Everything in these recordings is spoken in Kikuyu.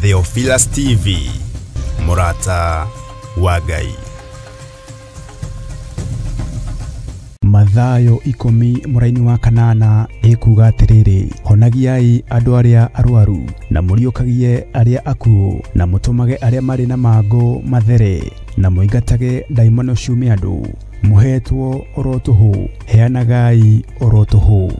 Theophilus TV, mũrata wa Ngai. Mathayo 10 mũraini wa 8 ĩkuga atĩrĩrĩ, honagiai andũ arĩa arwaru na mũriũkagie arĩa akuũ na mũtũmage arĩa marĩ na mangũ mathere na mũingatage ndaimono ciume andũ. Mũhetwo oro tũhũ, heanagai oro tũhũ.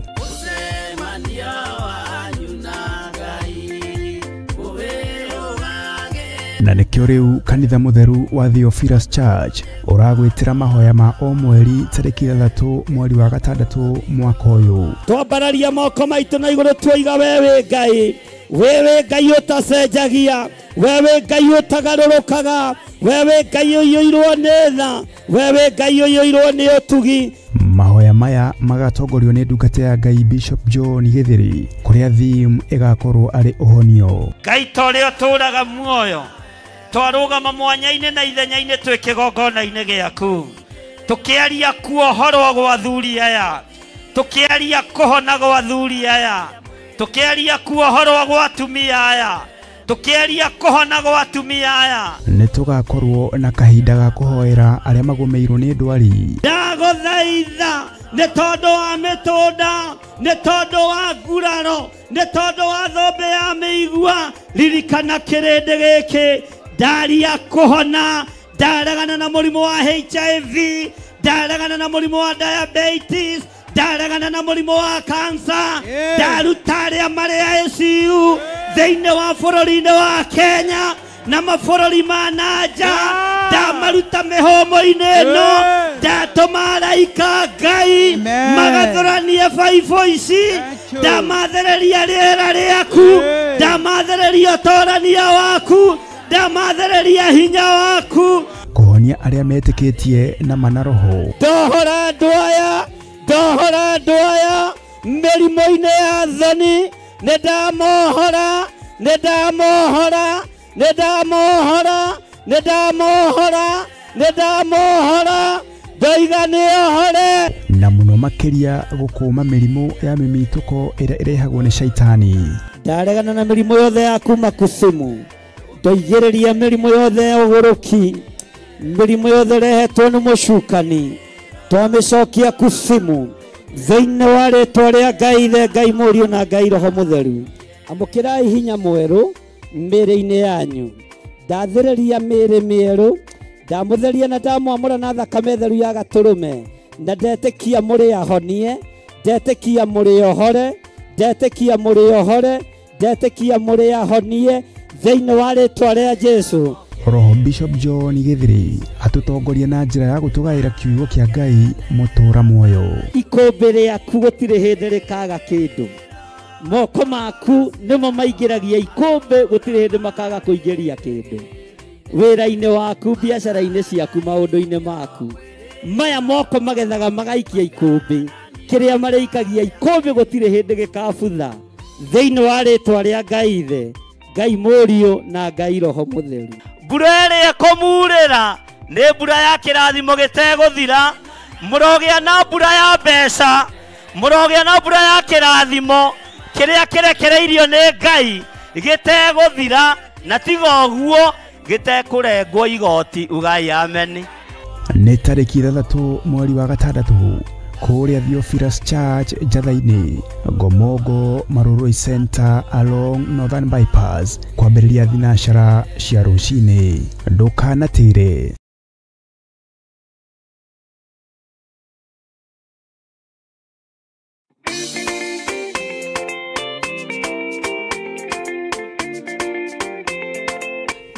Na nĩkĩo rĩu kanitha mũtheru wa Theophilus Church ũragwĩtĩra mahoya ma o mweri tarĩki 6 mweri wa 6 mwaka ũyũ. Twambararia moko maitũ na igũrũ tuoiga wewe Ngai, wewe Ngai ũtacenjagia, wewe Ngai ũtagarũrũkaga, wewe Ngai ũiyũirwo nĩ tha, wewe Ngai ũiyũirwo nĩ ũtugi. Mahoya maya magatongorio nĩ ndungata ya Ngai Bishop John Githiri, kũrĩa theme ĩgakorwo arĩ ũhonio. Ngai ta ũrĩa ũtũũraga muoyo, twarũgama mwanya-inĩ na ithenya-inĩ twĩ kĩgongona-inĩ gĩaku, tũkĩaria kuohorwo gwa athuri aya, tũkĩaria kũhona gwa athuri aya, tũkĩaria kuohorwo gwa atumia aya, tũkĩaria kũhona gwa atumia aya. Nĩ tũgakorwo na kahinda ga kũhoera arĩa magũmĩirwo nĩ ndwari. Ndagũthaitha nĩ tondũ wa mĩtũnda, nĩ tondũ wa nguraro, nĩ tondũ wa thũmbĩ ya mĩigua, ririkana kĩrĩndĩ gĩkĩ. Ndaria kũhona, ndaregana na mũrimũ wa HIV, ndaregana na mũrimũ wa diabetes, ndaregana na mũrimũ wa cancer, ndaruta arĩa marĩ ICU thĩinĩ wa bũrũri-inĩ wa Kenya na mabũrũri ma na nja, ndamaruta mĩhũmũ-inĩ ĩno, ndatũma araika Ngai magathũranie baibũ ici, ndamathereria rĩera rĩaku, ndamathereria ũtorania waku, ndamathereria hinya waku. Kũhonia arĩa metĩkĩtie na mana roho. Ndohora andũ aya, ndohora andũ aya mĩrimũ-inĩ ya thoni, nĩ ndamohora, nĩ ndamohora, nĩ ndamohora, nĩ ndamohora, nĩ ndamohora, ndoiga nĩohore. Na mũno makĩria gũkũma mĩrimũ ya mĩmitũko ĩrĩa ĩrehagwo nĩ shaitani. Ndaregana na mĩrimũ yothe ya kuma kusimu, ndoigĩrĩria mĩrimũ yothe ya ũgũrũki, mĩrimũ yothe ĩrehetwo nĩ mũcukani, twamĩcokia kusimu thĩinĩ wa rĩtwa rĩa Ngai Ithe, Ngai Mũriũ na Ngai Roho Mũtheru. Amũkĩrai hinya mwerũ mĩĩrĩ-inĩ yanyu, ndathĩrĩria mĩĩrĩ mĩerũ, ndamũtheria na ndamwamũra na thakame theru ya gatũrũme, na ndetĩkia mũrĩ ahonie, ndetĩkia mũrĩ ohore, ndetĩkia mũrĩ ohore, ndetĩkia mũrĩ ahonie thĩinĩ wa rĩtwa rĩa Jesũ. Roho Bishop John Githiri atũtongoria na njĩra ya gũtũgaĩra kiugo kĩa Ngai mũtũũra muoyo. Ikũmbĩ rĩaku gũtirĩ hĩndĩ rĩkaga kĩndũ, moko maku nĩmo maingĩragia ikũmbĩ, gũtirĩ hĩndĩ makaga kũingĩria kĩndũ. Wĩra-inĩ waku, biacara-inĩ ciaku, maũndũ-inĩ maku, maya moko magethaga magaikia ikũmbĩ, kĩrĩa marĩikagia ikũmbĩ gũtirĩ hĩndĩ gĩkabutha thĩinĩ wa rĩtwa rĩa Ngai Ithe, Ngai Mũriũ na Ngai Roho Mũtheru. Mbura ĩrĩa ĩkũmurĩra nĩ mbura ya kĩrathimo gĩtegũthira, mũrogĩa na mbura ya mbeca, mũrogĩa na mbura ya kĩrathimo kĩrĩa kĩrekereirio nĩ Ngai gĩtegũthira, na tiga ũguo gĩtekũrengwo igoti. Ugai ameni. Nĩ tarĩki 6 mweri wa 6 kũrĩa Theophilus Church Njatha-inĩ, Ngomongo Marurui Center along Northern Bypass, kwambĩrĩria thinacara cia rũcinĩ. Ndũkanatĩre.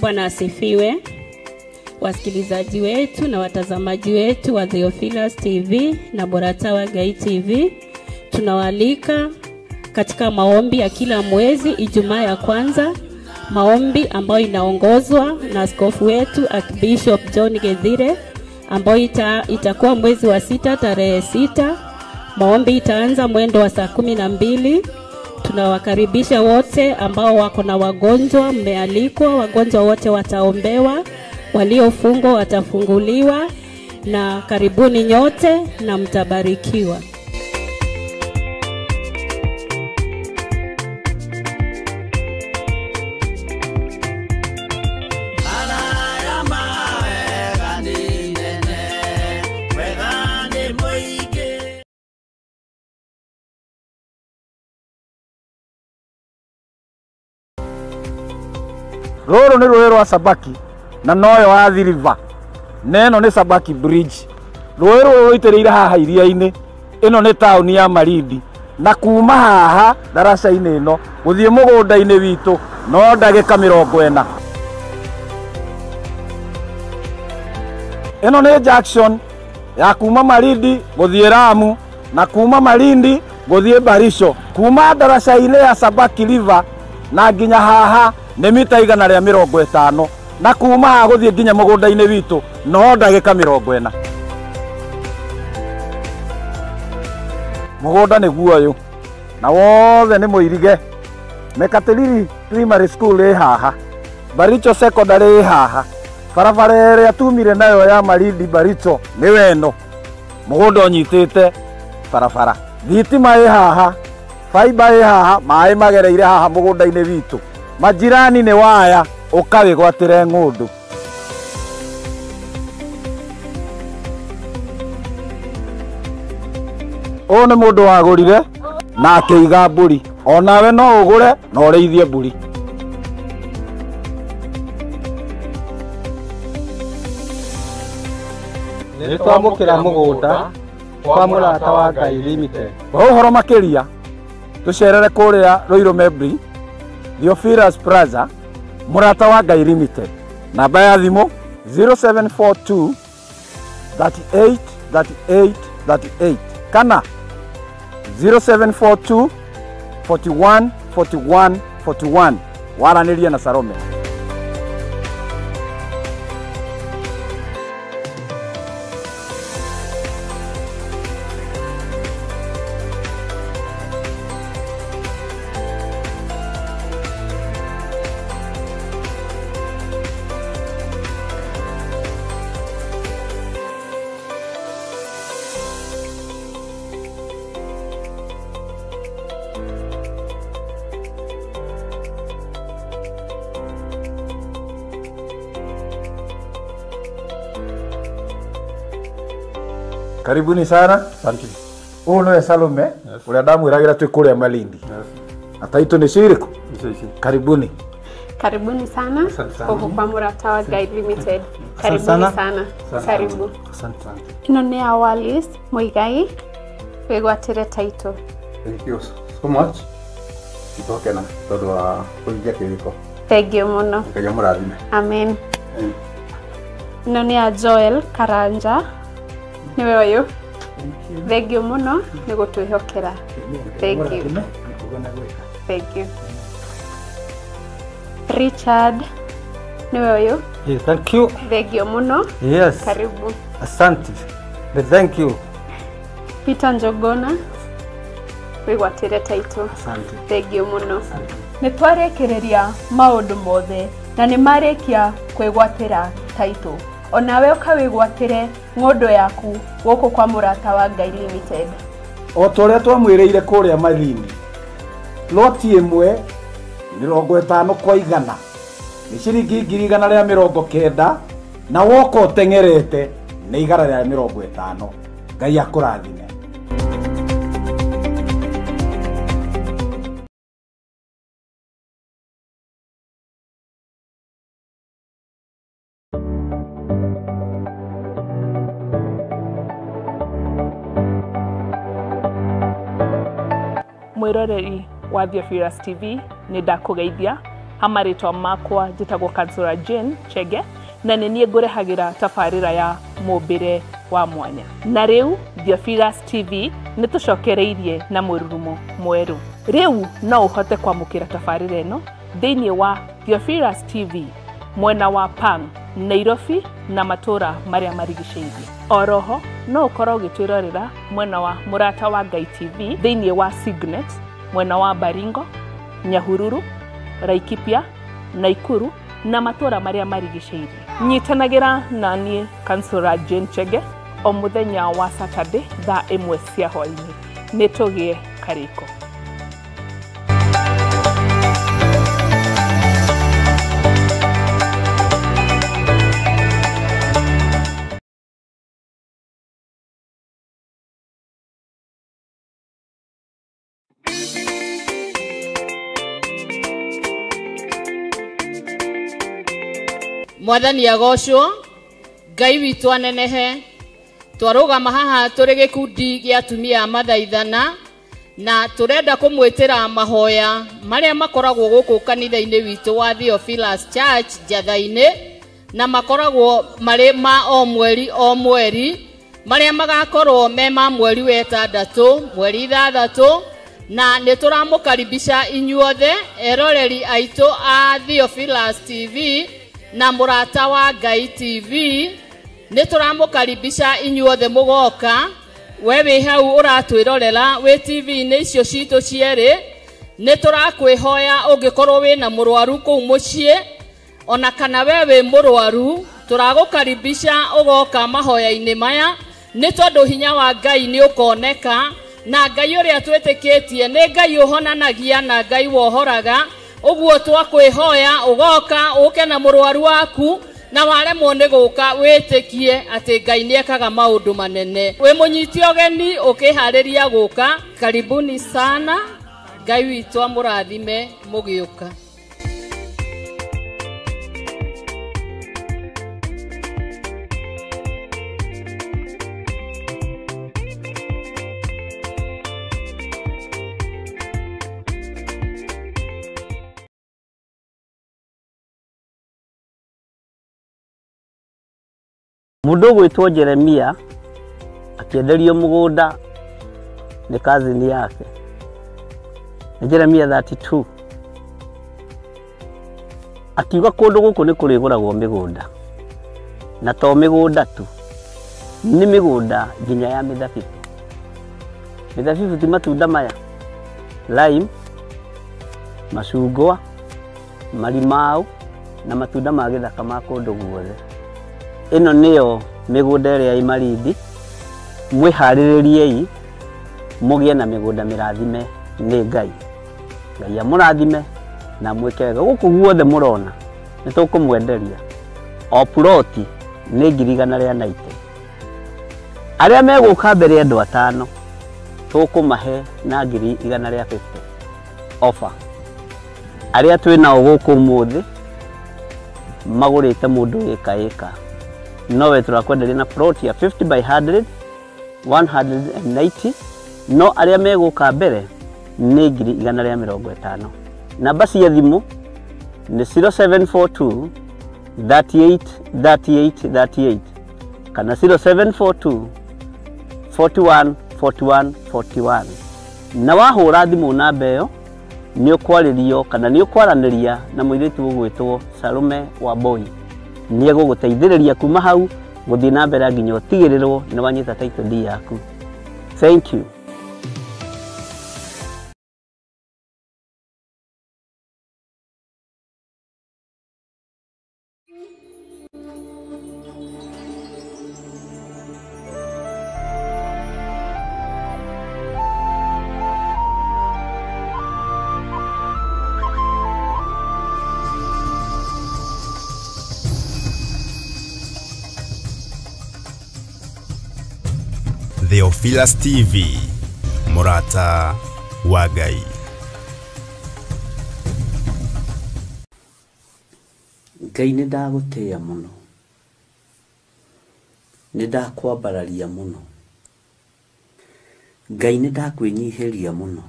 Bwana asifiwe. Wasikilizaji wetu na watazamaji wetu wa Theophilus TV na Mũrata wa Ngai TV, tunawaalika katika maombi ya kila mwezi Ijumaa ya kwanza, maombi ambayo inaongozwa na askofu wetu Archbishop John Githire, ambayo itakuwa mwezi wa 6 tarehe 6. Maombi itaanza mwendo wa saa 12. Tunawakaribisha wote ambao wako na wagonjwa, mmealikwa, wagonjwa wote wataombewa, waliofungwa watafunguliwa, na karibuni nyote na mtabarikiwa. Rũrũ nĩ rũĩ rwa Sabaki na noyo Athi River. Na ĩno nĩ Sabaki Bridge. Rũĩ rũrũ rũitĩrĩire haha iria-inĩ. Ĩno nĩ taũni ya Malindi. Na kuma haha ndaraca-inĩ ĩno gũthiĩ mũgũnda-inĩ witũ no ndagĩka 40. Ĩno nĩ junction ya kuma Malindi gũthiĩ Lamu na kuma Malindi gũthiĩ Barisho. Kuma ndaraca-inĩ ya Sabaki River na nginya haha nĩ mita 150 na kuma haha gũthiĩ nginya mũgũnda-inĩ witũ no ndagĩka 40. Mũgũnda nĩguo ũyũ na wothe nĩ mũirige. Mekatilili Primary School ĩ haha, Baricho Secondary ĩ haha, barabara ĩrĩa tumire nayo ya Malindi Baricho nĩ weno. Mũgũnda ũnyitĩte barabara, thitima ĩ haha, fiber ĩ haha, maĩ magereire haha mũgũnda-inĩ witũ. Majirani nĩ waya ũkawĩgwatĩre ng'ũndũ. Ũyũ nĩ mũndũ wagũrire na akĩiga mbũri. Onawe no ũgũre na ũrĩithie mbũri. Nĩ twamũkĩra mũgũnda kwa Mũrata wa Ngai Limited. Kwa ũhoro makĩria tũcerere kũrĩa Ruiru Membri, Theophilus Plaza, Mũrata wa Ngai Limited. Namba ya thimũ 0742 38 38 38 kana 0742 41 41 41. Waranĩria na Salome. Karibuni sana. Asante. Ũyũ nĩwe Salome, ũrĩa ndamwĩragĩra twĩ kũrĩa Malindi. Na taitũ nĩ cirĩkũ? Karibuni. Karibuni sana gũkũ kwa Mũrata wa Ngai Limited. Karibuni sana. Karibu. Asante. Ĩno nĩ ya Wallace Muigai, wĩgwatĩre taitũ. Thank you so much. Nĩtwakena tondũ wa kũhingia kĩrĩko. Thank you mũno. Ngai amũrathime. Amen. Ĩno nĩ ya Joel Karanja. Nĩwe ũyũ. Thank you mũno nĩ gũtwĩhokera. Thank you. Thank you. Richard nĩwe ũyũ. Yeah, thank you. Thank you mũno. Yes. Karibu. Asante. Thank you. Peter Njogona wĩgwatĩre taitũ. Asante. Thank you mũno. Nĩ twarĩkĩrĩria maũndũ mothe na nĩ marĩkia kwĩgwatĩra taitũ. Onawe ũkawĩgwatĩre ng'ũndũ yaku gũkũ kwa Mũrata wa Ngai Limited. O ta ũrĩa twamwĩrĩire kũrĩa Malindi, loti ĩmwe 50 kwa 100 nĩ ciringi 190,000 na woka ũteng'erete nĩ 150. Ngai akũrathime. Mwiroreri wa Theophilus TV nĩ ndakũgeithia ha marĩtwa makwa njĩtagwo Kansura Jane Chege na nĩ niĩ ngũrehagĩra tabarĩra ya mũmbĩre wa mwanya. Na rĩu Theophilus TV nĩ tũcokereirie na mũrurumo mwerũ. Rĩu no ũhote kwamũkĩra tabarĩra ĩno thĩinĩ wa Theophilus TV mwena wa Pang, Nairobi na matũra marĩa marigicĩirie. Oroho no ũkorwo ũgĩtwĩrorera mwena wa Mũrata wa Ngai TV thĩinĩ wa Signet mwena wa Baringo, Nyahururu, Laikipia, Naikuru na matũra marĩa marigicĩirie. Nyitanagĩra na niĩ Kansura Jane Chege o mũthenya wa Saturday thaa 1 cia hwaĩ-inĩ. Nĩ tũgĩe karĩko. Mwathani agocwo, Ngai witũ anenehe. Twarũgama haha tũrĩ gĩkundi gĩa atumia a mathaithana na tũrenda kũmwĩtĩra mahoya marĩa makoragwo gũkũ kanitha-inĩ witũ wa Theophilus Church Njatha-inĩ, na makoragwo marĩ ma o mweri o mweri, marĩa magakorwo me ma mweri wa 6, mweri 6, na nĩ tũramũkaribisha inyuothe eroreri aitũ a Theophilus TV na Mũrata wa Ngai TV. Nĩ tũramũkaribisha inyuothe mũgoka. We wĩ hau ũratwĩrorera wĩ TV-inĩ icio citũ cierĩ, nĩ tũrakwĩhoya ũngĩkorwo wĩna mũrwaru kũu mũciĩ, ona kana we wĩ mũrwaru, tũragũkaribisha ũgoka mahoya-inĩ maya, nĩ tondũ hinya wa Ngai nĩ ũkoneka, na Ngai ũrĩa twĩtĩkĩtie nĩ Ngai ũhonanagia na Ngai wohoraga. Ũguo twakwĩhoya ũgoka ũke na mũrwaru waku, na waremwo nĩ gũka wĩtĩkie atĩ Ngai nĩ ekaga maũndũ manene. Wĩ mũnyiti ũgeni ũkĩharĩria gũka, karibuni sana. Ngai witũ amũrathime mũgĩũka. Mundu gwitwo Jeremia akienderio mugunda ni cousin yake. Ni Jeremia 32. Akiuga kundu guku ni kuriguragwo migunda, na to migunda tu, ni migunda nginya ya mithabibu. Mithabibu ti matunda maya, lime, macungwa, marimau na matunda ma githaka ma kundu guothe. Ĩno nĩyo mĩgũnda ĩrĩa ĩ Malindi. Mwĩharĩrĩriei mũgĩe na mĩgũnda mĩrathime nĩ Ngai. Ngai amũrathime na mwĩke wega. Gũkũ guothe mũrona nĩ tũkũmwenderia o ploti nĩ 190,000. Arĩa megũka mbere andũ 5 tũkũmahe na 150,000 offer. Arĩa twĩ nao gũkũ ũmũthĩ magũrĩte mũndũ ĩka ĩka, nowe tũrakwenderia na plot ya 50 by 100 190, no arĩa megũka mbere nĩ 150,000. Namba cia thimũ nĩ 0742 38 38 38 kana 0742 41 41 41. Na wahũra thimũ namba ĩyo nĩ ũkwarĩrio kana nĩ ũkwaranĩria na mũirĩtu ũgwĩtwo Salome Wambui. Nĩ egũgũteithĩrĩria kuma hau gũthiĩ na mbere nginya ũtigĩrĩrwo nĩ wanyita title deed yaku. Thank you. Theophilus TV, Mũrata wa Ngai. Ngai nĩ ndagũtĩĩa mũno, nĩ ndakwambararia mũno, Ngai nĩ ndakwĩnyihĩria mũno.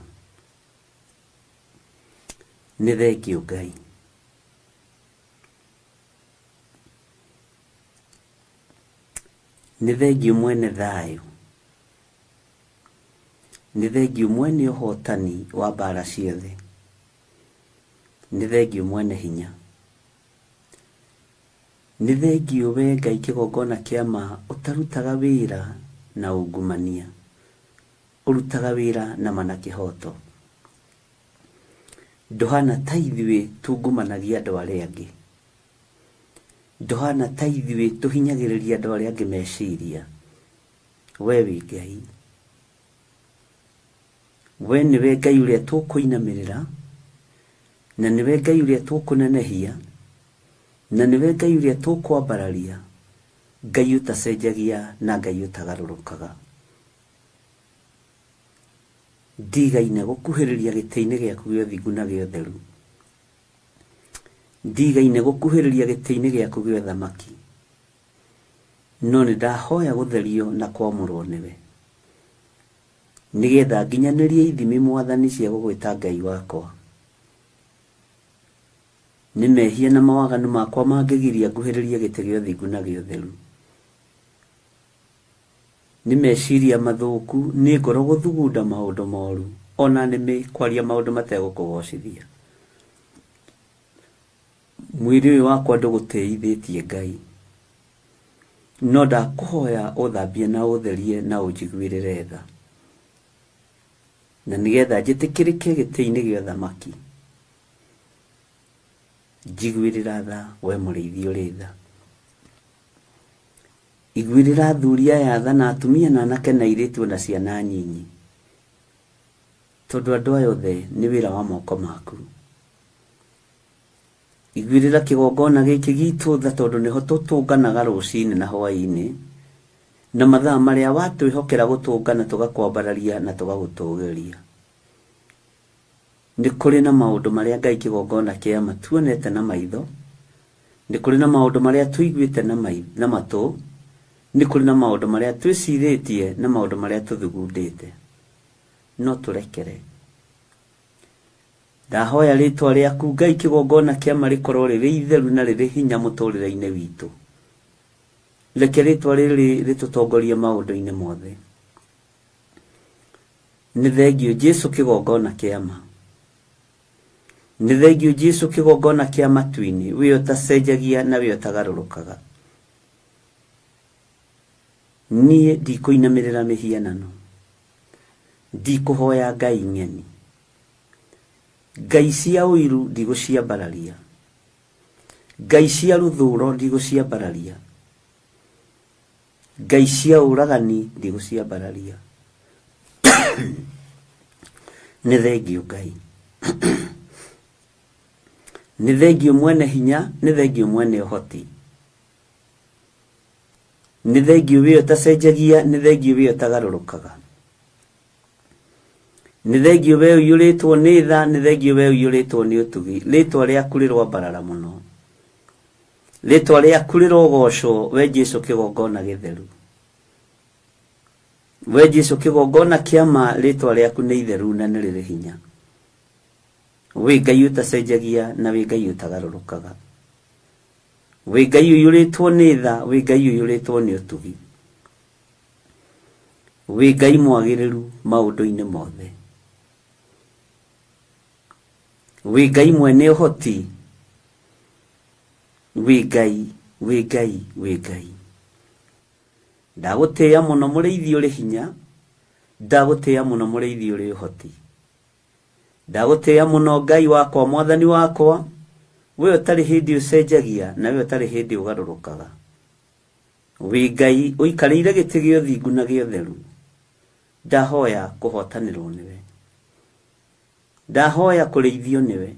Nĩ thengio Ngai. Nĩ thengio mwene thayũ, nĩ thengio mwene ũhotani wa mbara ciothe, nĩ thengio mwene hinya, nĩ thengio we Ngai kĩgongona kĩa ma ũtarutaga wĩra na ungumania, ũrutaga wĩra na ma na kĩhoto. Ndũhana ta ithuĩ tungumanagia andũ arĩa angĩ, ndũhana ta ithuĩ tũhinyagĩrĩria andũ arĩa angĩ meciria. We wĩ Ngai, we nĩwe Ngai ũrĩa tũkũinamĩrĩra, na nĩwe Ngai ũrĩa tũkũnenehia, na nĩwe Ngai ũrĩa tũkwambararia, Ngai ũtacenjagia na Ngai ũtagarũrũkaga. Ndigaine gũkuhĩrĩria gĩtĩ-inĩ gĩaku gĩa ũthingu na gĩa ũtheru, Ndigaine gũkuhĩrĩria gĩtĩ-inĩ gĩaku gĩa ũthamaki, no nĩ ndahoya gũtherio na kwamũrwo nĩwe, nĩgetha nginyanĩrie ithimi Mwathani cia gũgwĩta Ngai wakwa. Nĩ mehia na mawaganu makwa mangĩgiria nguhĩrĩrie gĩtĩ gĩa ũthingu na gĩa ũtheru. Nĩ meciria mathũku, nĩ ngoro gũthugunda maũndũ moru, ona nĩmĩ kwaria maũndũ mategũkũgocithia. Mwĩrĩ ũyũ wakwa ndũgũtĩithĩtie Ngai, no ndakũhoya ũthambie na ũtherie na ũnjiguĩrĩre tha, na nĩgetha njĩtĩkĩrĩke gĩtĩ-inĩ gĩa ũthamaki. Njiguĩrĩra tha we mũrĩithi ũrĩ tha. Iguĩrĩra athuri aya tha na atumia na anake na airĩtu na ciana nyinyi, tondũ andũ aya othe nĩ wĩra wa moko maku. Iguĩrĩra kĩgongona gĩkĩ gitũ tha, tondũ nĩho tũtũnganaga rũcinĩ na hwaĩ-inĩ, na mathaa marĩa watwĩhokera gũtũngana tũgakwambararia na tũgagũtũgĩria. Nĩ kũrĩ na maũndũ marĩa Ngai kĩgongona kĩa ma tuonete na maitho, nĩ kũrĩ na maũndũ marĩa tũiguĩte na matũ, nĩ kũrĩ na maũndũ marĩa twĩcirĩtie na maũndũ marĩa tũthugundĩte, no tũrekere. Ndahoya rĩtwa rĩaku Ngai kĩgongona kĩa ma rĩkorwo rĩrĩ itheru na rĩrĩ hinya mũtũrĩre-inĩ witũ. Reke rĩtwa rĩrĩ rĩtũtongorie maũndũ-inĩ mothe. Nĩ thengio Jesũ kĩgongona kĩa ma. Nĩ thengio Jesũ kĩgongona kĩa matu-inĩ, we ũtacenjagia na we ũtagarũrũkaga. Niĩ ndikũinamĩrĩra mĩhianano, ndikũhoya Ngai ng'eni, Ngai cia ũiru ndigũciambararia, Ngai cia rũthũro ndigũciambararia, Ngai cia ũragani ndigũciambararia. Nĩ thengio Ngai. Nĩ thengio mwene hinya, nĩ thengio mwene ũhoti, nĩ thengio we ũtacenjagia, nĩ thengio we ũtagarũrũkaga, nĩ thengio we ũiyũrĩtwo nĩ tha, nĩ thengio we ũiyũrĩtwo nĩ ũtugi. Rĩtwa rĩaku rĩroambarara mũno, rĩtwa rĩaku rĩrogocwo, we Jesũ kĩgongona gĩtheru, we Jesũ kĩgongona kĩa ma, rĩtwa rĩaku nĩ itheru na nĩ rĩrĩ hinya. Wĩ Ngai ũtacenjagia na wĩ Ngai ũtagarũrũkaga, wĩ Ngai ũiyũrĩtwo nĩ tha, wĩ Ngai ũiyũrĩtwo nĩ ũtugi, wĩ Ngai mwagĩrĩru maũndũ-inĩ mothe, wĩ Ngai mwene ũhoti, wĩ Ngai, wĩ Ngai, wĩ Ngai. Ndagũtĩĩa mũno mũrĩithi ũrĩ hinya, ndagũtĩĩa mũno mũrĩithi ũrĩ ũhoti, ndagũtĩĩa mũno Ngai wakwa, Mwathani wakwa, we ũtarĩ hĩndĩ ũcenjagia na we ũtarĩ hĩndĩ ũgarũrũkaga. Wĩ Ngai ũikarĩire gĩtĩ gĩa ũthingu na gĩa ũtheru. Ndahoya kũhotanĩrwo nĩwe, ndahoya kũrĩithio nĩwe.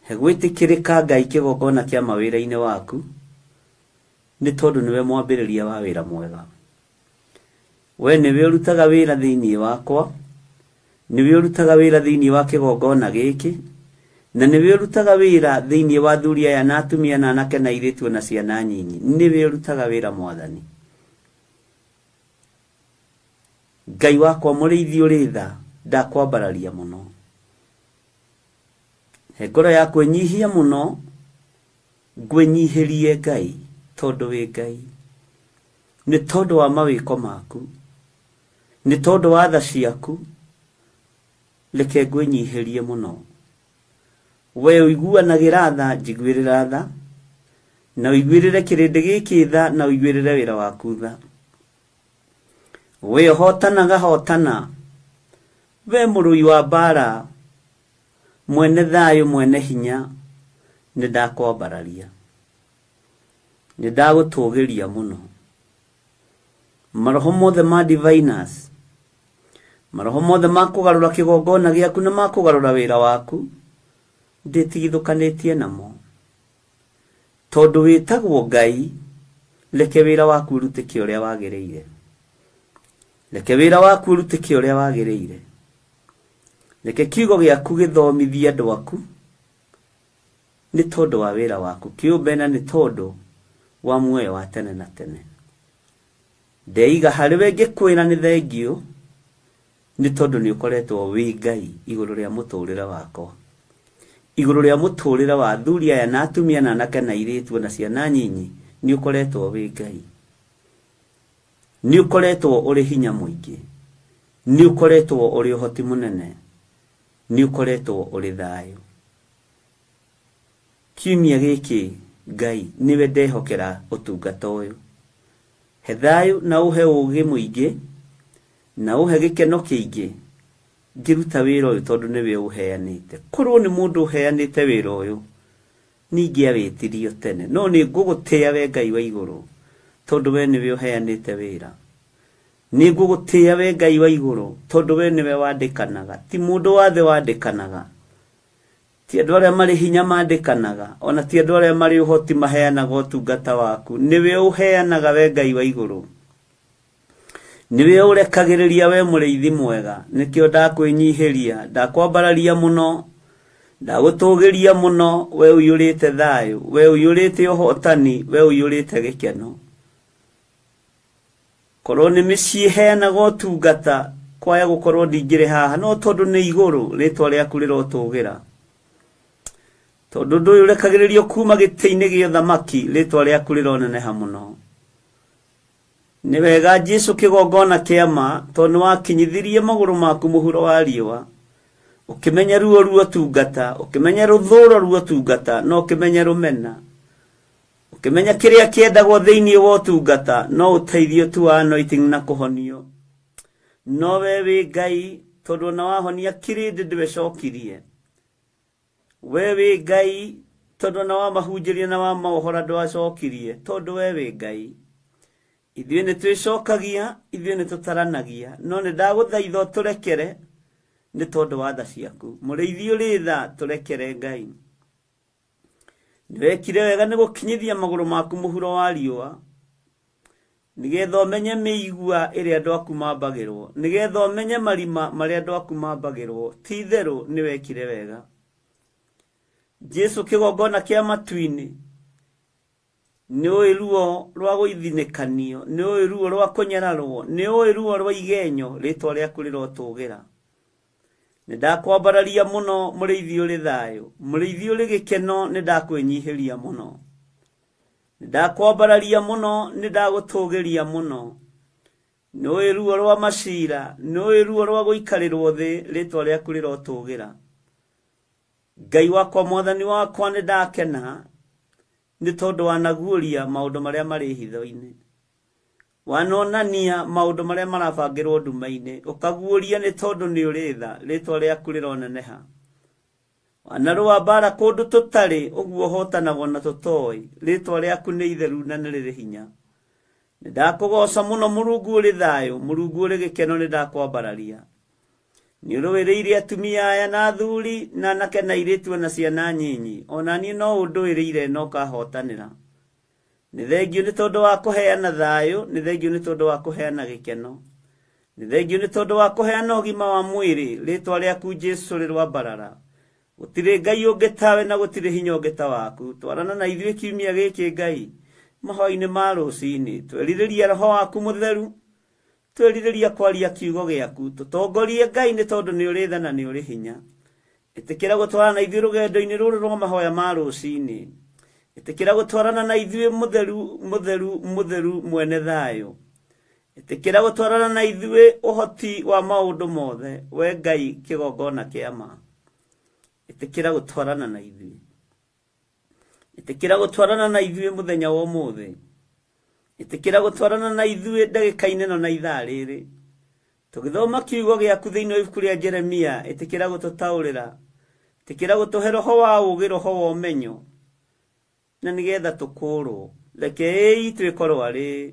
He gwĩtĩkĩrĩka Ngai kĩgongona kĩa mawĩra-inĩ waku, nĩ tondũ nĩwe mwambĩrĩria wa wĩra mwega. We nĩwe ũrutaga wĩra thĩinĩ wakwa, nĩwe ũrutaga wĩra thĩinĩ wa kĩgongona gĩkĩ, na nĩwe ũrutaga wĩra thĩinĩ wa athuri aya na atumia na anake na airĩtu na ciana nyinyi. Nĩwe ũrutaga wĩra Mwathani. Ngai wakwa mũrĩithi ũrĩ tha, ndakwambararia mũno. He ngoro ya kwĩnyihia mũno, ngwĩnyihĩrie Ngai, tondũ wĩ Ngai, nĩ tondũ wa mawĩko maku, nĩ tondũ wa tha ciaku, reke ngwĩnyihĩrie mũno. We ũiguanagĩra tha, njiguĩrĩra tha, na ũiguĩrĩre kĩrĩndĩ gĩkĩ tha, na ũiguĩrĩre wĩra waku tha. We ũhotanaga hotana, we mũrũi wa mbara, mwene thayũ, mwene hinya, nĩ ndakwambararia, nĩ ndagũtũgĩria mũno. Maroho mothe ma diviners, maroho mothe ma kũgarũra kĩgongona gĩaku na ma kũgarũra wĩra waku, ndĩtigithũkanĩtie namo, tondũ wĩtagwo Ngai. Reke wĩra waku ũrutĩke ũrĩa wagĩrĩire, reke wĩra waku ũrutĩke ũrĩa wagĩrĩire, reke kiugo gĩaku gĩthomithie andũ aku, Nĩ tondũ wa wĩra waku kĩũmbe na nĩ tondũ wa muoyo wa tene na tene. Ndeiga harĩ we ngĩkwĩra nĩ thengiũ nĩ tondũ nĩ ũkoretwo wĩ Ngai igũrũ rĩa mũtũrĩre wakwa, igũrũ rĩa mũtũrĩre wa athuri aya na atumia na anake na airĩtu na ciana nyinyi. Nĩ ũkoretwo wĩ Ngai, nĩ ũkoretwo ũrĩ hinya mũingĩ, nĩ ũkoretwo ũrĩ ũhoti mũnene, nĩ ũkoretwo ũrĩ thayũ. Kiumia gĩkĩ Ngai nĩwe ndehokera ũtungata ũyũ. He thayũ na ũhe ũũgĩ mũingĩ na ũhe gĩkeno kĩingĩ ngĩruta wĩra ũyũ tondũ nĩwe ũheanĩte. Korwo nĩ mũndũ ũheanĩte wĩra ũyũ ningĩawĩtirio tene, no nĩ ngũgũtĩĩa we Ngai wa igũrũ tondũ we nĩwe ũheanĩte wĩra. Nĩ ngũgũtĩĩa we Ngai wa igũrũ tondũ we nĩwe wandĩkanaga, ti mũndũ wa thĩ wandĩkanaga, ti andũ arĩa marĩ hinya mandĩkanaga, ona ti andũ arĩa marĩ ũhoti maheanaga ũtungata waku. Nĩwe ũheanaga we Ngai wa igũrũ, nĩwe ũrekagĩrĩria we mũrĩithi mwega. Nĩkĩo ndakwĩnyihĩria, ndakwambararia mũno, ndagũtũgĩria mũno. We ũiyũrĩte thayũ, we ũiyũrĩte ũhotani, we ũiyũrĩte gĩkeno. Korwo nĩ mĩciĩ heanaga ũtungata kwaya gũkorwo ndingĩrĩ haha, no tondũ nĩ igũrũ rĩtwa rĩaku rĩrotũgĩra. Tondũ ũndũ ũyũ ũrekagĩrĩrio kuma gĩtĩ-inĩ gĩa ũthamaki, rĩtwa rĩaku rĩroneneha mũno. Nĩ wega Jesũ kĩgongona kĩa ma, tondũ nĩwakinyithirie magũrũ maku mũhuro wa riũa, ũkĩmenya ruo ruo tungata, ũkĩmenya rũthũro ruo tungata, no ũkĩmenya rũmena, ũkĩmenya kĩrĩa kĩendagwo thĩinĩ wa ũtungata, no ũteithio tu wa anointing na kũhonio. No we wĩ Ngai tondũ ona wahonia kĩrĩndĩ ndwecokirie. We wĩ Ngai tondũ ona wamahunjĩria na wamaũhora ndwacokirie, tondũ we wĩ Ngai. Ithuĩ nĩ twĩcokagia, ithuĩ nĩ tũtaranagia, no nĩ ndagũthaitha ũtũrekere nĩ tondũ wa tha ciaku. Mũrĩithi ũrĩ tha, tũrekere Ngai. Nĩwekire wega nĩ gũkinyithia magũrũ maku mũhuro wa riũa, nĩgetha ũmenye mĩigua ĩrĩa andũ aku mambagĩrwo, nĩgetha ũmenye marima marĩa andũ aku mambagĩrwo. Ti itherũ nĩwekire wega. Jesũ kĩgongona kĩa matu-inĩ, nĩ ũĩ ruo rwa gũithinĩkanio, nĩ ũĩ ruo rwa kũnyararwo, nĩ ũĩ ruo rwa igenyo, rĩtwa rĩaku rĩrotũgĩra. Nĩ ndakwambararia mũno mũrĩithi ũrĩ thayũ, mũrĩithi ũrĩ gĩkeno, nĩ ndakwĩnyihĩria mũno. Nĩ ndakwambararia mũno, nĩ ndagũtũgĩria mũno. Nĩ ũĩ ruo rwa macira, nĩ ũĩ ruo rwa gũikarĩrwo thĩ, rĩtwa rĩaku rĩrotũgĩra. Ngai wakwa, mwathani wakwa, nĩ ndakena nĩ tondũ wanaguũria maũndũ marĩa marĩ hitho-inĩ, wanonania maũndũ marĩa marabangĩrwo nduma-inĩ, ũkaguũria nĩ tondũ nĩ ũrĩ tha, rĩtwa rĩaku rĩroneneha. Wanarũa mbara kũndũ tũtarĩ, ũguo ũhotanagwo na tũtoĩ, rĩtwa rĩaku nĩ itheru na nĩ rĩrĩ hinya. Nĩ ndakũgoca mũno Mũrungu ũrĩ thayũ, Mũrungu ũrĩ gĩkeno, nĩ ndakwambararia. Nĩ ũrũĩrĩire atumia aya na athuri na anake na airĩtu na ciana nyinyi, ona niĩ no ũndũĩrĩire na ũkahotanĩra. Nĩ thengiũ nĩ tondũ wa kũheana thayũ, nĩ thengiũ nĩ tondũ wa kũheana gĩkeno, nĩ thengiũ nĩ tondũ wa kũheana ũgima wa mwĩrĩ. Rĩtwa rĩaku Jesũ rĩrwambarara. Gũtirĩ Ngai ũngĩ tawe na gũtirĩ hinya ũngĩ ta waku. Twarana na ithuĩ kiumia gĩkĩ Ngai mahoya-inĩ ma rũcinĩ, twerirĩria roho waku mũtheru, twerirĩria kwaria kiugo gĩaku. Tũtongorie Ngai nĩ tondũ nĩ ũrĩ tha na nĩ ũrĩ hinya. Ĩtĩkĩra gũtwarana na ithuĩ rũgendo-inĩ rũrũ rwa mahoya ma rũcinĩ. Ĩtĩkĩra gũtwarana na ithuĩ mũtheru, mũtheru, mũtheru mwene thayũ. Ĩtĩkĩra gũtwarana na ithuĩ ũhoti wa maũndũ mothe, we Ngai kĩgongona kĩa ma. Ĩtĩkĩra gũtwarana na ithuĩ, ĩtĩkĩra gũtwarana na ithuĩ mũthenya wa ũmũthĩ, ĩtĩkĩra gũtwarana na ithuĩ ndagĩka-inĩ ĩno na ithaa rĩrĩ. Tũgĩthoma kiugo gĩaku thĩinĩ wa ibuku rĩa Jeremia, ĩtĩkĩra gũtũtaũrĩra, ĩtĩkĩra gũtũhe roho wa ũũgĩ, roho wa ũmenyo, na nĩgetha tũkũũrwo. Reke ĩ itũ ĩkorwo arĩ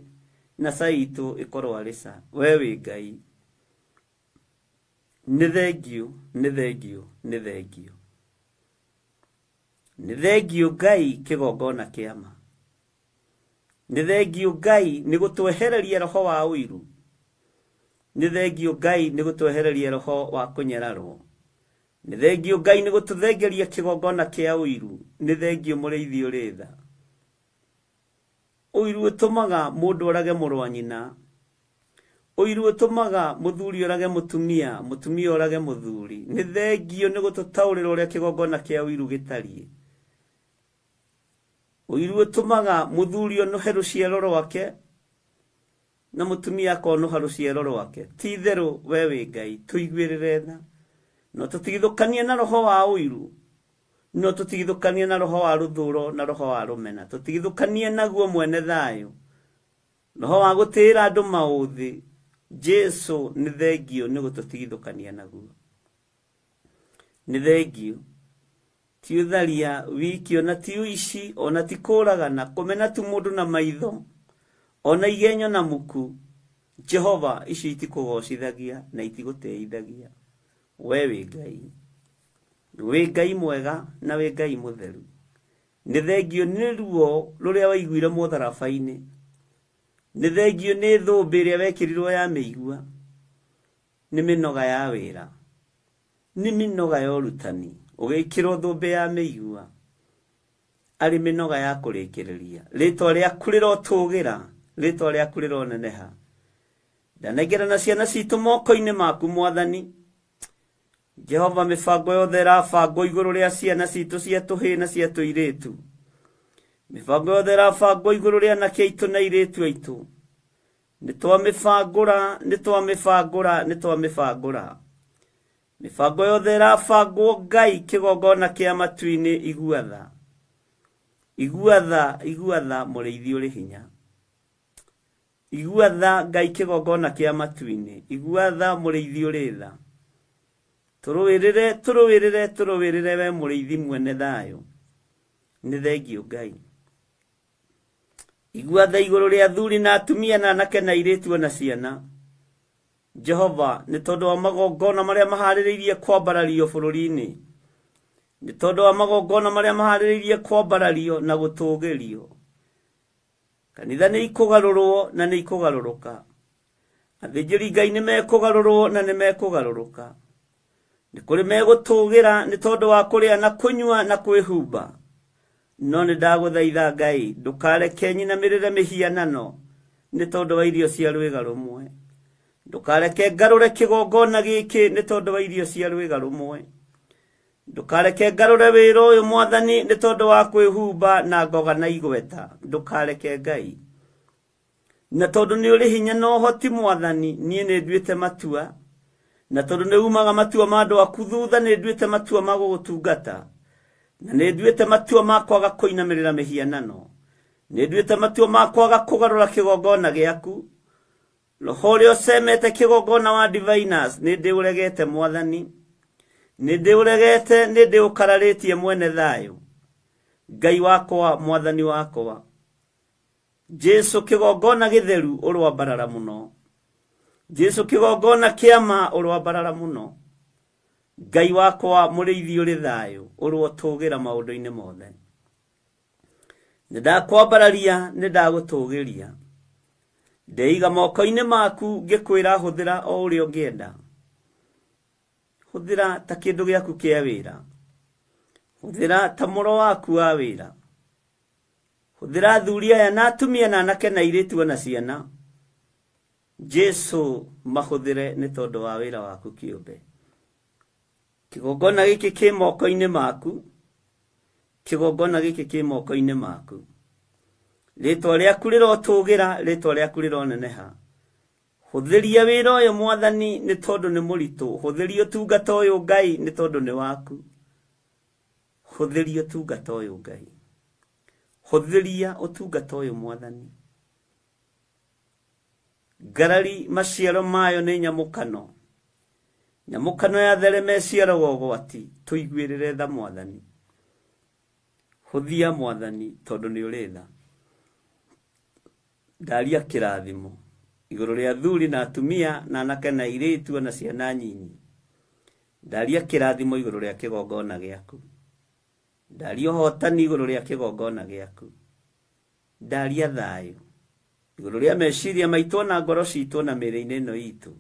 na ca itũ ĩkorwo arĩ ca. We wĩ Ngai. Nĩ thengiũ, nĩ thengiũ, nĩ thengiũ, nĩ thengiũ Ngai kĩgongona kĩa ma. Nĩ thengiũ Ngai nĩ gũtwehereria roho wa ũiru, nĩ thengiũ Ngai nĩ gũtwehereria roho wa kũnyararwo, Nĩ thengio Ngai nĩ gũtũthengeria kĩgongona kĩa ũiru. Nĩ thengio mũrĩithi ũrĩ tha. Ũiru ũtũmaga mũndũ orage mũrũ wa nyina. Ũiru ũtũmaga mũthuri orage mũtumia, mũtumia orage mũthuri. Nĩ thengio nĩ gũtũtaũrĩra ũrĩa kĩgongona kĩa ũiru gĩtariĩ. Ũiru ũtũmaga mũthuri onohe rũciaro rwake na mũtumia akonoha rũciaro rwake. Ti itherũ we wĩ Ngai, tũiguĩrĩre tha. No tũtigithũkanie na roho wa ũiru, no tũtigithũkanie na roho wa rũthũro na roho wa rũmena. Tũtigithũkanie naguo mwene thayũ, roho wa gũtĩĩra andũ maũthĩ. Jesu nĩ thengio nĩ gũtũtigithũkania naguo. Nĩ thengio. Ti ũtharia wiki, ona ti ũici, ona ti kũragana, kũmena tu mũndũ na maitho, ona igenyo na muku. Jehova, icio itikũgocithagia na itigũteithagia. We wĩ Ngai, wĩ Ngai mwega na wĩ Ngai mũtheru. Nĩ thengio nĩ ruo rũrĩa waiguire mũtharaba-inĩ. Nĩ thengio nĩ thũmbĩ ĩrĩa wekĩrirwo ya mĩigua. Nĩ mĩnoga ya wĩra, nĩ mĩnoga ya ũrutani. Ũgĩkĩrwo thũmbĩ ya mĩigua arĩ mĩnoga ya kũrĩkĩrĩria. Rĩtwa rĩaku rĩrotũgĩra, rĩtwa rĩaku rĩroneneha. Ndanengera na ciana citũ moko-inĩ maku Mwathani. Jehova, mĩbango yothe ĩrabangwo igũrũ rĩa ciana citũ cia tũhĩĩ na cia tũirĩtu, mĩbango yothe ĩrabangwo igũrũ rĩa anake aitũ na airĩtu aitũ, nĩ twamĩbangũra, nĩ twamĩbangũra, nĩ twamĩbangũra. Mĩbango yothe ĩrabangwo Ngai kĩgongona kĩa matu-inĩ, igua tha, igua tha, igua tha mũrĩithi ũrĩ hinya. Igua tha Ngai kĩgongona kĩa matu-inĩ, igua tha mũrĩithi ũrĩ tha. Tũrũĩrĩre, tũrũĩrĩre, tũrũĩrĩre we mũrĩithi mwene thayũ. Nĩ thengio Ngai. Igua tha igũrũ rĩa athuri na atumia na anake na airĩtu na ciana. Jehova, nĩ tondũ wa magongona marĩa maharĩrĩirie kwambarario bũrũri-inĩ, nĩ tondũ wa magongona marĩa maharĩrĩirie kwambarario na gũtũgĩrio. Kanitha nĩ ikũgarũrwo na nĩ ikũgarũrũka. Athĩnjĩri Ngai nĩ mekũgarũrwo na nĩ mekũgarũrũka. Nĩ kũrĩ megũtũgĩra nĩ tondũ wa kũrĩa na kũnyua na kwĩhumba. No nĩ ndagũthaitha Ngai, ndũkareke nyinamĩrĩre mĩhianano nĩ tondũ wa irio cia rwĩga rũmwe. Ndũkareke ngarũre kĩgongona gĩkĩ nĩ tondũ wa irio cia rwĩga rũmwe. Ndũkareke ngarũre wĩra ũyũ Mwathani nĩ tondũ wa kwĩhumba na ngoga na igweta. Ndũkareke Ngai. Na tondũ nĩ ũrĩ hinya na ũhoti Mwathani, niĩ nĩ nduĩte matua. Na tondũ nĩ umaga matua ma andũ aku thutha, nĩ nduĩte matua ma gũgũtungata. Na nĩ nduĩte matua ma kwaga kũinamĩrĩra mĩhianano. Nĩ nduĩte matua ma kwaga kũgarũra kĩgongona gĩaku. Roho ũrĩa ũcemete kĩgongona wa diviners, nĩ ndĩũregete Mwathani. Nĩ ndĩũregete, nĩ ndĩũkararĩtie mwene thayũ. Ngai wakwa, Mwathani wakwa. Jesu kĩgongona gĩtheru ũrwambarara mũno. Jesu kĩgongona kĩama ũrwambarara mũno. Ngai wakwa mũrĩithi ũrĩ thayũ ũrotũgĩra maũndũ-inĩ mothe. Nĩ ndakwambararia, nĩ ndagũtũgĩria. Ndeiga moko-inĩ maku ngĩkwĩra hũthĩra o ũrĩa ũngĩenda. Hũthĩra ta kĩndũ gĩaku kĩa wĩra. Hũthĩra ta mũro waku wa wĩra. Hũthĩra athuri aya na atumia na anake na airĩtu na ciana. Jesu mahũthĩre nĩ tondũ wa wĩra waku kĩũmbe. Kĩgongona gĩkĩ kĩ moko-inĩ maku. Kĩgongona gĩkĩ kĩ moko-inĩ maku. Rĩtwa rĩaku rĩrotũgĩra, rĩtwa rĩaku rĩroneneha. Hũthĩria wĩra ũyũ Mwathani nĩ tondũ nĩ mũritũ. Hũthĩria ũtungata ũyũ Ngai nĩ tondũ nĩ waku. Hũthĩria ũtungata ũyũ Ngai. Hũthĩria ũtungata ũyũ Mwathani. Ngarari maciaro mayo nĩ nyamũkano. Nyamũkano ya thereme ĩciaraga ũgwati. Tũiguĩrĩre tha Mwathani. Hũthia Mwathani tondũ nĩ ũrĩ tha. Ndaria kĩrathimo igũrũ rĩa athuri na atumia na anake na airĩtu na ciana nyinyi. Ndaria kĩrathimo igũrũ rĩa kĩgongona gĩaku. Ndaria ũhotani igũrũ rĩa kĩgongona gĩaku. Ndaria thayũ igũrũ rĩa meciria maitũ na ngoro citũ na mĩĩrĩ-inĩ ĩno itũ.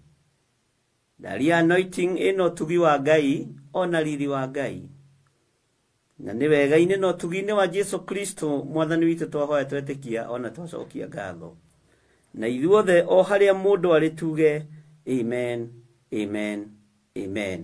Ndaria anointing ĩno ũtugi wa Ngai ona riri wa Ngai. Na nĩ wega-inĩ na ũtugi-inĩ wa Jesu Kristo mwathani witũ twahoya twetĩkia ona twacokia ngatho. Na ithuothe o harĩa mũndũ arĩ tuge amen, amen, amen.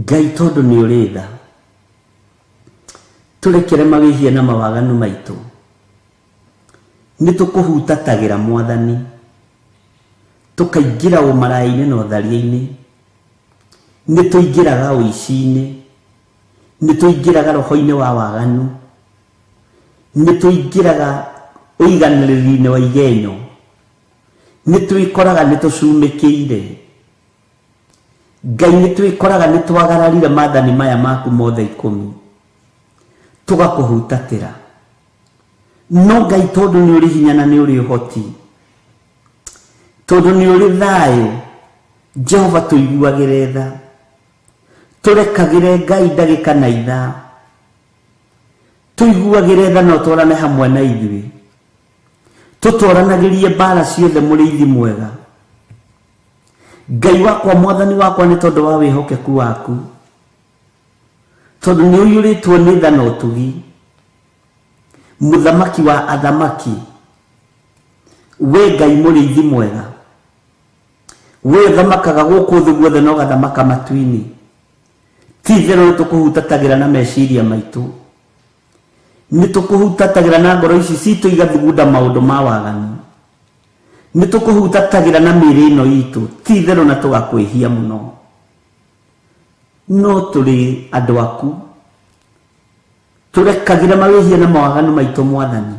Ngai tondu ni uri tha turekere mawĩhia na mawaganu maitũ nĩ tũkũhutatagĩra mwathani tũkaingĩra ũmaraĩ-inĩ na ũtharia-inĩ nĩ tũingĩraga ũici-inĩ nĩ tũingĩraga roho-inĩ wa waganu nĩ tũingĩraga ũiganĩrĩri-inĩ wa igenyo nĩ twĩkoraga nĩ tũcumĩkĩire Ngai nĩ twĩkoraga nĩ twagararire maathani maya maku mothe 10 tũgakũhutatĩra no Ngai tondũ nĩ ũrĩ hinya na nĩ ũrĩ ũhoti tondũ nĩ ũrĩ thayũ Jehova tũiguagĩre tha tũrekagĩre Ngai ndagĩka na ithaa tũiguagĩre tha na ũtwarane hamwe na ithuĩ tũtwaranagĩrie mbara ciothe mũrĩithi mwega Ngai wakwa mwathani wakwa nĩ tondũ wa wĩhokeku waku tondũ nĩ ũiyũrĩtwo nĩ tha na ũtugi mũthamaki wa athamaki we Ngai mũrĩithi mwega we ũthamakaga gũkũ thĩ guothe na ũgathamaka matu-inĩ ti itherũ nĩ tũkũhutatagĩra na meciria maitũ nĩ tũkũhutatagĩra na ngoro ici citũ igathugunda maũndũ ma waganu nĩ tũkũhutatagĩra na mĩĩrĩ ĩno itũ ti itherũ na tũgakwĩhia mũno no tũrĩ andũ aku tũrekagĩra mawĩhia na mawaganu maitũ mwathani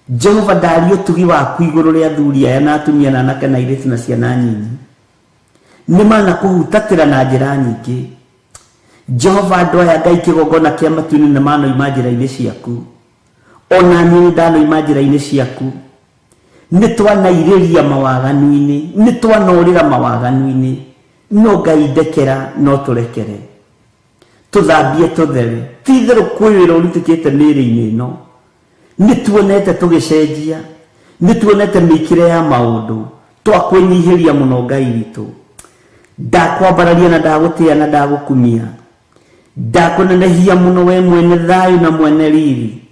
Jehova ndaria ũtugi waku igũrũ rĩa athuri aya na atumia na anake na airĩtu na ciana nyinyi nĩ manakũhutatĩra na njĩra nyingĩ Jehova andũ aya Ngai kĩgongona kĩa matu-inĩ nĩ manoima njĩra-inĩ ciaku ona niĩ nĩ ndanoima njĩra-inĩ ciaku nĩ twanairĩria mawaganu-inĩ nĩ twanorĩra mawaganu-inĩ no Ngai ndekera no tũrekere tũthambie tũthere ti itherũ kwĩ wĩra ũrutĩkĩte mĩĩrĩ-inĩ ĩno nĩ tuonete tũgĩcenjia nĩ tuonete mĩikĩre ya maũndũ twakwĩnyihĩria mũno Ngai witũ ndakwambararia na ndagũtĩa na ndagũkumia ndakũnenehia mũno we mwene thayũ na mwene riri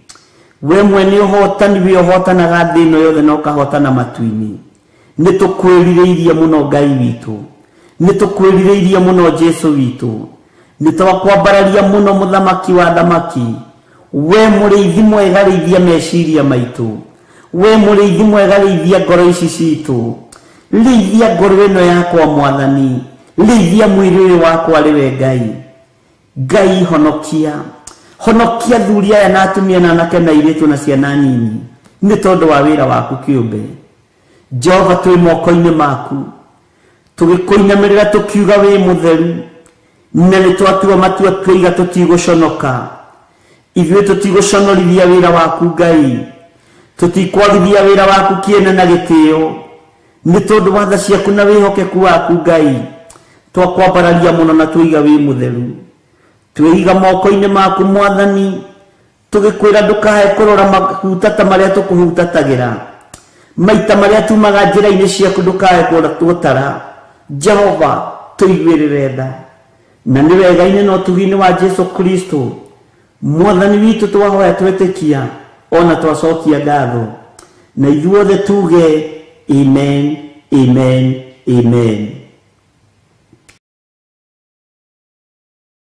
we mwene ũhotani wĩ ũhotanaga thĩ ĩno yothe na ũkahotana matu-inĩ nĩ tũkwĩrirĩirie mũno Ngai witũ nĩ tũkwĩrirĩirie mũno Jesu witũ nĩ twakwambararia mũno mũthamaki wa thamaki we mũrĩithi mwega rĩithia meciria maitũ we mũrĩithi mwega rĩithia ngoro ici citũ rĩithia ngoro ĩno yakwa mwathani rĩithia mwĩrĩ ũyũ wakwa rĩwe Ngai Ngai honokia honokia thuri aya na atumia na anake na airĩtu na ciana nini nĩ tondũ wa wĩra waku kĩũmbe Jehova twĩ moko-inĩ maku tũgĩkũinamĩrĩra tũkiuga wĩ mũtheru na nĩ twatua matua twoiga tũtigũconoka ithuĩ tũtigũconorithia wĩra waku Ngai tũtikwagithia wĩra waku kĩene na gĩtĩo nĩ tondũ wa tha ciaku na wĩhokeku waku Ngai twakwambararia mũno na twoiga wĩ mũtheru twĩiga moko-inĩ maku mwathani tũgĩkwĩra ndũkae kũrora mahutata marĩa tũkũhutatagĩra maita marĩa tumaga njĩra-inĩ ciaku ndũkae gũtara Jehova tũiguĩrĩre tha na nĩ wega-inĩ na ũtugi-inĩ wa Jesu Kristo mwathani witũ twahoya twetĩkia ona twacokia ngatho na ithuothe tuge amen, amen, amen.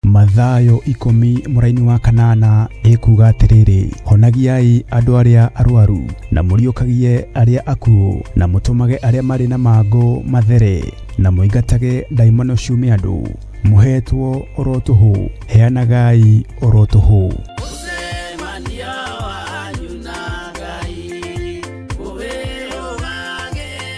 Mathayo 10 mũraini wa 8 ĩkuga atĩrĩrĩ honagiai andũ arĩa arwaru na mũriũkagie arĩa akuũ na mũtũmage arĩa marĩ na mangũ mathere na mũingatage ndaimono ciume andũ mũhetwo oro tũhũ heanagai oro tũhũ.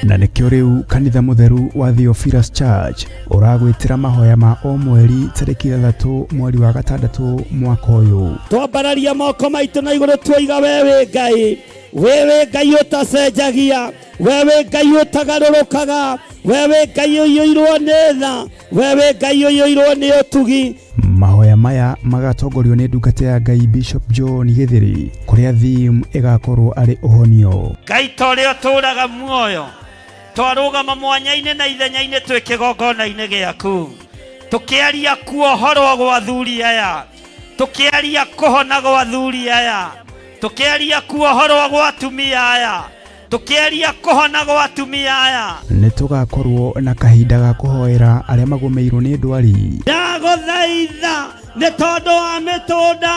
Na nĩkĩo rĩu kanitha mũtheru wa Theophilus Church ũragwĩtĩra mahoya ma o mweri tarĩki 3 mweri wa 6 mwaka ũyũ. Twambararia moko maitũ na igũrũ twoiga wewe Ngai, wewe Ngai ũtacenjagia, Wewe Ngai ũtagarũrũkaga, wewe Ngai ũiyũirwo nĩ tha, wewe Ngai ũiyũirwo nĩ ũtugi. Mahoya maya magatongorio nĩ ndungata ya Ngai Bishop John Githiri, kũrĩa theme ĩgakorwo arĩ ũhonio. Ngai ta ũrĩa ũtũũraga muoyo, twarũgama mwanya-inĩ na ithenya-inĩ twĩ kĩgongona-inĩ gĩaku, tũkĩaria kuohorwo gwa athuri aya, tũkĩaria kũhona gwa athuri aya, tũkĩaria kuohorwo gwa atumia aya, tũkĩaria kũhona gwa atumia aya. Nĩ tũgakorwo na kahinda ga kũhoera arĩa magũmĩirwo nĩ ndwari. Ndagũthaitha nĩ tondũ wa mĩtũnda,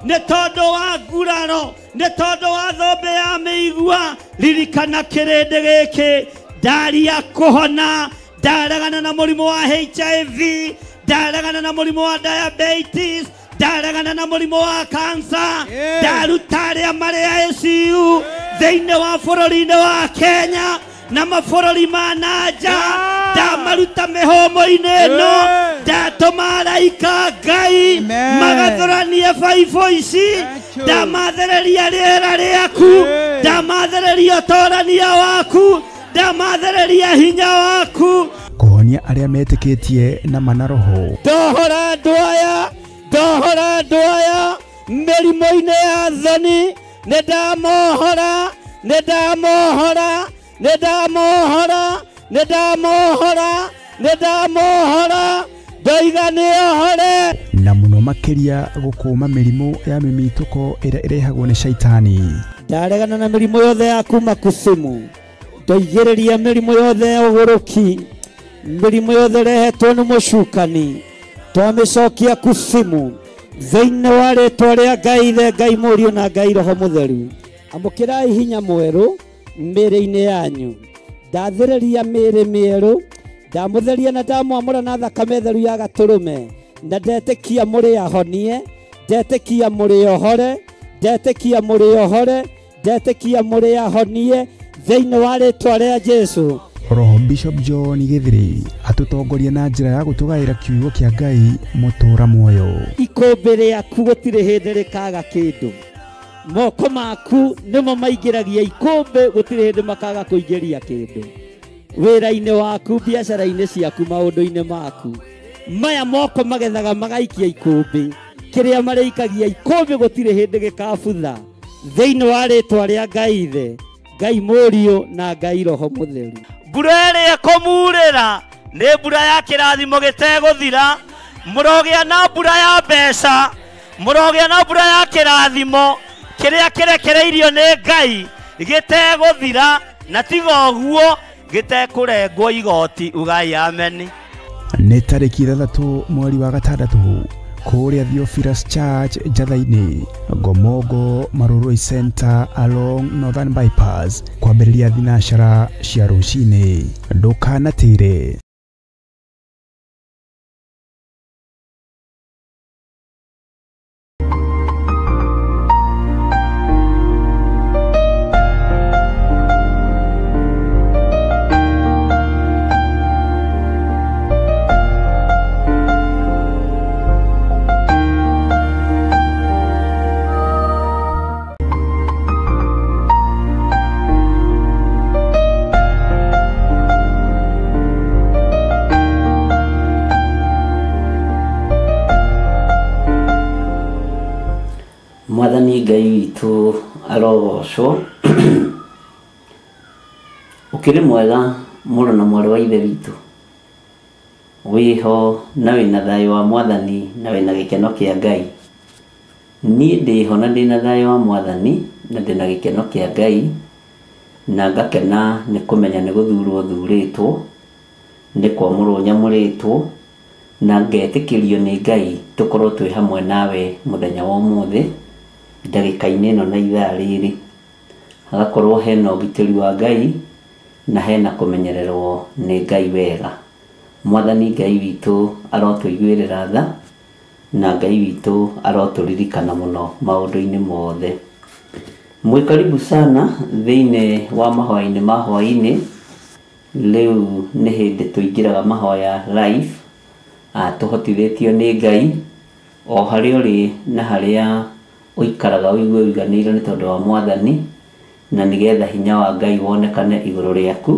nĩ tondũ wa nguraro, nĩ tondũ wa thũmbĩ ya mĩigua, ririkana kĩrĩndĩ gĩkĩ. Ndaria kũhona, ndaregana na mũrimũ wa HIV, ndaregana na mũrimũ wa diabetes, ndaregana na mũrimũ wa cancer, ndaruta arĩa marĩ ICU thĩinĩ wa bũrũri-inĩ wa Kenya na mabũrũri ma na nja, ndamaruta mĩhũmũ-inĩ ĩno, ndatũma araika Ngai magathũranie baibũ ici, ndamathereria rĩera rĩaku, ndamathereria ũtorania waku, ndamathereria hinya waku. Kũhonia arĩa metĩkĩtie na mana roho. Ndohora andũ aya, ndohora andũ aya mĩrimũ-inĩ ya thoni, nĩ ndamohora, nĩ ndamohora, nĩ ndamohora, nĩ ndamohora, nĩ ndamohora, ndoiga nĩohore. Na mũno makĩria gũkũma mĩrimũ ya mĩmitũko ĩrĩa ĩrehagwo nĩ shaitani. Ndaregana na mĩrimũ yothe ya kuma kusimu, ndoigĩrĩria mĩrimũ yothe ya ũgũrũki, mĩrimũ yothe ĩrehetwo nĩ mũcukani, twamĩcokia kusimu thĩinĩ wa rĩtwa rĩa Ngai Ithe, Ngai Mũriũ na Ngai Roho Mũtheru. Amũkĩrai hinya mwerũ mĩĩrĩ-inĩ yanyu. Ndathĩrĩria mĩĩrĩ mĩerũ, ndamũtheria na ndamwamũra na thakame theru ya gatũrũme, na ndetĩkia mũrĩ ahonie, ndetĩkia mũrĩ ohore, ndetĩkia mũrĩ ohore, ndetĩkia mũrĩ ahonie thĩinĩ wa rĩtwa rĩa Jesũ. Roho Bishop John Githiri atũtongoria na njĩra ya gũtũgaĩra kiugo kĩa Ngai mũtũũra muoyo. Ikũmbĩ rĩaku gũtirĩ hĩndĩ rĩkaga kĩndũ, moko maku nĩmo maingĩragia ikũmbĩ, gũtirĩ hĩndĩ makaga kũingĩria kĩndũ. Wĩra-inĩ waku, biacara-inĩ ciaku, maũndũ-inĩ maku, maya moko magethaga magaikia ikũmbĩ, kĩrĩa marĩikagia ikũmbĩ gũtirĩ hĩndĩ gĩkabutha thĩinĩ wa rĩtwa rĩa Ngai Ithe, Ngai Mũriũ na Ngai Roho Mũtheru. Mbura ĩrĩa ĩkũmurĩra nĩ mbura ya kĩrathimo gĩtegũthira, mũrogĩa na mbura ya mbeca, mũrogĩa na mbura ya kĩrathimo kĩrĩa kĩrekereirio nĩ Ngai gĩtegũthira, na tiga ũguo gĩtekũrengwo igoti. Ugai ameni. Nĩ tarĩki 6 mweri wa 6 kũrĩa Theophilus Church Njatha-inĩ, Ngomongo Marurui Center along Northern Bypass, kwambĩrĩria thinacara cia rũcinĩ. Ndũkanatĩre. Mwathani Ngai witũ arogocwo. Ũkĩrĩ mwega mũrũ na mwarĩ wa Ithe witũ, wĩho na wĩna thayũ wa Mwathani na wĩna gĩkeno kĩa Ngai. Niĩ ndĩho na ndĩna thayũ wa Mwathani na ndĩna gĩkeno kĩa Ngai, na ngakena nĩ kũmenya nĩ gũthurwo thurĩtwo, nĩ kwamũrwo nyamũrĩtwo, na ngetĩkĩrio nĩ Ngai tũkorwo twĩ hamwe nawe mũthenya wa ũmũthĩ, ndagĩka-inĩ ĩno na ithaa rĩrĩ. Hagakorwo hena ũgitĩri wa Ngai na hena kũmenyererwo nĩ Ngai wega. Mwathani Ngai witũ arotũiguĩrĩra tha, na Ngai witũ arotũririkana mũno maũndũ-inĩ mothe. Mwĩ karibu sana thĩinĩ wa mahoya-inĩ ma hwaĩ-inĩ. Rĩu nĩ hĩndĩ tũingĩraga mahoya live, tũhotithĩtio nĩ Ngai o harĩa ũrĩ na harĩa ũikaraga ũigue ũiganĩire nĩ tondũ wa Mwathani. na nĩgetha hinya wa Ngai wonekane igũrũ rĩaku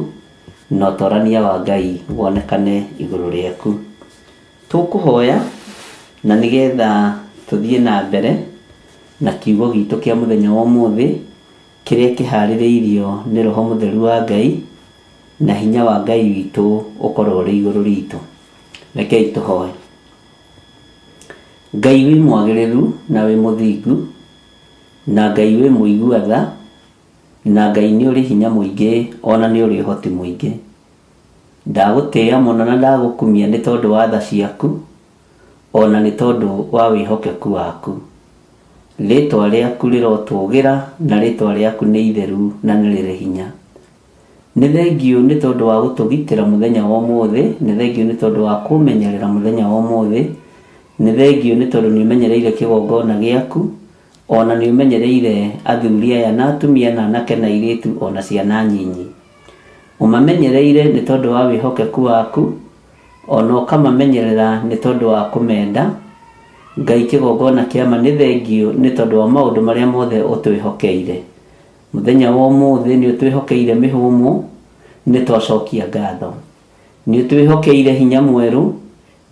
na ũtorania wa Ngai wonekane igũrũ rĩaku. Tũkũhoya na nĩgetha tũthiĩ na mbere na kiugo gitũ kĩa mũthenya wa ũmũthĩ kĩrĩa kĩharĩrĩirio nĩ Roho Mũtheru wa Ngai na hinya wa Ngai witũ ũkorwo ũrĩ igũrũ ritũ. Rekei tũhoe. Ngai wĩ mwagĩrĩru na wĩ mũthingu, na Ngai wĩ mũigua tha, na Ngai nĩ ũrĩ hinya mũingĩ ona nĩ ũrĩ ũhoti mũingĩ. Ndagũtĩĩa mũno na ndagũkumia nĩ tondũ wa tha ciaku ona nĩ tondũ wa wĩhokeku waku. Rĩtwa rĩaku rĩrotũgĩra na rĩtwa rĩaku nĩ itheru na nĩ rĩrĩ hinya. Nĩ thengiũ nĩ tondũ wa gũtũgitĩra mũthenya wa ũmũthĩ, nĩ thengiũ nĩ tondũ wa kũmenyerera mũthenya wa ũmũthĩ, nĩ thengiũ nĩ tondũ nĩ ũmenyereire kĩgongona gĩaku ona nĩ ũmenyereire athuri aya na atumia na anake na airĩtu ona ciana nyinyi. Ũmamenyereire nĩ tondũ wa wĩhokeku waku ona ũkamamenyerera nĩ tondũ wa kũmenda. Ngai kĩgongona kĩa ma nĩ thengiũ nĩ tondũ wa maũndũ marĩa mothe ũtwĩhokeire. Mũthenya wa ũmũthĩ nĩ ũtwĩhokeire mĩhũmũ, nĩ twacokia ngatho. Nĩ ũtwĩhokeire hinya mwerũ,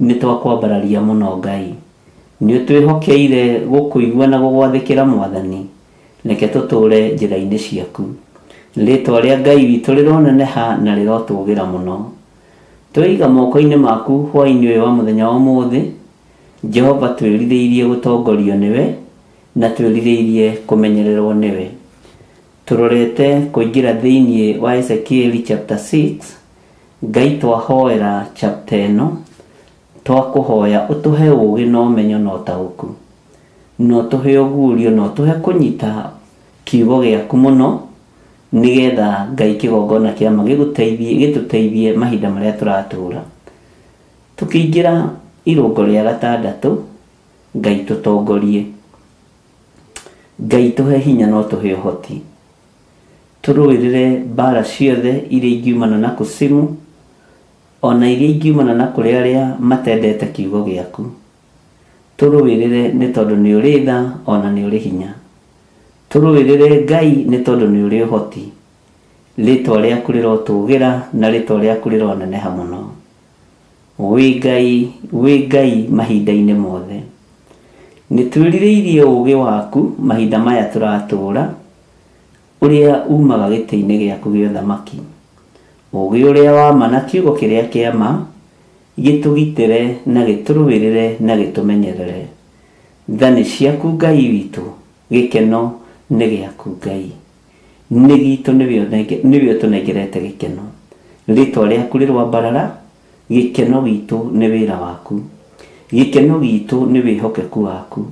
nĩ twakwambararia mũno Ngai. Nĩ ũtwĩhokeire gũkũigua na gũgwathĩkĩra Mwathani, reke tũtũũre njĩra-inĩ ciaku. Rĩtwa rĩa Ngai witũ rĩroneneha na rĩrotũgĩra mũno. Twĩiga moko-inĩ maku hwaĩ-inĩ ũyũ wa mũthenya wa ũmũthĩ. Jehova twĩrirĩirie gũtongorio nĩwe na twĩrirĩirie kũmenyererwo nĩwe. Tũrorete kũingĩra thĩinĩ wa Ezekieli chapter 6. Ngai twahoera chapter ĩno, twakũhoya ũtũhe ũũgĩ na ũmenyo na ũtaũku, na ũtũhe ũguũrio na ũtũhe kũnyita kiugo gĩaku mũno, nĩgetha Ngai kĩgongona kĩa ma gĩgũteithie gĩtũteithie mahinda marĩa tũratũũra. Tũkĩingĩra irũngo rĩa gatandatũ, Ngai tũtongorie, Ngai tũhe hinya na ũtũhe ũhoti, tũrũĩrĩre mbara ciothe iria ingiumana na kusimu ona iria ingiumana na kũrĩ arĩa matendete kiugo gĩaku. Tũrũĩrĩre nĩ tondũ nĩ ũrĩ tha ona nĩ ũrĩ hinya. Tũrũĩrĩre Ngai nĩ tondũ nĩ ũrĩ ũhoti. Rĩtwa rĩaku rĩrotũgĩra na rĩtwa rĩaku rĩroneneha mũno. Wĩ Ngai mahinda-inĩ mothe. Nĩ twĩrirĩirie ũũgĩ waku mahinda maya tũratũũra, ũrĩa umaga gĩtĩ-inĩ gĩaku gĩa ũthamaki. Ũũgĩ ũrĩa wa ma na kiugo kĩrĩa kĩa ma gĩtũgitĩre na gĩtũrũĩrĩre na gĩtũmenyerere. Tha nĩ ciaku Ngai witũ, gĩkeno nĩ gĩaku Ngai. Nĩ gitũ nĩwe ũtũnengerete gĩkeno. Rĩtwa rĩaku rĩrwambarara, gĩkeno gitũ nĩ wĩra waku, gĩkeno gitũ nĩ wĩhokeku waku,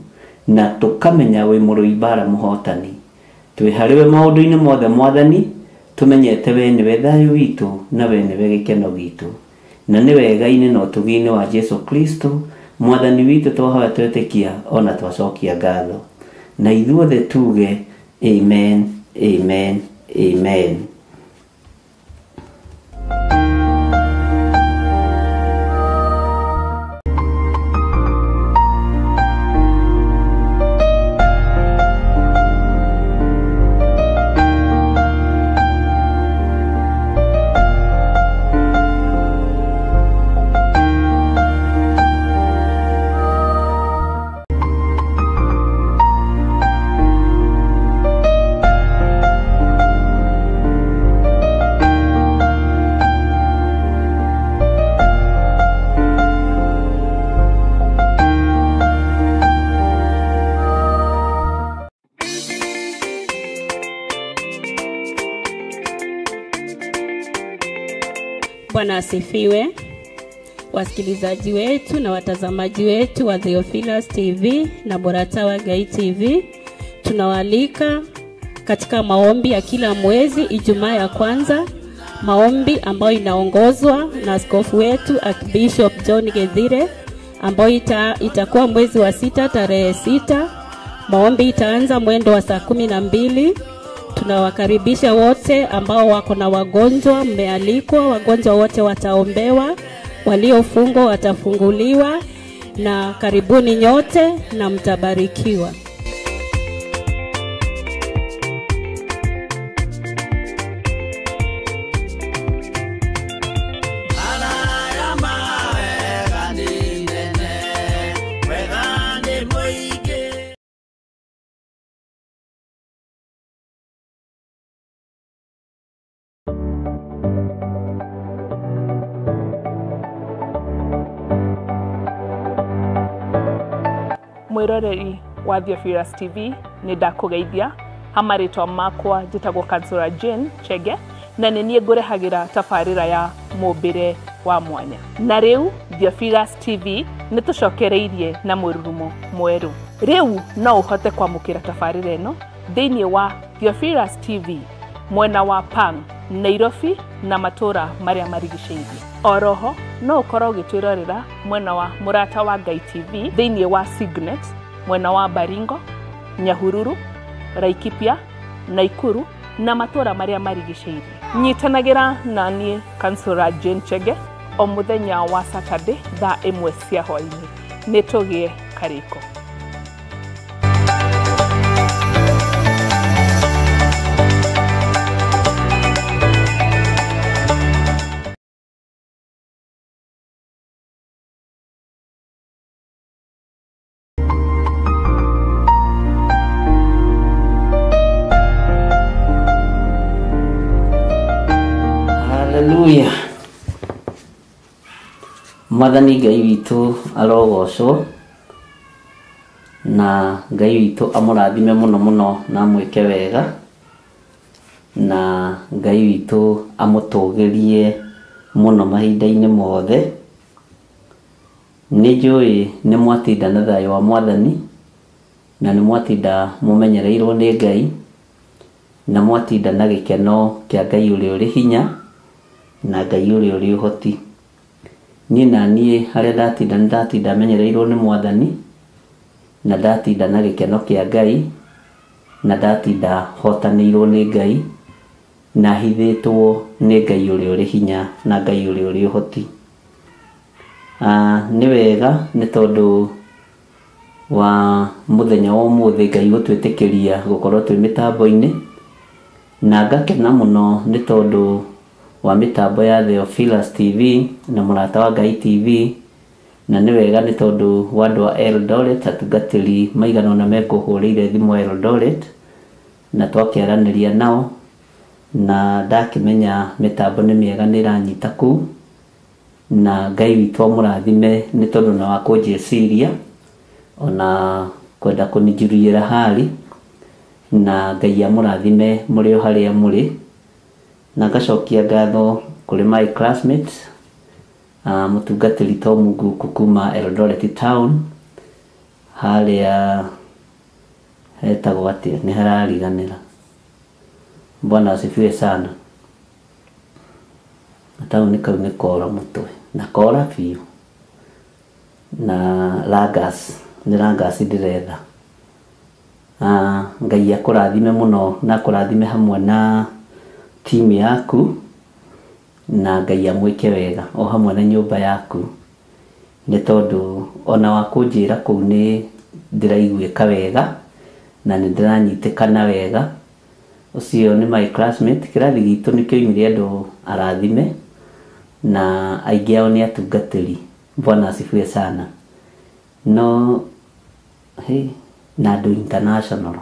na tũkamenya wĩ mũrũi mbara mũhotani. Twĩ harĩwe maũndũ-inĩ mothe Mwathani, tũmenyete we nĩwe thayũ witũ na we nĩwe gĩkeno gitũ, na nĩ wega-inĩ na ũtugi-inĩ wa Jesu Kristo Mwathani witũ twahoya twetĩkia ona twacokia ngatho. Na ithuothe tuge amen, amen, amen. Bwana asifiwe. Wasikilizaji wetu na watazamaji wetu wa Theophilus TV na Mũrata wa Ngai TV, tunawaalika katika maombi ya kila mwezi Ijumaa ya kwanza, maombi ambayo inaongozwa na askofu wetu Archbishop John Gethire, ambayo itakuwa mwezi wa 6 tarehe 6. Maombi itaanza mwendo wa saa 12. Tunawakaribisha wote ambao wako na wagonjwa, mmealikwa, wagonjwa wote wataombewa, waliofungwa watafunguliwa, na karibuni nyote na mtabarikiwa. Mwĩroreri wa Theophilus TV, nĩ ndakũgeithia ha marĩtwa makwa njĩtagwo Kansũra Jane Chege, na nĩ niĩ ngũrehagĩra tabarĩra ya mũmbĩre wa mwanya. Na rĩu Theophilus TV nĩ tũcokereirie na mũrurumo mwerũ. Rĩu no ũhote kwamũkĩra tabarĩra ĩno thĩinĩ wa Theophilus TV mwena wa Pang, Nairobi na matũra marĩa marigicĩirie. Oroho no ũkorwo ũgĩtwĩrorera mwena wa Mũrata wa Ngai TV thĩinĩ wa Signet mwena wa Baringo, Nyahururu, Laikipia, Naikuru na matũra marĩa marigicĩirie. Nyitanagĩra na niĩ Kansũra Jane Chege o mũthenya wa Saturday thaa 1 cia hwaĩ-inĩ. Nĩ tũgĩe karĩko. Haleluya. Mwathani Ngai witũ arogocwo, na Ngai witũ amũrathime mũno mũno na amwĩke wega, na Ngai witũ amũtũgĩrie mũno mahinda-inĩ mothe. Nĩ njũĩ nĩ mwatinda na thayũ wa Mwathani, na nĩ mwatinda mũmenyereirwo nĩ Ngai, na mwatinda na gĩkeno kĩa Ngai ũrĩa ũrĩ hinya na Ngai ũrĩa ũrĩ ũhoti. Niĩ na niĩ harĩa ndatinda nĩ ndatinda menyereirwo nĩ Mwathani, na ndatinda na gĩkeno kĩa Ngai, na ndatinda hotanĩirwo nĩ Ngai, na hithĩtwo nĩ Ngai ũrĩa ũrĩ hinya na Ngai ũrĩa ũrĩ ũhoti. Nĩ wega nĩ tondũ wa mũthenya wa ũmũthĩ Ngai gũtwĩtĩkĩria gũkorwo twĩ mĩtambo-inĩ, na ngakena mũno nĩ tondũ wa mĩtambo ya Theophilus TV na Mũrata wa Ngai TV, na nĩ wega nĩ tondũ wa andũ a Eldoret, atungatĩri maigana ũna mekũhũrĩire thimũ Eldoret, na twakĩaranĩria nao, na ndakĩmenya mĩtambo nĩ mĩega nĩ ĩranyita kũu, na Ngai witũ amũrathime nĩ tondũ na wa kũnjĩciria ona kwenda kũnijuriĩra hali, na Ngai amũrathime mũrĩ o harĩa mũrĩ. Na ngacokia ngatho kũrĩ my classmates, mũtungatĩri Tom Nguku kuma Eldoret town, harĩa hetagwo atĩa nĩ harariganĩra. Bwana asifiwe sana. Taũni kau nĩ kora mũtwe na kora biũ, na Langas nĩ Langas ndĩretha. Ngai akũrathime mũno na akũrathime hamwe na timu yaku, na Ngai amwĩke wega o hamwe na nyũmba yaku, nĩ tondũ ona wa kũnjĩra kũu nĩ ndĩraiguĩka wega na nĩ ndĩranyitĩkana wega. Ũcio nĩ my classmate, kĩrathi gitũ nĩ kĩoimire andũ arathime, na aingĩ ao nĩ atungatĩri. Bwana asifiwe sana. No hey, na andũ international,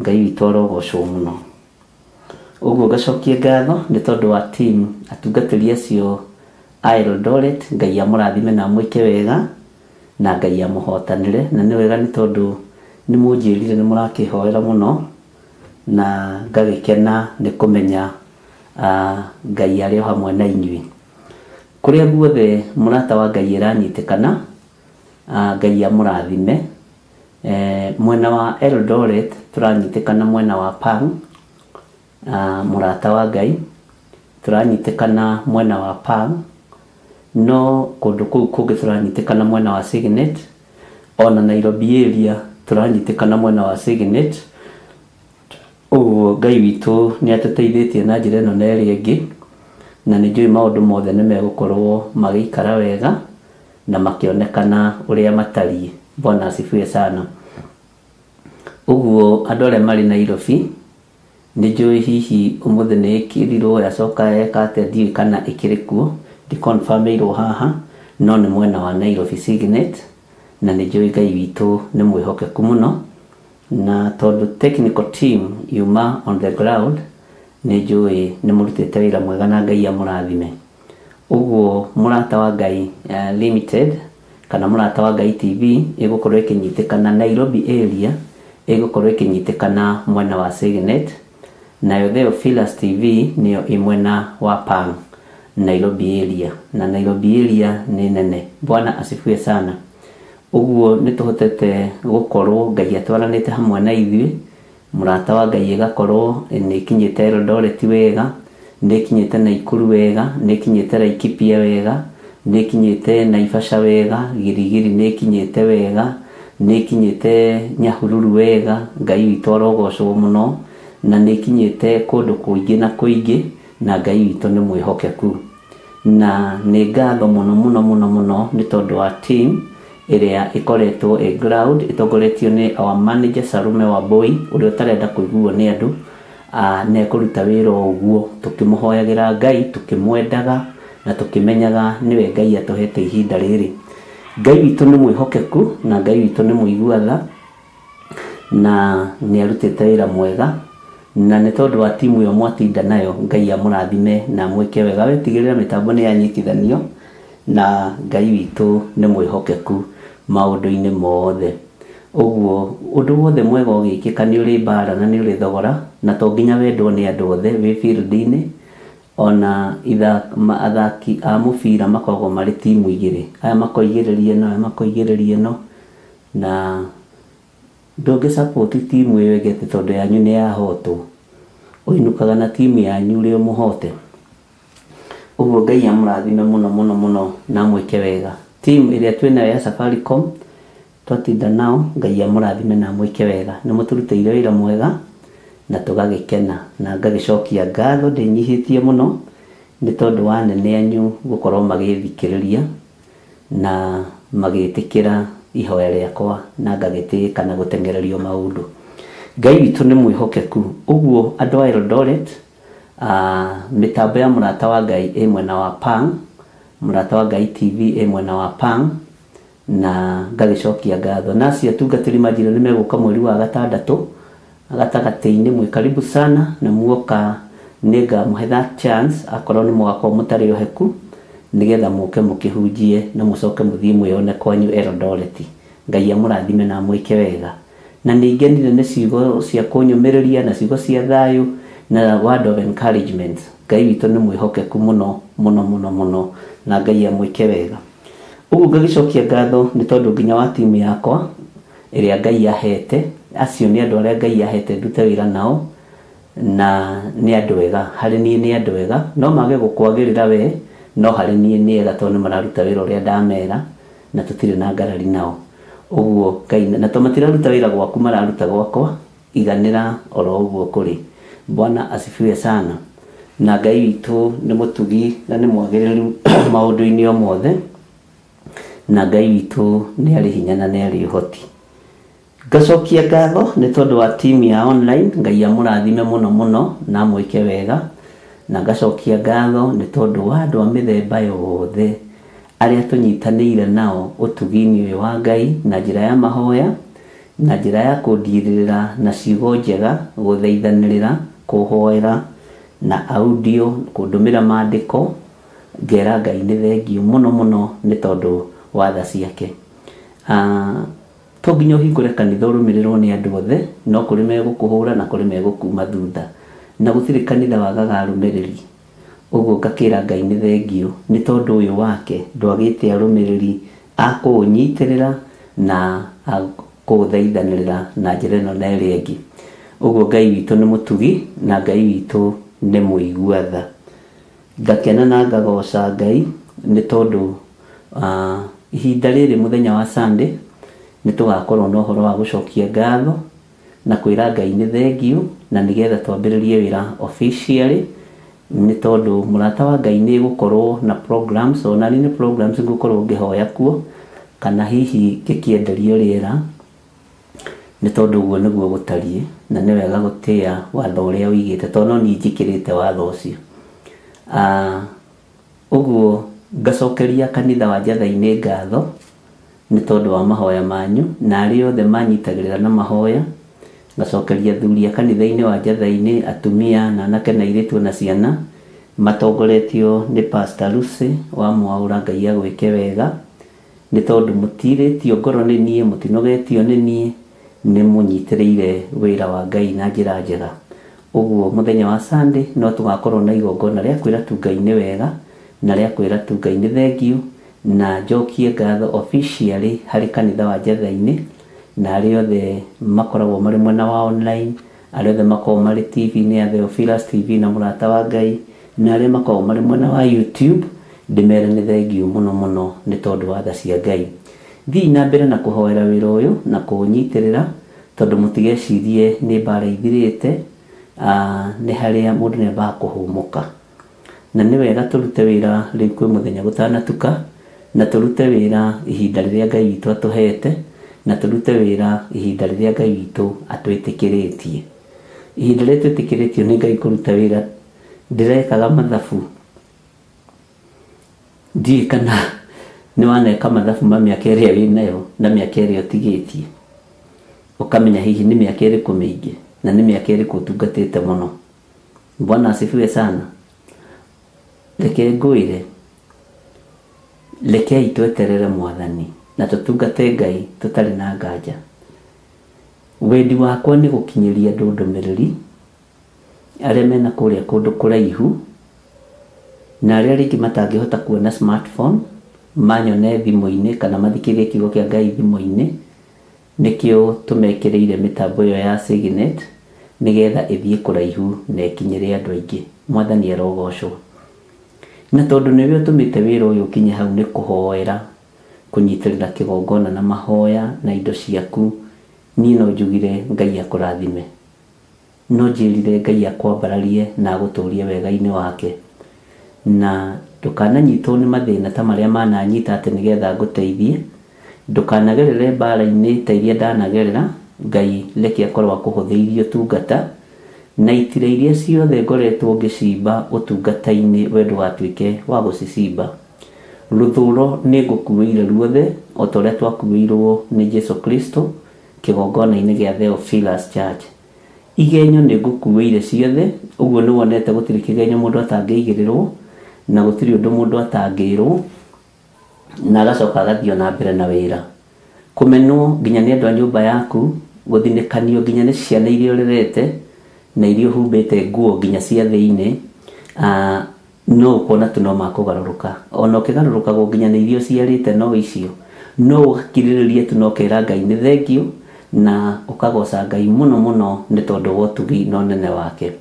Ngai witũ arogocwo mũno. Ũguo ngacokia ngatho nĩ tondũ wa team atungatĩri acio a Eldoret. Ngai amũrathime na amwĩke wega, na Ngai amũhotanĩre. Na nĩ wega nĩ tondũ nĩ mũnjĩrire nĩ mũrakĩhoera mũno, na ngagĩkena nĩ kũmenya Ngai arĩ o hamwe na inyuĩ. Kũrĩa guothe Mũrata wa Ngai ĩranyitĩkana, Ngai amũrathime. Mwena wa Eldoret tũranyitĩkana mwena wa Pang, Mũrata wa Ngai tũranyitĩkana mwena wa Pang, no kũndũ kũu kũngĩ tũranyitĩkana mwena wa Signet, ona Nairobi area tũranyitĩkana mwena wa Signet. Ũguo Ngai witũ nĩ atũteithĩtie na njĩra ĩno na ĩrĩa ĩngĩ, na nĩ njũĩ maũndũ mothe nĩ megũkorwo magĩikara wega na makĩonekana ũrĩa matariĩ. Bwana asifiwe sana. Ũguo andũ arĩa marĩ Nairobi, nĩ njũĩ hihi ũmũthĩ nĩ ĩkĩrirwo yacoka eka atĩa, ndiũĩ kana ĩkĩrĩ kuo, ndiconfirmĩirwo haha, no nĩ mwena wa Nairobi Signet, na nĩ njũĩ Ngai witũ nĩ mwĩhokeku mũno, na tondũ technical team yuma on the ground, nĩ njũĩ nĩ mũrutĩte wĩra mwega na Ngai amũrathime. Ũguo Mũrata wa Ngai Limited Kana Mũrata wa Ngai TV ĩgũkorwo ĩkĩnyitĩkana Nairobi area, ĩgũkorwo ĩkĩnyitĩkana mwena wa Signet, nayo Theophilus TV nĩyo ĩ mwena wa Pang, Nairobi area. Na Nairobi area nĩ nene. Bwana asifiwe sana. Ũguo nĩ tũhotete gũkorwo Ngai atwaranĩte hamwe na ithuĩ. Mũrata wa Ngai ĩgakorwo nĩ ĩkinyĩte Eldoret wega, nĩ ĩkinyĩte Naikuru wega, nĩ ĩkinyĩte Laikipia wega, nĩ ĩkinyĩte Naivasha wega, Girigiri nĩ ĩkinyĩte wega, nĩ ĩkinyĩte Nyahururu wega. Ngai witũ arogocwo mũno. Na nĩ ĩkinyĩte kũndũ kũingĩ na kũingĩ, na Ngai witũ nĩ mwĩhokeku. Na nĩ ngatho mũno mũno mũno mũno nĩ tondũ wa team ĩrĩa ĩkoretwo ĩ ground, ĩtongoretio nĩ our manager Salume Wambui, ũrĩa ũtarenda kũiguo nĩ andũ, na ekũruta wĩra o ũguo tũkĩmũhoyagĩra Ngai, tũkĩmwendaga na tũkĩmenyaga nĩwe Ngai atũhete ihinda rĩrĩ. Ngai witũ nĩ mwĩhokeku na Ngai witũ nĩ mũigua tha, na nĩ arutĩte wĩra mwega. Na nĩ tondũ wa timu ĩyo mwatinda nayo, Ngai amũrathime na amwĩke wega. Wetigĩrĩra mĩtambo nĩ yanyitithanio, na Ngai witũ nĩ mwĩhokeku maũndũ-inĩ mothe. Ũguo ũndũ wothe mwega ũgĩkĩka nĩ ũrĩ mbara na nĩ ũrĩ thogora, na to nginya wendwo nĩ andũ othe wĩ field-inĩ. Ona athaki a mũbira makoragwo marĩ timu igĩrĩ, aya makoigĩrĩria ĩno, aya makoigĩrĩria ĩno, na ndũngĩ support timu ĩyo ĩngĩ atĩ tondũ yanyu nĩ yahotwo. Ũinũkaga na timu yanyu ũrĩa mũhote. Ũguo Ngai amũrathime mũno mũno mũno na amwĩke wega. Timu ĩrĩa twĩnayo ya Safaricom twatinda nao, Ngai amũrathime na amwĩke wega. Nĩ mũtũrutĩire wĩra mwega na tũgagĩkena, na ngagĩcokia ngatho ndĩnyihĩtie mũno nĩ tondũ wa anene anyu gũkorwo magĩthikĩrĩria na magĩtĩkĩra ihoya rĩakwa, na ngagĩtĩĩka na gũteng'ererio maũndũ. Ngai witũ nĩ mwĩhokeku. Ũguo andũ a Eldoret, mĩtambo ya Mũrata wa Ngai ĩ mwena wa Pang, Mũrata wa Ngai TV ĩ mwena wa Pang, na ngagĩcokia ngatho. Na acio atungatĩri manjĩra nĩ megũka mweri wa gatandatũ gatagatĩ-inĩ, mwĩ karibu sana, na muoka nĩngamũhe that chance akorwo nĩ mũgakorwo mũtarĩ oheku, nĩgetha mũke mũkĩhunjie na mũcoke mũthiĩ mwĩyone kwanyu Eldoret. Ngai amũrathime na amwĩke wega. Na nĩ ngenire nĩ ciugo cia kũnyũmĩrĩria na ciugo cia thayũ na word of encouragement. Ngai witũ nĩ mwĩhokeku mũno mũno mũno mũno, na Ngai amwĩke wega. Ũguo ngagĩcokia ngatho nĩ tondũ nginya wa timu yakwa ĩrĩa Ngai ahete, acio nĩ andũ arĩa Ngai ahete ndute wĩra nao, na nĩ andũ ega. Harĩ niĩ nĩ andũ ega, no mage gũkwagĩrĩra we, no harĩ niĩ nĩ ega tondũ nĩ mararuta wĩra ũrĩa ndamera, na tũtirĩ na ngarari nao. Ũguo Ngai, na to matiraruta wĩra gwaku, mararuta gwakwa, iganĩra oro ũguo kũrĩ. Bwana asifiwe sana. Na Ngai witũ nĩ mũtugi na nĩ mwagĩrĩru maũndũ-inĩ o mothe, na Ngai witũ nĩ arĩ hinya na nĩ arĩ ũhoti. Ngacokia ngatho nĩ tondũ wa timu ya online, Ngai amũrathime mũno mũno na amwĩke wega. Na ngacokia ngatho nĩ tondũ wa andũ a mĩthemba yothe arĩa tũnyitanĩire nao ũtugi-inĩ ũyũ wa Ngai na njĩra ya mahoya, na njĩra ya kũndirĩrĩra na ciugo njega, gũthaithanĩrĩra, kũhoera na audio, kũndũmĩra maandĩko. Ngera Ngai nĩ thengiũ mũno mũno nĩ tondũ wa tha ciake. To nginya ũhingũre kanitha ũrũmĩrĩrwo nĩ andũ othe, no kũrĩ megũkũhũra na kũrĩ megũkuma thutha, na gũtirĩ kanitha wagaga arũmĩrĩri. Ũguo ngakĩra Ngai nĩ thengiũ nĩ tondũ ũyũ wake ndwagĩte arũmĩrĩri a kũũnyitĩrĩra na a kũũthaithanĩrĩra na njĩra ĩno na ĩrĩa ĩngĩ. Ũguo Ngai witũ nĩ mũtugi na Ngai witũ nĩ mũigua tha. Ngakena na ngagoca Ngai nĩ tondũ ihinda rĩrĩ mũthenya wa Sunday nĩ tũgakorwo na ũhoro wa gũcokia ngatho na kwĩra Ngai nĩ thengiũ, na nĩgetha twambĩrĩrie wĩra officially, nĩ tondũ Mũrata wa Ngai nĩ ĩgũkorwo na programs, ona niĩ nĩ programs ngũkorwo ngĩhoya kuo, kana hihi ngĩkĩenderio rĩera, nĩ tondũ ũguo nĩguo gũtariĩ, na nĩ wega gũtĩĩa watho ũrĩa ũigĩte, tondũ no niĩ njĩkĩrĩte watho ũcio. Ũguo ngacokeria kanitha wa Njathai-inĩ ngatho nĩ tondũ wa mahoya manyu, na arĩa othe manyitagĩrĩra na mahoya. Ngacokeria athuri a kanitha-inĩ wa Njathai-inĩ, atumia na anake na airĩtu na ciana, matongoretio nĩ Pastor Lucy wa Mwaũra, Ngai agwĩke wega. Nĩ tondũ mũtirĩtio ngoro nĩ niĩ, mũtinogetio nĩ niĩ, nĩ mũnyitĩrĩire wĩra wa Ngai na njĩra njega. Ũguo mũthenya wa Sunday no tũgakorwo na igongona rĩa kwĩra tu Ngai nĩ wega na rĩa kwĩra tu Ngai nĩ thengiũ, na njokie ngatho officially harĩ kanitha wa Njetha-inĩ na arĩa othe makoragwo marĩ mwena wa online, arĩa othe makoragwo marĩ TV-inĩ ya Theophilus TV na Mũrata wa Ngai, na arĩa makoragwo marĩ mwena wa YouTube, ndĩmere nĩ thengiũ mũno mũno nĩ tondũ wa tha cia Ngai. Thiĩ na mbere na kũhoera wĩra ũyũ na kũũnyitĩrĩra, tondũ mũtigecirie nĩ mbara ithirĩte, nĩ harĩa mũndũ nĩ ambaga kũhũmũka. Na nĩ wega tũrute wĩra rĩu kwĩ mũthenya gũtanatuka, na tũrute wĩra ihinda rĩrĩa Ngai witũ atũhete, na tũrute wĩra ihinda rĩrĩa Ngai witũ atwĩtĩkĩrĩtie. Ihinda rĩrĩa twĩtĩkĩrĩtio nĩ Ngai kũruta wĩra, ndĩrekaga mathabu. Ndiũĩ kana nĩ waneka mathabu ma mĩaka ĩrĩa wĩnayo na mĩaka ĩrĩa ũtigĩtie, ũkamenya hihi nĩ mĩaka ĩrĩkũ mĩingĩ na nĩ mĩaka ĩrĩkũ ũtungatĩte mũno. Bwana asifiwe sana. Reke ngwĩre, rekei tweterere Mwathani na tũtungate Ngai tũtarĩ na nganja. Wendi wakwa nĩ gũkinyĩria andũ ndũmĩrĩri arĩa mena kũrĩa kũndũ kũraihu na arĩa rĩngĩ matangĩhota kuona smartphone, manyone thimũ-inĩ kana mathikĩrĩrie kiugo kĩa Ngai thimũ-inĩ. Nĩkĩo tũmekĩrĩire mĩtambo ĩyo ya Signet nĩgetha ĩthiĩ kũraihu na ĩkinyĩre andũ aingĩ. Mwathani arogocwo. Na tondũ nĩwe ũtũmĩte wĩra ũyũ ũkinye hau nĩ kũhoera, kũnyitĩrĩra kĩgongona na mahoya na indo ciaku, niĩ no njugire Ngai akũrathime. No njĩrire Ngai akwambararie na agũtũrie wega-inĩ wake. Na ndũkananyitwo nĩ mathĩna ta marĩa mananyita atĩ nĩgetha ngũteithie. Ndũkanagerere mbara-inĩ ta iria ndanagerera. Ngai reke akorwo akũhũthĩirie ũtungata, na itira iria ciothe ngoretwo ngĩcimba ũtungata-inĩ we ndũgatuĩke wa gũcicimba. Rũthũro nĩ ngũkuĩire ruothe o ta ũrĩa twakuĩirwo nĩ Jesu Kristo kĩgongona-inĩ gĩa Theophilus Church. Igenyo nĩ ngũkuĩire ciothe, ũguo nĩ wonete gũtirĩ kĩgenyo mũndũ atangĩigĩrĩrwo na gũtirĩ ũndũ mũndũ atangĩrwo, na agacoka agathiĩ na mbere na wĩra. Kũmenwo nginya nĩ andũ a nyũmba yaku, gũthinĩkanio nginya nĩ ciana iria ũrerete na iria ũhumbĩte nguo nginya cia thĩinĩ, no ũkona tu no makũgarũrũka. Ona ũkĩgarũrũkagwo nginya nĩ iria ũciarĩte no icio, no ũgakirĩrĩria tu na ũkera Ngai nĩ thengiũ, na ũkagoca Ngai mũno mũno nĩ tondũ wa ũtugi na ũnene wake.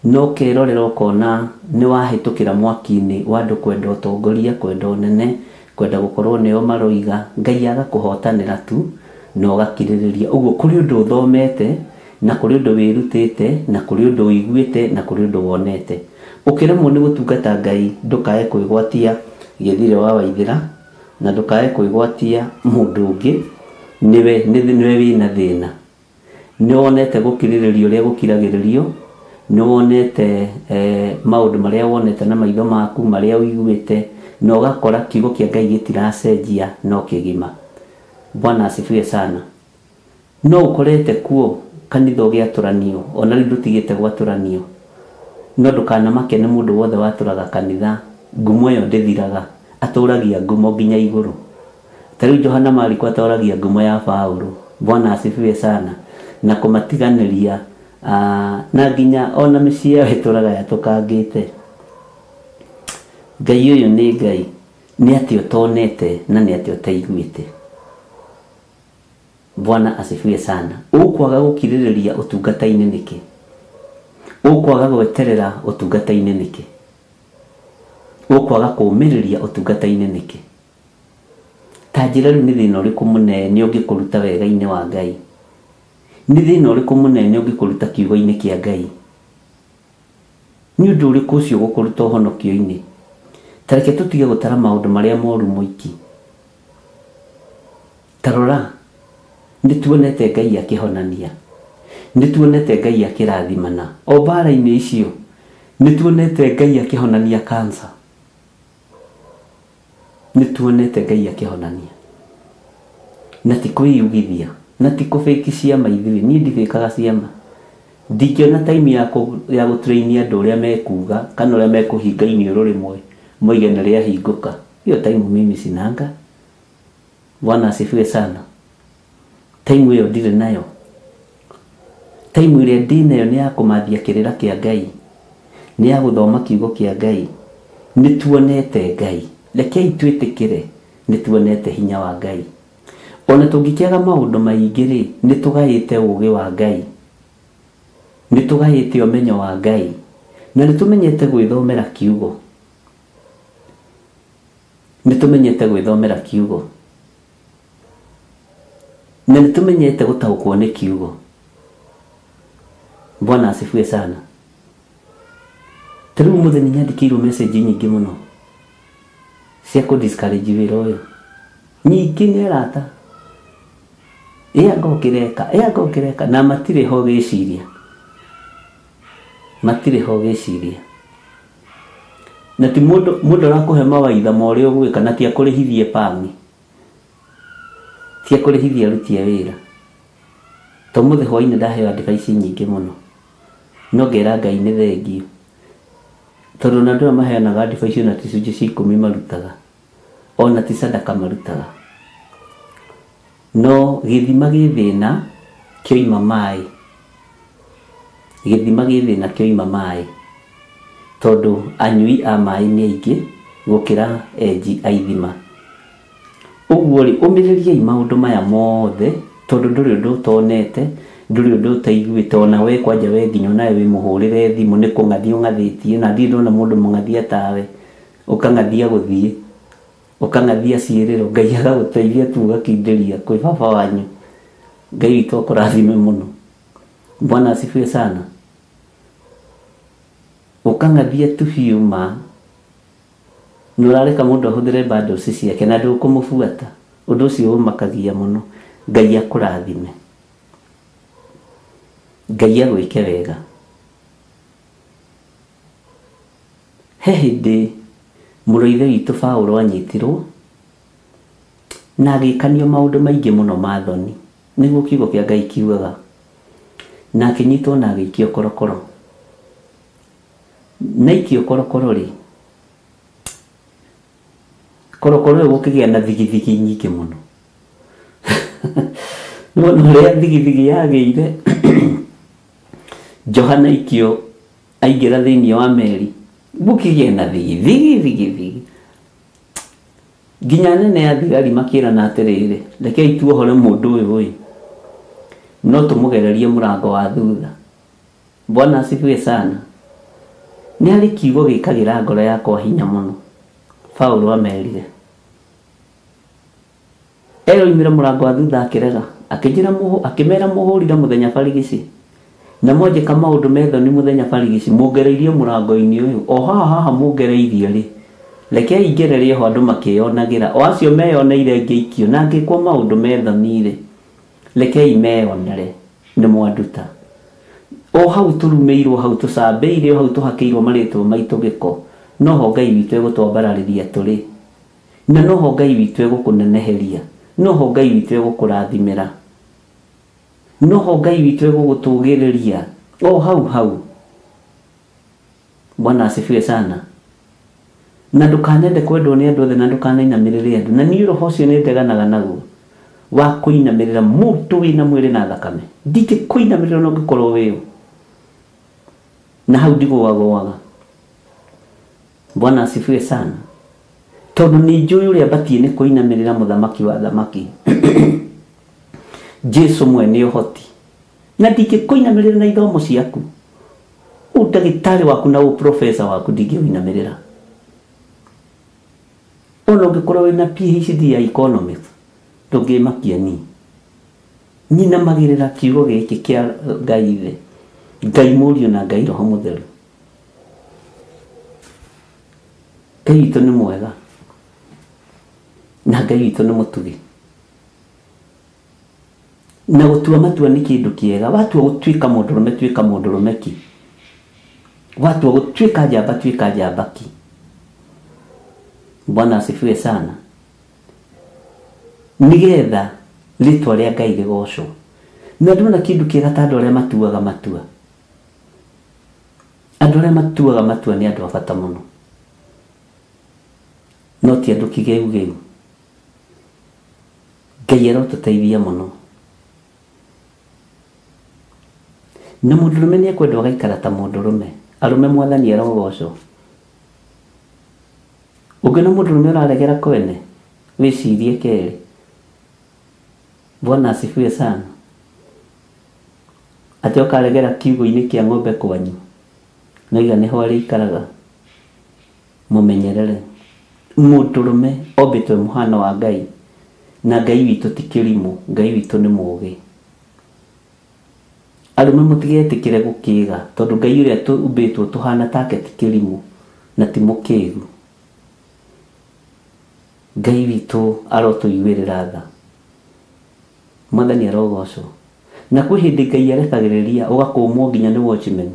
No ũkerorera ũkona nĩ wahĩtũkĩra mwaki-inĩ wa andũ kwenda ũtongoria, kwenda ũnene, kwenda gũkorwo nĩo maroiga, Ngai agakũhotanĩra tu na ũgakirĩrĩria. Ũguo kũrĩ ũndũ ũthomete, na kũrĩ ũndũ wĩrutĩte, na kũrĩ ũndũ ũiguĩte, na kũrĩ ũndũ wonete. Ũkĩremwo nĩ gũtungata Ngai, ndũkae kwĩgwatia gĩthire wa Waithĩra, na ndũkae kwĩgwatia mũndũ ũngĩ, nĩwe wĩna thĩna. Nĩ wonete gũkirĩrĩria ũrĩa gũkiragĩrĩrio, nĩ wonete maũndũ marĩa wonete na maitho maku, marĩa ũiguĩte, na ũgakora kiugo kĩa Ngai gĩtiracenjia no kĩgima. Bwana asifiwe sana. No ũkorete kuo kanitha ũgĩatũranio, ona rĩu ndũtigĩte gwatũranio, no ndũkanamake nĩ mũndũ wothe watũraga kanitha, ngumo ĩyo ndĩthiraga, atũragia ngumo nginya igũrũ. Ta rĩu Johana Mariko atũragia ngumo ya Paũlũ. Bwana asifiwe sana. Na kũmatiganĩria, na nginya ona mĩciĩ yao ĩtũraga yatũkangĩte. Ngai ũyũ nĩ Ngai, nĩ atĩ ũtonete na nĩ atĩ ũtaiguĩte. Bwana asifiwe sana. Ũkwaga gũkirĩrĩria ũtungata-inĩ nĩkĩ? Ũkwaga gweterera ũtungata-inĩ nĩkĩ? Ũkwaga kũũmĩrĩria ũtungata-inĩ nĩkĩ? Ta njĩra rĩu nĩ thĩna ũrĩkũ mũnene ũngĩkũruta wega-inĩ wa Ngai? Nĩ thĩna ũrĩkũ mũnene ũngĩkũruta kiugo-inĩ kĩa Ngai? Nĩ ũndũ ũrĩkũ ũcio ũgũkũruta ũhonokio-inĩ? Ta reke tũtige gũtara maũndũ marĩa moru mũiki. Ta rora, nĩ tuonete Ngai akĩhonania, nĩ tuonete Ngai akĩrathimana. O mbara-inĩ icio nĩ tuonete Ngai akĩhonania cancer, nĩ tuonete Ngai akĩhonania. Na ti kwĩyugithia, na ti kũbĩki ciama ithuĩ. Niĩ ndibĩkaga ciama. Ndingĩona time ya gũtrain andũ ũrĩa mekuga kana ũrĩa mekũhinga iniũrũ rĩmwe moige nĩ rĩahingũka. Hiyo time mimi sinanga. Bwana asifiwe sana. Time ĩyo ndirĩ nayo. Time ĩrĩa ndĩ nayo nĩ ya kũmathia kĩrĩra kĩa Ngai, nĩ ya gũthoma kiugo kĩa Ngai. Nĩ tuonete Ngai, rekei twĩtĩkĩre nĩ tuonete hinya wa Ngai. Ona tũngĩkĩaga maũndũ maingĩ rĩ, nĩ tũgaĩte ũũgĩ wa Ngai, nĩ tũgaĩte ũmenyo wa Ngai, na nĩ tũmenyete gwĩthomera kiugo. Nĩ tũmenyete gwĩthomera kiugo, na nĩ tũmenyete gũtaũkwo nĩ kiugo. Bwana asifiwe sana. Ta rĩu ũmũthĩ nĩ nyandĩkĩirwo message nyingĩ mũno cia kũ discourage wĩra ũyũ, nyingĩ nĩ arata, ĩanga ũkĩreka, ĩanga ũkĩreka, na matirĩ ho gĩciria, matirĩ ho gĩciria. Na ti mũndũ ũrakũhe mawaitha ma ũrĩa ũgwĩka, na ti akũrĩhithie pangi, ti akũrĩhithie aruti a wĩra. To mũthĩ hwainĩ ndaheo advice nyingĩ mũno, no ngera Ngai nĩ thengio, tondũ ona andũ aya maheanaga advice ona ti cunjĩ cia ikũmi marutaga, ona ti sadaka marutaga. No gĩthima gĩ thĩna kĩoima maĩ, gĩthima gĩ thĩna kĩoima maĩ, tondũ anyui a maĩ nĩ aingĩ gũkĩra enji a ithima. Ũguo rĩ, ũmĩrĩriai maũndũ maya mothe, tondũ ndũrĩ ũndũ ũtonete, ndũrĩ ũndũ ũtaiguĩte. Ona we kwanja we nginya onawe wĩ mũhũrĩre thimũ nĩ kũng'athia ũng'athĩtie, na ndirĩ ndona mũndũ mũng'athia tawe, ũkang'athia gũthiĩ, ũkang'athia ciĩrĩro, Ngai agagũteithia tu ũgakindĩria kwĩ baba wanyu. Ngai witũ akũrathime mũno. Bwana asifiwe sana. Ũkang'athia tu biũ ma, nĩ ũrareka mũndũ ahũthĩre bundles ciake na ndũkũmũbuata. Ũndũ ũcio ũmakagia mũno. Ngai akũrathime, Ngai agwĩke wega. He hĩndĩ mũrũ ithe witũ Paũlũ anyitirwo na agĩkanio maũndũ maingĩ mũno ma thoni, nĩguo kiugo kĩa Ngai kiugaga, na akĩnyitwo na agĩikio korokoro. Na aikio korokoro rĩ, korokoro ĩyo gũkĩgĩa na thigithigi nyingĩ mũno. Nĩwona ũrĩa thigithigi yagĩire Johana aikio aingĩra thĩinĩ wa meri, gũkĩgĩa na thigithigi thigithigi nginya anene a thigari makĩrana atĩrĩrĩ, rekei tuohore mũndũ ũyũ ĩ, no tũmũgererie mũrango wa thutha. Bwana asifiwe sana. Nĩ harĩ kiugo gĩkagĩra ngoro yakwa hinya mũno. Paũlũ amerire, eroimĩra mũrango wa thutha akĩrega, akĩnjĩra akĩmera mũhũrire mũthenya barigici, na mwanjĩka maũndũ me thoni mũthenya barigici, mũngereirie mũrango-inĩ ũyũ, o haha haha mũngereirie rĩ, rekei ngererie ho andũ makĩyonagĩra, o acio meyoneire ngĩikio na ngĩkwo maũndũ me thoni rĩ, rekei meyonere nĩ mwanduta. O hau tũrumĩirwo, hau tũcambĩire, hau tũhakĩirwo marĩtwa maitũ gĩko, noho Ngai witũ egũtwambararĩria tũrĩ, na noho Ngai witũ egũkũneneheria, noho Ngai witũ egũkũrathimĩra, noho Ngai witũ egũgũtũgĩrĩria, o hau hau. Bwana asifiwe sana. Na ndũkanende kwendwo nĩ andũ othe, na ndũkanainamĩrĩre andũ. Na niĩ roho ũcio nĩ ndeganaga naguo wa kũinamĩrĩra mũndũ wĩna mwĩrĩ na thakame. Ndingĩkũinamĩrĩra ona ũngĩkorwo wĩ ũ, na hau ndigũagũaga. Bwana asifiwe sana. Tondũ nĩ njũĩ ũrĩa batiĩ nĩ kũinamĩrĩra mũthamaki wa thamaki, Jesu mwene ũhoti, na ndingĩkũinamĩrĩra na ithomo ciaku, ũndagĩtarĩ waku na ũprofesa waku ndingĩũinamĩrĩra. Ona ũngĩkorwo wĩna PhD ya economics ndũngĩmakia niĩ. Nyinamagĩrĩra kiugo gĩkĩ kĩa Ngai Ithe, Ngai Mũriũ na Ngai Roho Mũtheru. Ngai witũ nĩ mwega na Ngai witũ nĩ mũtugi, na gũtua matua nĩ kĩndũ kĩega. Watua gũtuĩka mũndũrũme, tuĩka mũndũrũme ki. Watua gũtuĩka njamba, tuĩka njamba ki. Bwana asifiwe sana. Nĩgetha rĩtwa rĩa Ngai rĩgocwo. Na ndona kĩndũ kĩega ta andũ arĩa matuaga matua. Andũ arĩa matuaga matua nĩ andũ a bata mũno, no ti andũ kĩgeugeu. Ngai arotũteithia mũno. Na mũndũrũme nĩ ekwendwo agaikara ta mũndũrũme. Arũme mwathani arogocwo. Ũngĩona mũndũrũme ũraregera kwene, wĩcirie kerĩ. Bwana asifiwe sana. Atĩ ũkaregera kiugũ-inĩ kĩa ng'ombe kwanyu, noiga nĩho arĩikaraga. Mũmenyerere. Mũndũrũme ombĩtwo mũhano wa Ngai, na Ngai witũ ti kĩrimũ, Ngai witũ nĩ mũũgĩ. Arũme mũtigetĩkĩre gũkĩga, tondũ Ngai ũrĩa tũmbĩtwo tũhana take ti kĩrimũ na ti mũkĩgu. Ngai witũ arotũiguĩrĩra tha. Mwathani arogocwo. Na kwĩ hĩndĩ Ngai arekagĩrĩria ũgakũmwo nginya nĩ watchman.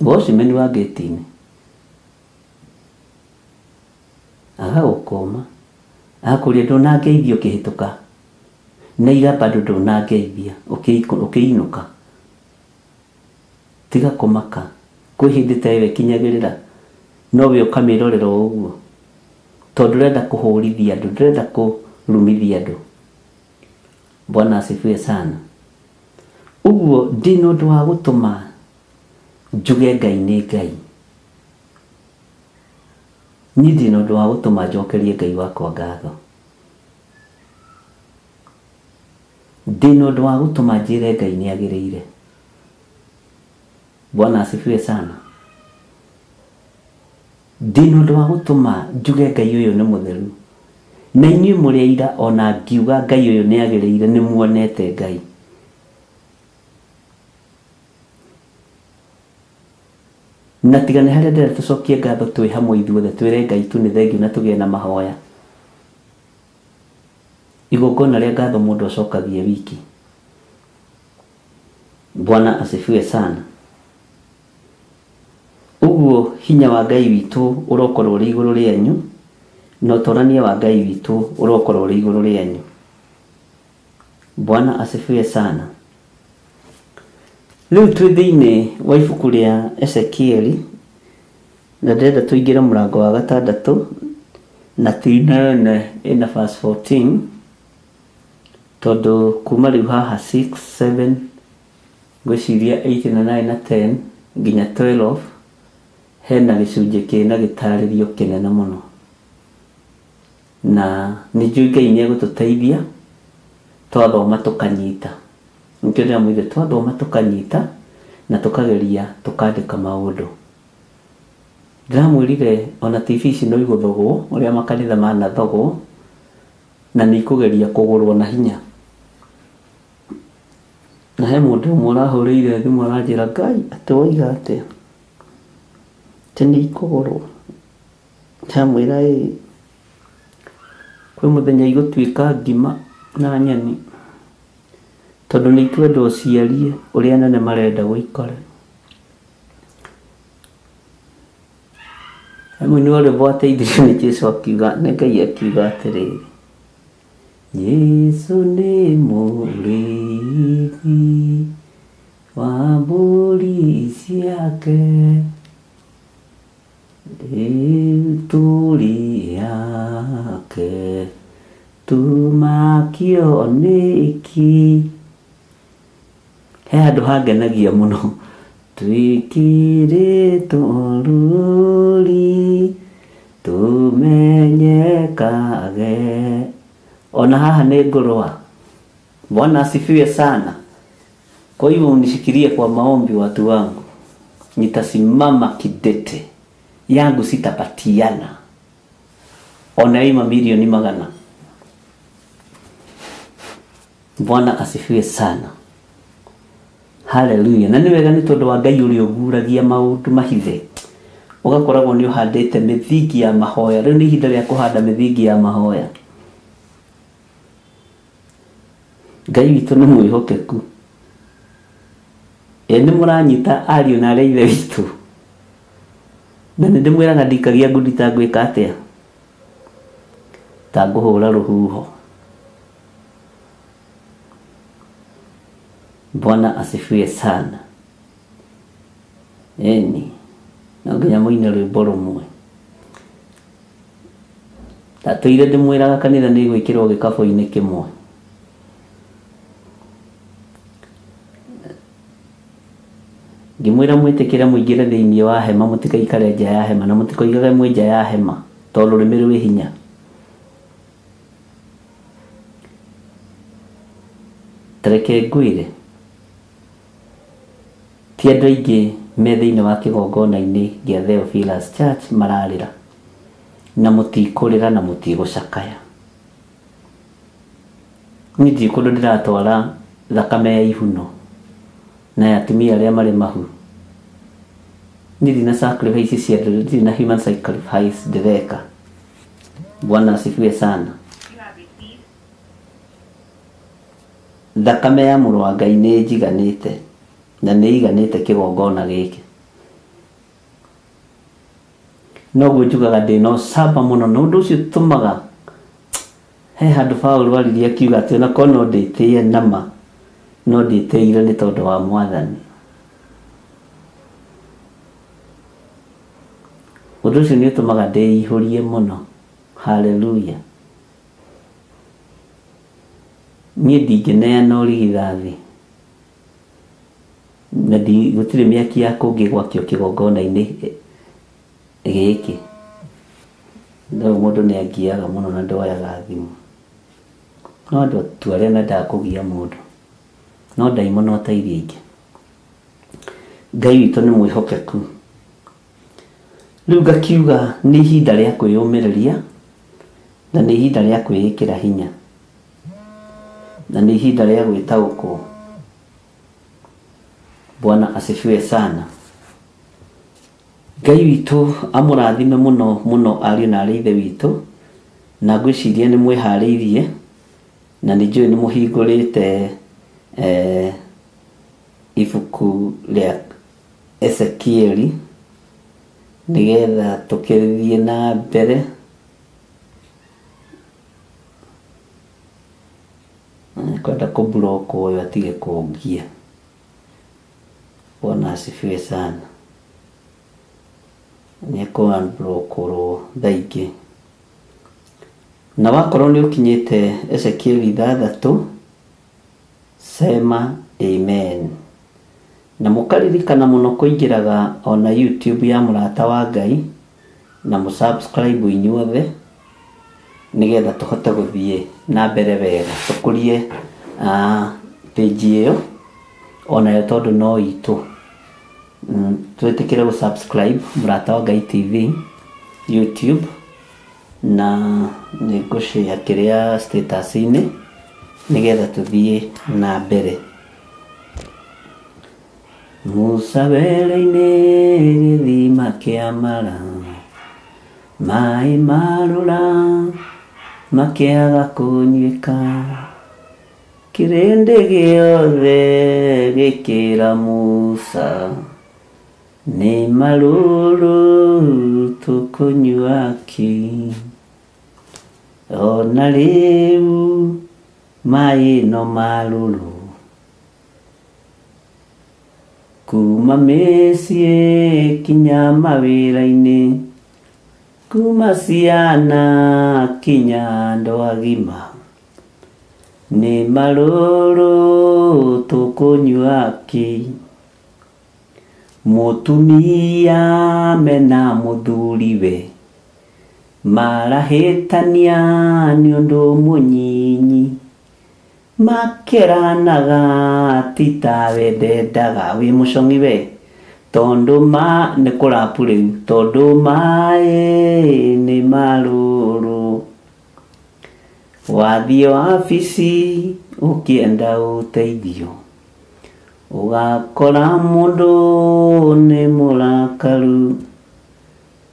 Watchman wa gate-inĩ agagũkũma, agakũria ndũnangeithia ũkĩhĩtũka, na ira bado ndũnangeithia ũkĩinũka. Tiga kũmaka, kwĩ hĩndĩ ta ĩyo ĩkinyagĩrĩra, no we ũkamĩrorera o ũguo, tondũ ndũrenda kũhũrithia andũ, ndũrenda kũrumithia andũ. Bwana asifiwe sana. Ũguo ndĩna ũndũ wa gũtũma njuge Ngai nĩ Ngai. Niĩ ndĩna ũndũ wa gũtũma njokerie Ngai wakwa ngatho. Ndĩna ũndũ wa gũtũma njĩre Ngai nĩ agĩrĩire. Bwana asifiwe sana. Ndĩna ũndũ wa gũtũma njuge Ngai ũyũ nĩ mũtheru. Na inyuĩ mũrĩ aira ona ngiuga Ngai ũyũ nĩ agĩrĩire, nĩ muonete Ngai. Na tiga nĩ harĩa ndĩrenda tũcokie ngatho twĩ hamwe ithuothe, twĩre Ngai tu nĩ thengiũ na tũgĩe na mahoya. Igongona rĩa ngatho mũndũ acokagie wiki. Bwana asifiwe sana. Ũguo hinya wa Ngai witũ ũrokorwo ũrĩ igũrũ rĩanyu, na ũtorania wa Ngai witũ ũrokorwo ũrĩ igũrũ rĩanyu. Bwana asifiwe sana. Rĩu twĩ thĩinĩ wa ibuku rĩa Ezekieli, na ndĩrenda tũingĩre mũrango wa gatandatũ na ti nene ĩna verse 14, tondũ kuma rĩu haha 6, 7, ngwĩciria 8 na 9 na 10 nginya 12 hena gĩcunjĩ kĩna gĩtarĩrio kĩnene mũno. Na nĩ njũĩ Ngai nĩ egũtũteithia twathoma tũkanyita. Nĩkĩo ndĩramwĩrire twathoma tũkanyita na tũkageria tũkandĩka maũndũ. Ndĩramwĩrire ona TV ici no igũthogwo ũrĩa makanitha manathogwo, na nĩ ikũgeria kũgũrwo na hinya. Na he mũndũ ũmwe ũrahũrĩire thimũ aranjĩra, Ngai atĩ woiga atĩa? Atĩ nĩ ikũgũrwo. Ndamwĩra ĩĩ, kwĩ mũthenya igũtuĩka ngima na nyeni, tondũ nĩ ikwendwo ciarie ũrĩa anene marenda gũikare. He mũini wa rwĩmbo wateithirio nĩ Jesũ akiuga, nĩ Ngai akiuga atĩrĩrĩ, Jesũ nĩ mũrĩithi wa mbũri ciake, rĩu tũrĩ ake, tũmakio nĩkĩ. He handũ hangenagia mũno, twĩkĩrĩtwo rũũri tũmenyekage. Ona haha nĩ ngũrũa. Bwana asifiwe sana. Kwa hivyo unishikilie kwa maombi watu wangu, nitasimama kidete, yangu sitapatiana ona hii mamilioni magana. Bwana asifiwe sana. Haleluya. Na nĩ wega nĩ tondũ wa Ngai ũrĩa ũguragia maũndũ mahithe, ũgakoragwo nĩ ũhandĩte mĩthingi ya mahoya. Rĩu nĩ ihinda rĩa kũhanda mĩthingi ya mahoya. Ngai witũ nĩ mwĩhokeku. Ĩ nĩ mũranyita ariũ na arĩa ithe witũ. Na nĩ ndĩmwĩraga ndikagia ngundi ta ngwĩka atĩa, ta ngũhũra rũhuho. Bwana asifiwe sana. Eni no nginya mũine rwĩmbo rũmwe. Ndatũire ndĩmwĩraga kanitha nĩ gwĩkĩrwo gĩkabũ-inĩ kĩmwe. Ngĩmwĩra mwĩtĩkĩre mũingĩre thĩinĩ wa hema, mũtikaikare nja ya hema, na mũtikoigage mwĩ nja ya hema tondũ rũrĩmĩ rwĩ hinya. Tareke ngwĩre, ti andũ aingĩ me thĩinĩ wa kĩgongona-inĩ gĩa Theophilus Church mararĩra, na mũtikũrĩra na mũtigũcakaya. Niĩ ndirĩ kũndũ ndĩratwara thakame ya ihuno na ya atumia arĩa marĩ mahu. Niĩ ndina sacrifice cia andũ, ndirĩ na human sacrifice ndĩreka. Bwana asifiwe sana. Thakame ya mũrũ wa Ngai nĩ ĩnjiganĩte na nĩ ĩiganĩte kĩgongona gĩkĩ. Noguo njugaga ndĩna ũcamba mũno, na ũndũ ũcio ũtũmaga he handũ Paũlũ aririe akiuga atĩ ona korwo no ndĩtĩe nama, no ndĩtĩire nĩ tondũ wa Mwathani. Ũndũ ũcio nĩ ũtũmaga ndĩihũrie mũno. Hallelujah. Niĩ ndingĩneana ũrigithathi, na gũtirĩ mĩaki ya kũngĩ gwakio kĩgongona-inĩ gĩkĩ. No mũndũ nĩ angiaga mũno na ndoyaga thimũ. No andũ tu arĩa mendaga kũgia mũndũ, no ndaimono ta iria ingĩ. Ngai witũ nĩ mwĩhokeku. Rĩu ngakiuga nĩ ihinda rĩa kwĩyũmĩrĩria, na nĩ ihinda rĩa kwĩĩkĩra hinya, na nĩ ihinda rĩa gwĩtaũkwo. Bwana asifiwe sana. Ngai witũ amũrathime mũno mũno ariũ na arĩ ithe witũ, na ngwĩciria nĩ mwĩharĩirie, na nĩ njũĩ nĩ mũhingũrĩte ibuku rĩa Ezekieli nĩgetha tũkĩthiĩ na mbere. Kwenda kũblock ũyũ atige kũngia. Bwana asifiwe sana. Nĩ ekũ-unblockwo thaa ingĩ. Na wakorwo nĩ ũkinyĩte Ezekieli 6, sema amen. Na mũkaririkana mũno kũingĩraga ona YouTube ya Mũrata wa Ngai, na mũsubscribe inyuothe nĩgetha tũhote gũthiĩ na mbere wega, tũkũrie page ĩyo onayo tondũ no itũ. Twĩtĩkĩre gũ-subscribe Mũrata wa Ngai TV YouTube, na nĩ ngũshare kĩrĩa status-inĩ nĩgetha tũthiĩ na mbere. Musa werũ-inĩ gĩthima kĩa Mara, maĩ marũra makĩaga kũnyuĩka, kĩrĩndĩ gĩothe gĩkĩra Musa, nĩ marũrũ tũkũnyua kĩ? Ona rĩu maĩ no marũrũ, kuma mĩciĩ kinya mawĩra-inĩ, kuma ciana kinya andũ agima, nĩ marũrũ tũkũnyua kĩ? Mũtumia mena mũthuriwe marahĩtania nĩ ũndũ mũnyinyi, makeranaga ti tawe ndendaga wĩ mũcong'i we, tondũ ma nĩ kũrapu rĩu, tondũ maĩ nĩ marũrũ. Wathiĩ wabici ũkĩenda ũteithio, ũgakora mũndũ nĩ mũrakaru,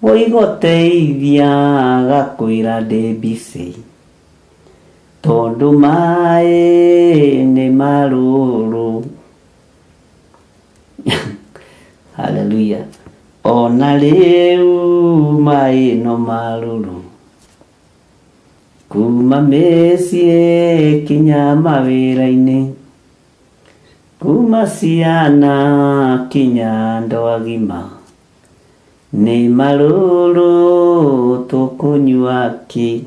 woigoteithia agakwĩra ndĩ busy, tondũ maĩ nĩ marũrũ. Hallelujah. Ona rĩu maĩ no marũrũ, kuma mĩciĩ kinya mawĩra-inĩ, kuma ciana kinya andũ agima, nĩ marũrũ tũkũnyua kĩ?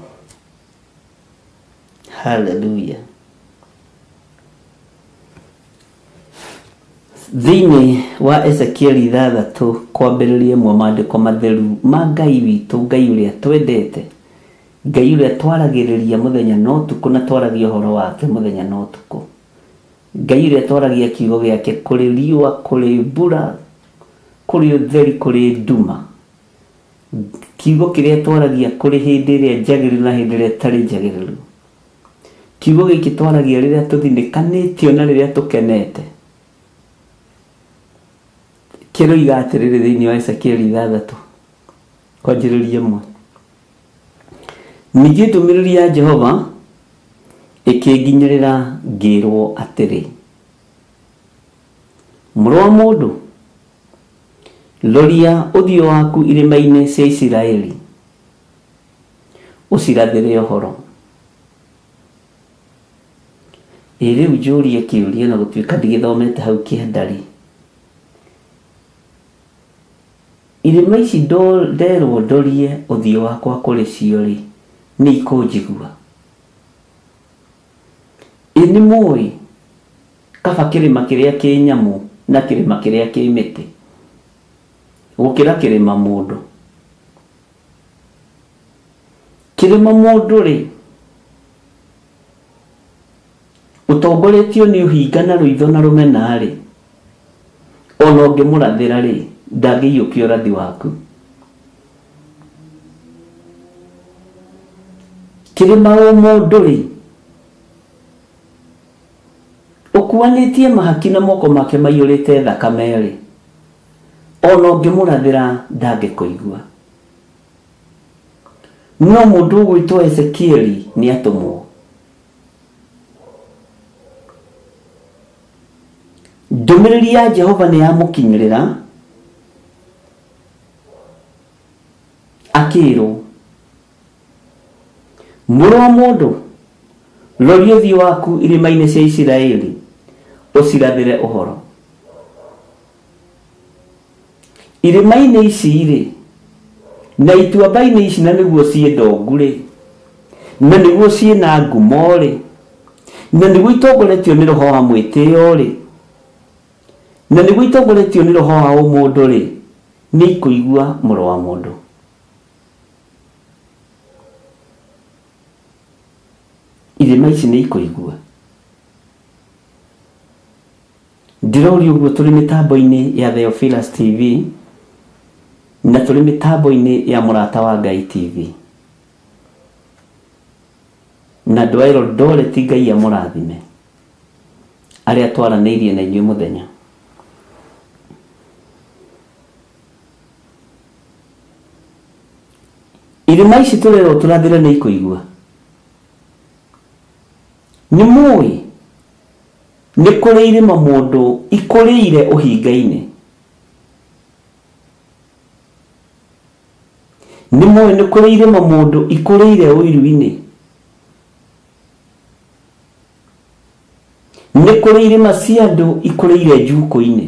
Hallelujah. Thĩinĩ wa Ezekieli 6 kwambĩrĩria ĩmwe maandĩko matheru ma Ngai witũ, Ngai ũrĩa twendete, Ngai ũrĩa twaragĩrĩria mũthenya na ũtukũ na twaragia ũhoro wake mũthenya na ũtukũ, Ngai ũrĩa twaragia kiugo gĩake kũrĩ riũa, kũrĩ mbura, kũrĩ ũtheri, kũrĩ nduma, kiugo kĩrĩa twaragia kũrĩ hĩndĩ ĩrĩa njagĩrĩru na hĩndĩ ĩrĩa ĩtarĩ njagĩrĩru, kiugo gĩkĩ twaragia rĩrĩa tũthinĩkanĩtio na rĩrĩa tũkenete, kĩroiga atĩrĩrĩ thĩinĩ wa Ezekieli 6 kwanjĩrĩria ĩmwe. Ningĩ ndũmĩrĩri ya Jehova ĩkĩnginyĩrĩra ngĩrwo atĩrĩ, mũrũ wa mũndũ, roria ũthiũ waku irĩma-inĩ cia Isiraeli, ũcirathĩre ũhoro. Ĩ rĩu njũrie kĩũria na gũtuĩka ndigĩthomete hau kĩandarĩ, irĩma ici nderwo ndorie ũthiũ wakwa kũrĩ cio rĩ, nĩ ikũnjigua? Ĩ nĩ mũĩ kaba kĩrĩma kĩrĩa kĩ nyamũ na kĩrĩma kĩrĩa kĩ mĩtĩ gũkĩra kĩrĩma mũndũ? Kĩrĩma mũndũ rĩ, ũtongoretio nĩ ũhinga na rũitho na rũmena rĩ, ona ũngĩmũrathĩra rĩ, ndangĩiyũkia ũrathi waku. Kĩrĩma o mũndũ rĩ, ũkuanĩtie mahaki na moko make maiyũrĩte thakame rĩ, ona ũngĩmũrathĩra ndangĩkũigua. No mũndũ ũgwĩtwo Ezekieli nĩ atũmwo. Ndũmĩrĩri ya Jehova nĩ yamũkinyĩrĩra, akĩrwo, mũrũ wa mũndũ, roria ũthiũ waku irĩma-inĩ cia Isiraeli, ũcirathĩre ũhoro. Irĩma-inĩ ici rĩ, na ituamba-inĩ ici, na nĩguo ciĩ ndongu rĩ, na nĩguo ciĩ na ngumo rĩ, na nĩguo itongoretio nĩ roho wa mwĩtĩo rĩ, na nĩguo itongoretio nĩ roho wa ũmũndũ rĩ, nĩ ikũigua mũrũ wa mũndũ. Irĩma ici nĩ ikũigua. Ndĩroria ũguo tũrĩ mĩtambo-inĩ ya Theophilus TV na tũrĩ mĩtambo-inĩ ya Mũrata wa Ngai TV. Na andũ a Eldoret Ngai amũrathime arĩa twaranĩirie na inyuĩ mũthenya. Irĩma ici tũrerwo tũrathĩre nĩ ikũigua. Nĩ mũĩ nĩ kũrĩ irĩma mũndũ ikũrĩire ũhinga-inĩ. Nĩ mũĩ nĩ kũrĩ irĩma mũndũ ikũrĩire ũiru-inĩ. Nĩ kũrĩ irĩma cia andũ ikũrĩire njukũ-inĩ.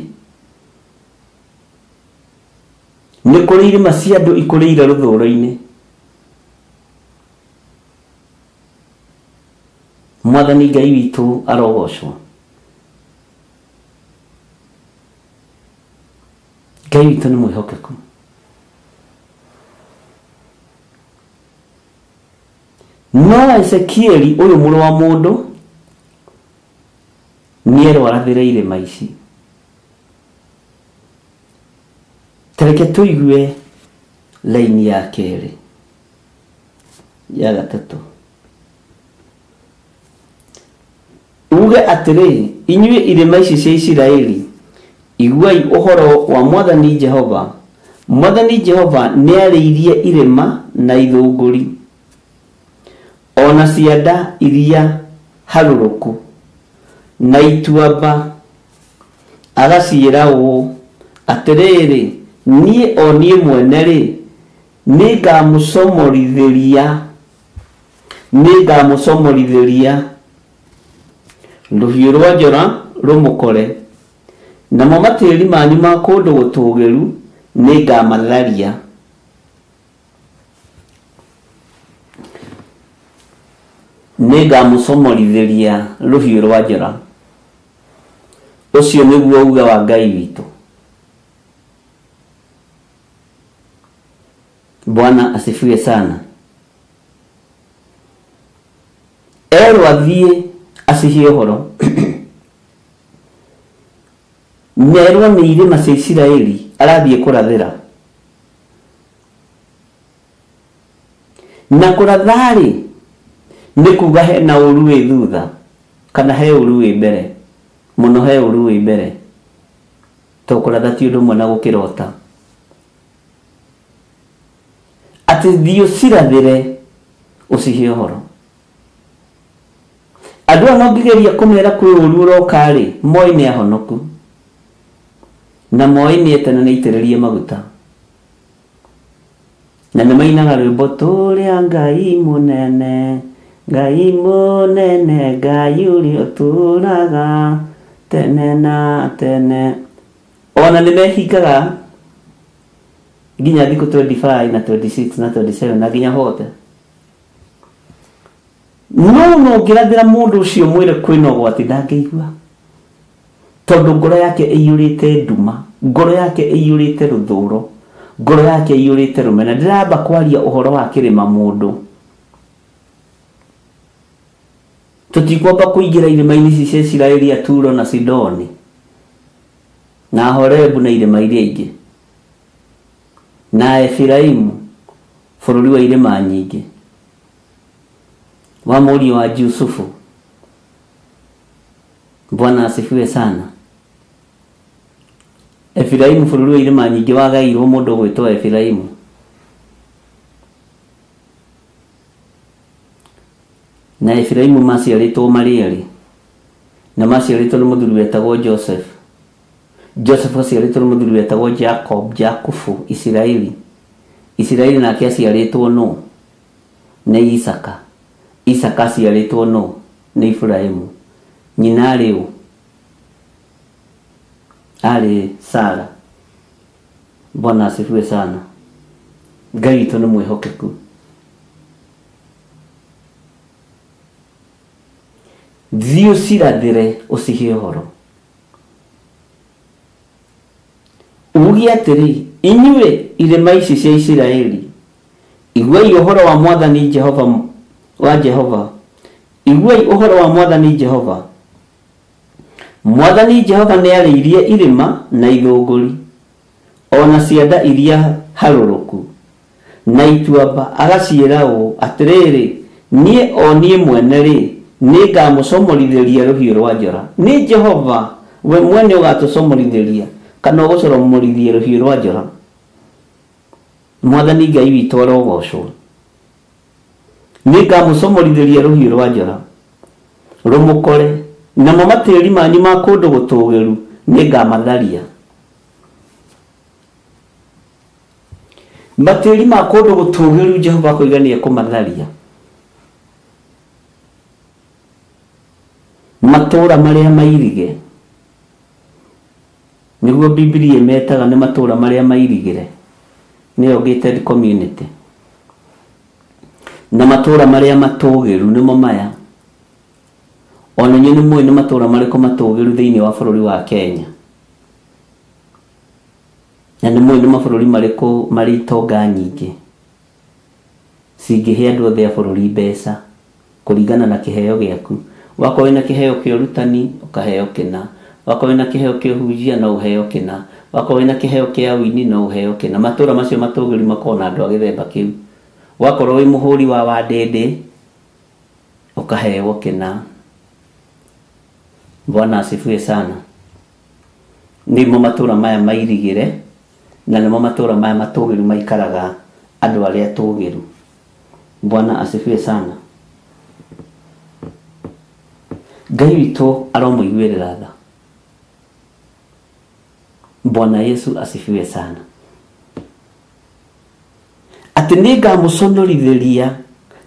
Nĩ kũrĩ irĩma cia andũ ikũrĩire rũthũro-inĩ. Mwathani Ngai witũ arogocwo. Ngai witũ nĩ mwĩhokeku. No Ezekieli ũyũ mũrũ wa mũndũ nĩerwo arathĩre irĩma ici. Tareke tũigue laini ya kerĩ, ya gatatũ. Uge atĩrĩ, inyuĩ irĩma ici cia Isiraeli, iguai ũhoro wa Mwathani Jehova. Mwathani Jehova nĩarĩirie irĩma na ithũngũri, ona cianda iria harũrũku na ituamba, agaciĩra ũũ, atĩrĩrĩ, niĩ o niĩ mwene rĩ, nĩngamũcomorithĩria rũhiũ rwa njora rũmũkore, namo matĩri manyu ma kũndũ gũtũũgĩru nĩngamatharia. Nĩngamũcomorithĩria rũhiũ rwa njora. Ũcio nĩguo uga wa Ngai witũ. Bwana asifiwe sana. Erwo athiĩ acihe ũhoro. Nerwo nĩ irĩma cia Isiraeli arathiĩ kũrathĩra. Na kũratha-rĩ nĩ kuga hena ũru wĩ thutha kana he ũru wĩ mbere, mũno he ũru wĩ mbere, tondũ kũratha ti ũndũ ũmwe na gũkĩrota. Atĩ thiĩ ũcirathĩre ũcihe ũhoro. Andũ aya no ngĩgeria kũmera kwĩ ũru ũroka-rĩ, moĩ nĩ ahonoku na moĩ nĩ etene nĩ aitĩrĩrie maguta, na nĩ mainaga rwĩmbo tũrĩa Ngai mũnene, Ngai mũnene, Ngai ũrĩa ũtũũraga tene na tene. Ona nĩ mehingaga nginya thikũ 25 na 26 na 27 na nginya 40. No no ngĩrathĩra mũndũ ũcio mwĩre kwĩna ũgwati ndangĩigua, tondũ ngoro yake ĩiyũrĩte nduma, ngoro yake ĩiyũrĩte rũthũro, ngoro yake ĩiyũrĩte rũmena. Ndĩramba kwaria ũhoro wa kĩrĩma mũndũ. Tũtikwamba kũingĩra irĩma-inĩ ici cia Isiraeli ya Turo na Sidoni na Horebu na irĩma iria ingĩ na Efiraimu, bũrũri wa irĩma nyingĩ wa mũriũ wa Jusufu. Bwana asifiwe sana. Efiraimu bũrũri wa irĩma nyingĩ wagairwo mũndũ ũgwĩtwo Efiraimu. Na Efiraimu maciarĩtwo marĩ erĩ, na maciarĩtwo nĩ mũthuri wetagwo Joseph. Joseph aciarĩtwo nĩ mũthuri wetagwo Jacob, Jakubu, Isiraeli. Isiraeli nake aciarĩtwo nũ? Nĩ Isaka. Isaka aciarĩtwo nũ? Nĩ Iburahĩmu. Nyina arĩ ũ? Arĩ Sara. Bwana asifiwe sana. Ngai witũ nĩ mwĩhokeku. Thiĩ ũcirathĩre ũcihe ũhoro. Uge atĩrĩ, inyuĩ irĩma ici cia Isiraeli, iguai ũhoro wa Mwathani Jehova wa Jehova. Iguai ũhoro wa Mwathani Jehova. Mwathani Jehova nĩarĩirie irĩma na ithũngũri, ona cianda iria harũrũku na ituamba, agaciĩra ũũ, atĩrĩrĩ, niĩ o niĩ mwene-rĩ, nĩngamũcomorithĩria rũhiũ rwa njora. Nĩ Jehova we mwene ũgatũcomorithĩria kana ũgũcomorithie rũhiũ rwa njora. Mwathani Ngai witũ arogocwo. Nĩngamũcomorithĩria rũhiũ rwa njora rũmũkore, namo matĩri manyu ma kũndũ gũtũũgĩru nĩngamatharia. Matĩri ma kũndũ gũtũũgĩru Jehova akoiga nĩekũmatharia. Matũũra marĩa mairige, nĩguo Bibilia ĩmetaga nĩ matũũra marĩa mairigĩre, nĩyo gated community. Na matũũra marĩa matũũgĩru nĩmo maya. Ona inyuĩ nĩ mũĩ nĩ matũũra marĩkũ matũũgĩru thĩinĩ wa bũrũri wa Kenya, na nĩ mũĩ nĩ mabũrũri marĩkũ marĩ itonga nyingĩ cingĩhe andũ othe a bũrũri mbeca kũringana na kĩheo gĩaku. Wakorwo wĩna kĩheo kĩa ũrutani ũkaheo kĩna, wakorwo wĩna kĩheo kĩa ũhunjia no ũheo kĩna, wakorwo wĩna kĩheo kĩa ũini no ũheo kĩna. Matũũra macio matũũgĩru makoragwo na andũ a gĩthemba kĩu. Wakorwo wĩ mũhũri wa wandĩndĩ ũkaheo kĩna. Bwana asifiwe sana. Nĩmo matũũra maya mairigĩre, na nĩmo matũũra maya matũũgĩru maikaraga andũ arĩa atũũgĩru. Bwana asifiwe sana. Ngai witũ aromũiguĩrĩra tha. Bwana Yesu asifiwe sana. Atĩ nĩngamũconorithĩria,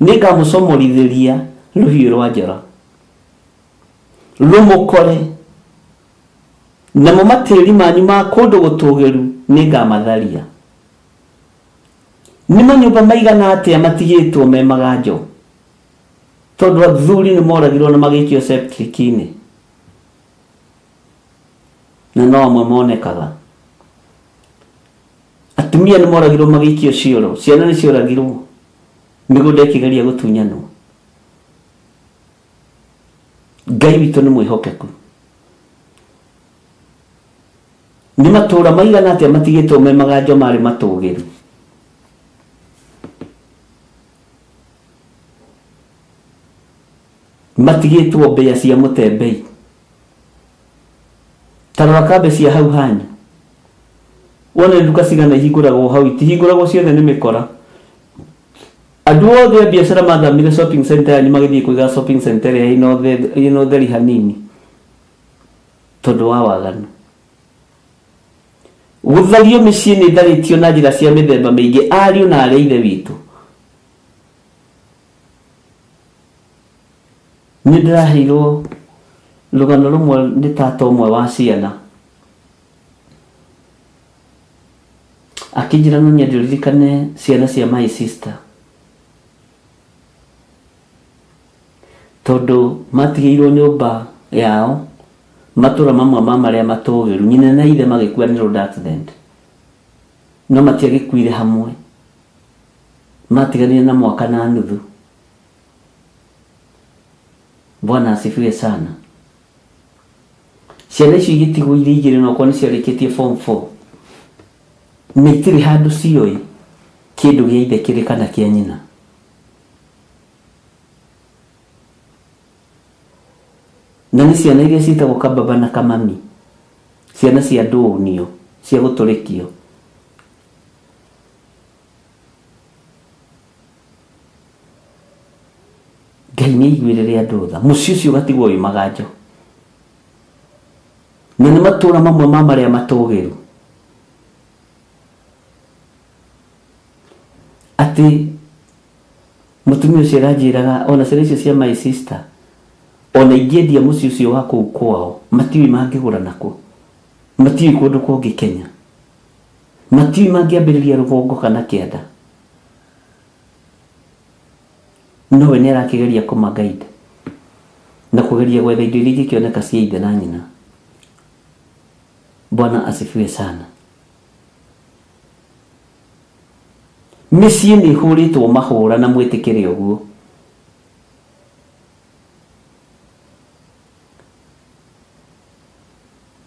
nĩngamũcomorithĩria rũhiũ rwa njora rũmũkore, namo matĩri manyu ma kũndũ gũtũũgĩru nĩngamatharia. Nĩ manyũmba maigana atĩa matigĩtwo me maganjo? Tondũ athuri nĩ moragirwo na magĩikio septic-inĩ. Na no amwe monekaga. Atumia nĩ moragirwo magĩikio cioro, ciana nĩ cioragirwo. Mĩgũnda ĩkĩgeria gũtunyanwo. Ngai witũ nĩ mwĩhokeku. Nĩ matũũra maigana atĩa matigĩtwo me maganjo marĩ matũũgĩru. Matigĩtwo mbĩa cia mũtembei. Ta rora kambe cia hau hanyu. Wone nduka cigana ihingũragwo hau, itihingũragwo ciothe nĩ mĩkora. Andũ othe a biacara mathamire shopping center yanyu magĩthiĩ kũiga shopping center ĩrĩa ĩna ũtheri hanini tondũ wa waganu. Gũthario mĩciĩ nĩ ĩtharĩtio na njĩra cia mĩthemba mĩingĩ, ariũ na arĩ a ithe witũ. Nĩ ndĩraheirwo rũgano rũmwe nĩ tata ũmwe wa ciana. Akĩnjĩra no nyende ũririkane ciana cia my sister. Tondũ matigĩirwo nyũmba yao matũra mamwe ma marĩa matũgĩru, nyina na ithe magĩkua nĩ road accident. No matiagĩkuire hamwe. Matiganire na mwaka na nuthu. Bwana asifiwe sana. Ciana icio igĩtigwo irĩ igĩrĩ no okorwo nĩ ciarĩkĩtie form 4. Nĩ itirĩ handũ ciũĩ kĩndũ gĩa ithe kĩrĩ kana kĩa nyina. Na nĩ ciana iria ciĩtagwo kababa na kamami. Ciana cia ndũnio, cia gũtũrĩkio. Ngai nĩ aiguĩrĩre andũ tha. Mũciĩ ũcio ũgatigwo wĩ maganjo. Na nĩ matũũra mamwe ma marĩa matũũgĩru. Atĩ mũtumia ũcio aranjĩraga ona ciana icio cia my sister ona ingĩendia mũciĩ ũcio wa kũu kwao matiũĩ mangĩgũra nakũ, matiũĩ kũndũ kũngĩ Kenya, matiũĩ mangĩambĩrĩria rũgongo kana kĩanda. No we nĩ arakĩgeria kũma-guide na kũgeria gwetha indo iria ingĩkĩoneka cia ithe na nyina. Bwana asifiwe sana. Mĩciĩ nĩ ĩhũrĩtwo mahũra na mwĩtĩkĩre ũguo.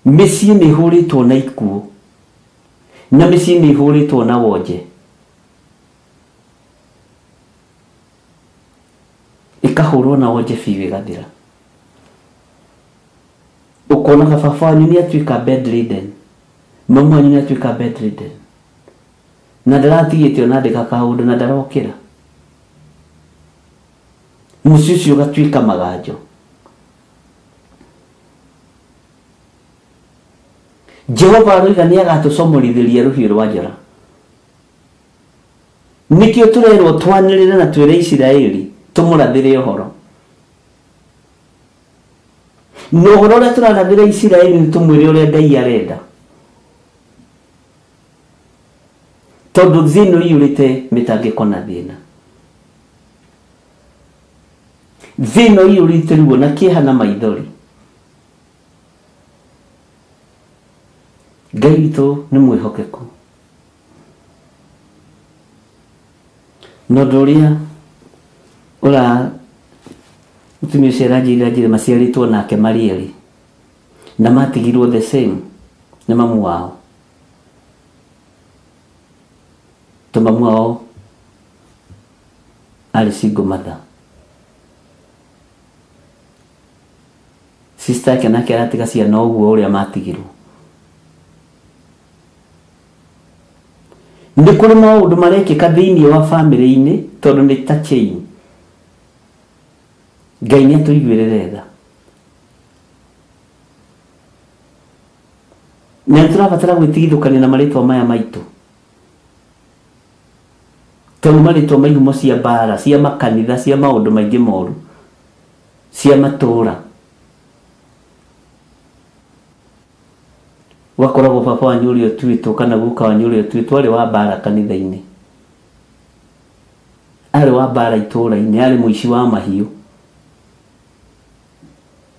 Mĩciĩ nĩ ĩhũrĩtwo na ikuũ na mĩciĩ nĩ ĩhũrĩtwo na wonje. Ĩkahũrwo na wonje biũ ĩgathira. Ũkonaga baba wanyu nĩ atuĩka bedridden, mamu wanyu nĩ atuĩka bedridden, na ndaratigĩte ona ndĩka kaũndũ na ndarokĩra. Mũciĩ ũcio ũgatuĩka maganjo. Jehova aroiga nĩ agatũcomorithĩria rũhiũ rwa njora. Nĩkĩo tũrerwo twanĩrĩre na twĩre Isiraeli tũmũrathĩre ũhoro. Na ũhoro ũrĩa tũrarathĩra Isiraeli nĩ tũmwĩre ũrĩa Ngai arenda. Tondũ thĩ ĩno ĩiyũrĩte mĩtangĩko na thĩna. Thĩ ĩno ĩiyũrĩte ruo na kĩeha na maithori. Ngai witũ nĩ mwĩhokeku. Na ũndũ ũrĩa ũra mũtumia ũcio aranjĩrire anjĩre maciarĩtwo nake marĩ erĩ na matigirwo the same nĩ mamu wao. To mamu wao arĩ single mother. Sister yake nake aratiga ciana ũguo ũrĩa matigirwo. Nĩ kũrĩ maũndũ marekĩka thĩinĩ wa bamĩrĩ-inĩ tondũ nĩ ta chain. Ngai nĩ atũiguĩrĩre tha. Na nĩ tũrabatara gwĩtigithũkania na marĩtwa maya maitũ. Tondũ marĩtwa ma ihumo cia mbara, cia makanitha, cia maũndũ maingĩ moru, cia matũũra. Wakoragwo baba wanyu ũrĩa ũtuĩtwo kana guka wanyu ũrĩa ũtuĩtwo arĩ wa mbara kanitha-inĩ. Arĩ wa mbara itũũra-inĩ, arĩ mũici wa mahiũ.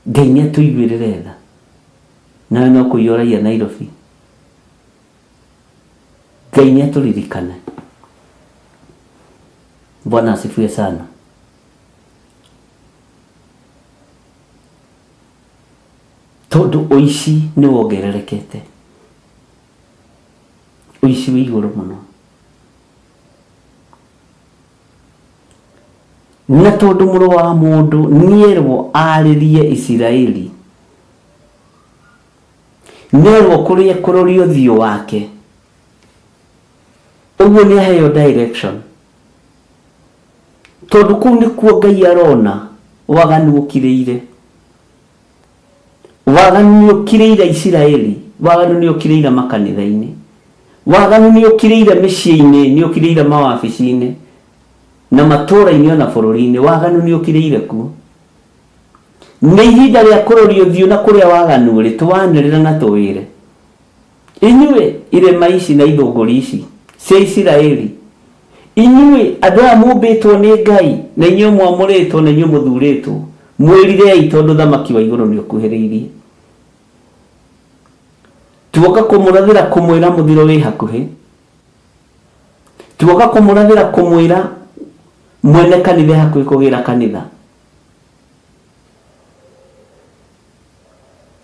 Ngai nĩ atũiguĩrĩre tha. Nawe no kũiyũragia Nairobi. Ngai nĩ atũririkane. Bwana asifiwe sana. Tondũ ũici nĩ wongererekete. Ũici wĩ igũrũ mũno. Na tondũ mũrũ wa mũndũ nĩerwo arĩrie Isiraeli, nĩerwo kũrĩa kũroria ũthiũ wake, ũguo nĩ aheo direction. Tondũ kũu nĩkuo Ngai arona waganu ũkirĩire. Waganu nĩ ũkirĩire Isiraeli, waganu nĩ ũkirĩire makanitha-inĩ, waganu nĩ ũkirĩire mĩciĩ-inĩ, nĩ ũkirĩire mawabici-inĩ na matũũra-inĩ ona bũrũri-inĩ, waganu nĩ ũkirĩire kuo. Nĩ ihinda rĩa kũroria ũthiũ na kũrĩa waganu ũrĩ, tũwanĩrĩre na tũwĩre. Inyuĩ irĩma ici na ithũngũri ici cia Isiraeli, inyuĩ andũ aya mũmbĩtwo nĩ Ngai na inyuĩ mwamũrĩtwo na inyuĩ mũthurĩtwo, mwĩrirei tondũ thamaki wa igũrũ nĩ ũkuhĩrĩirie. Tuoka kũmũrathĩra kũmwĩra mũthiro wĩ hakuhĩ. Tuoka kũmũrathĩra kũmwĩra mwene kanitha hakuhĩ kũgĩra kanitha.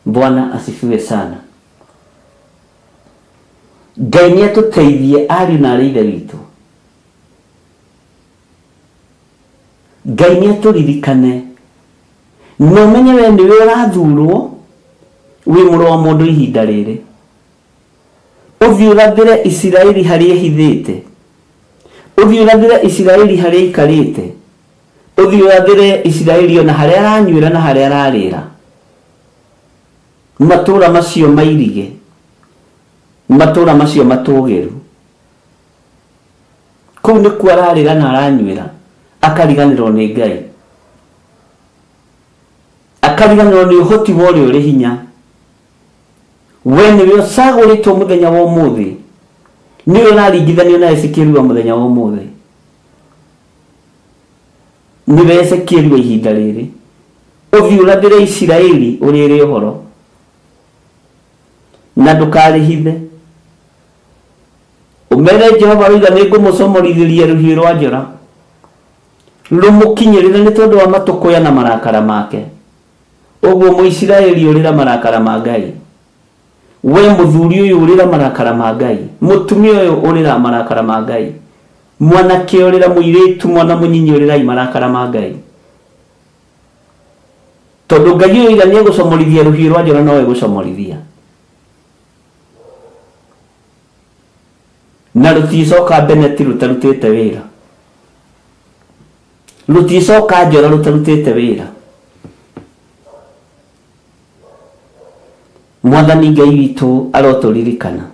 Bwana asifiwe sana. Ngai nĩ atũteithie ariũ na aarĩ a Ithe witũ. Ngai nĩ atũririkane. Na ũmenye we nĩwe ũrathurwo wĩ mũrũ wa mũndũ ihinda rĩrĩ. Ũthiĩ ũrathĩre Isiraeli harĩa ĩhithĩte. Ũthiĩ ũrathĩre Isiraeli harĩa ĩikarĩte. Ũthiĩ ũrathĩre Isiraeli ona harĩa aranyuĩra na harĩa ararĩra. Matũũra macio mairige, matũũra macio matũũgĩru. Kũu nĩkuo ararĩra na aranyuĩra, akariganĩrwo nĩ Ngai. Akariganĩrwo nĩ ũhoti wa ũrĩa ũrĩ hinya. We nĩwe ũcagũrĩtwo mũthenya wa ũmũthĩ. Nĩwe ũraringithanio na Ezekieli wa mũthenya wa ũmũthĩ. Nĩwe Ezekieli wa ihinda rĩrĩ. Ũthiĩ ũrathĩre Isiraeli ũrĩre ũhoro. Na ndũkarĩhithe. Ũmere Jehova oiga nĩ ngũmũcomorithĩria rũhiũ rwa njora. Rũmũkinyĩrĩre nĩ tondũ wa matũkũya na marakara make. Ũguo Mũisiraeli ũrĩra marakara ma Ngai. We mũthuri ũyũ ũrĩra marakara ma Ngai. Mũtumia ũyũ ũrĩra marakara ma Ngai. Mwanake ũrĩra, mũirĩtu, mwana mũnyinyi ũrĩrai marakara ma Ngai. Tondũ Ngai ũyũ oiga nĩ egũcomorithia rũhiũ rwa njora no egũcomorithia. Na rũticoka Beneti rũtarutĩte wĩra. Rũticoka njora rũtarutĩte wĩra. Mwathani Ngai witũ arotũririkana.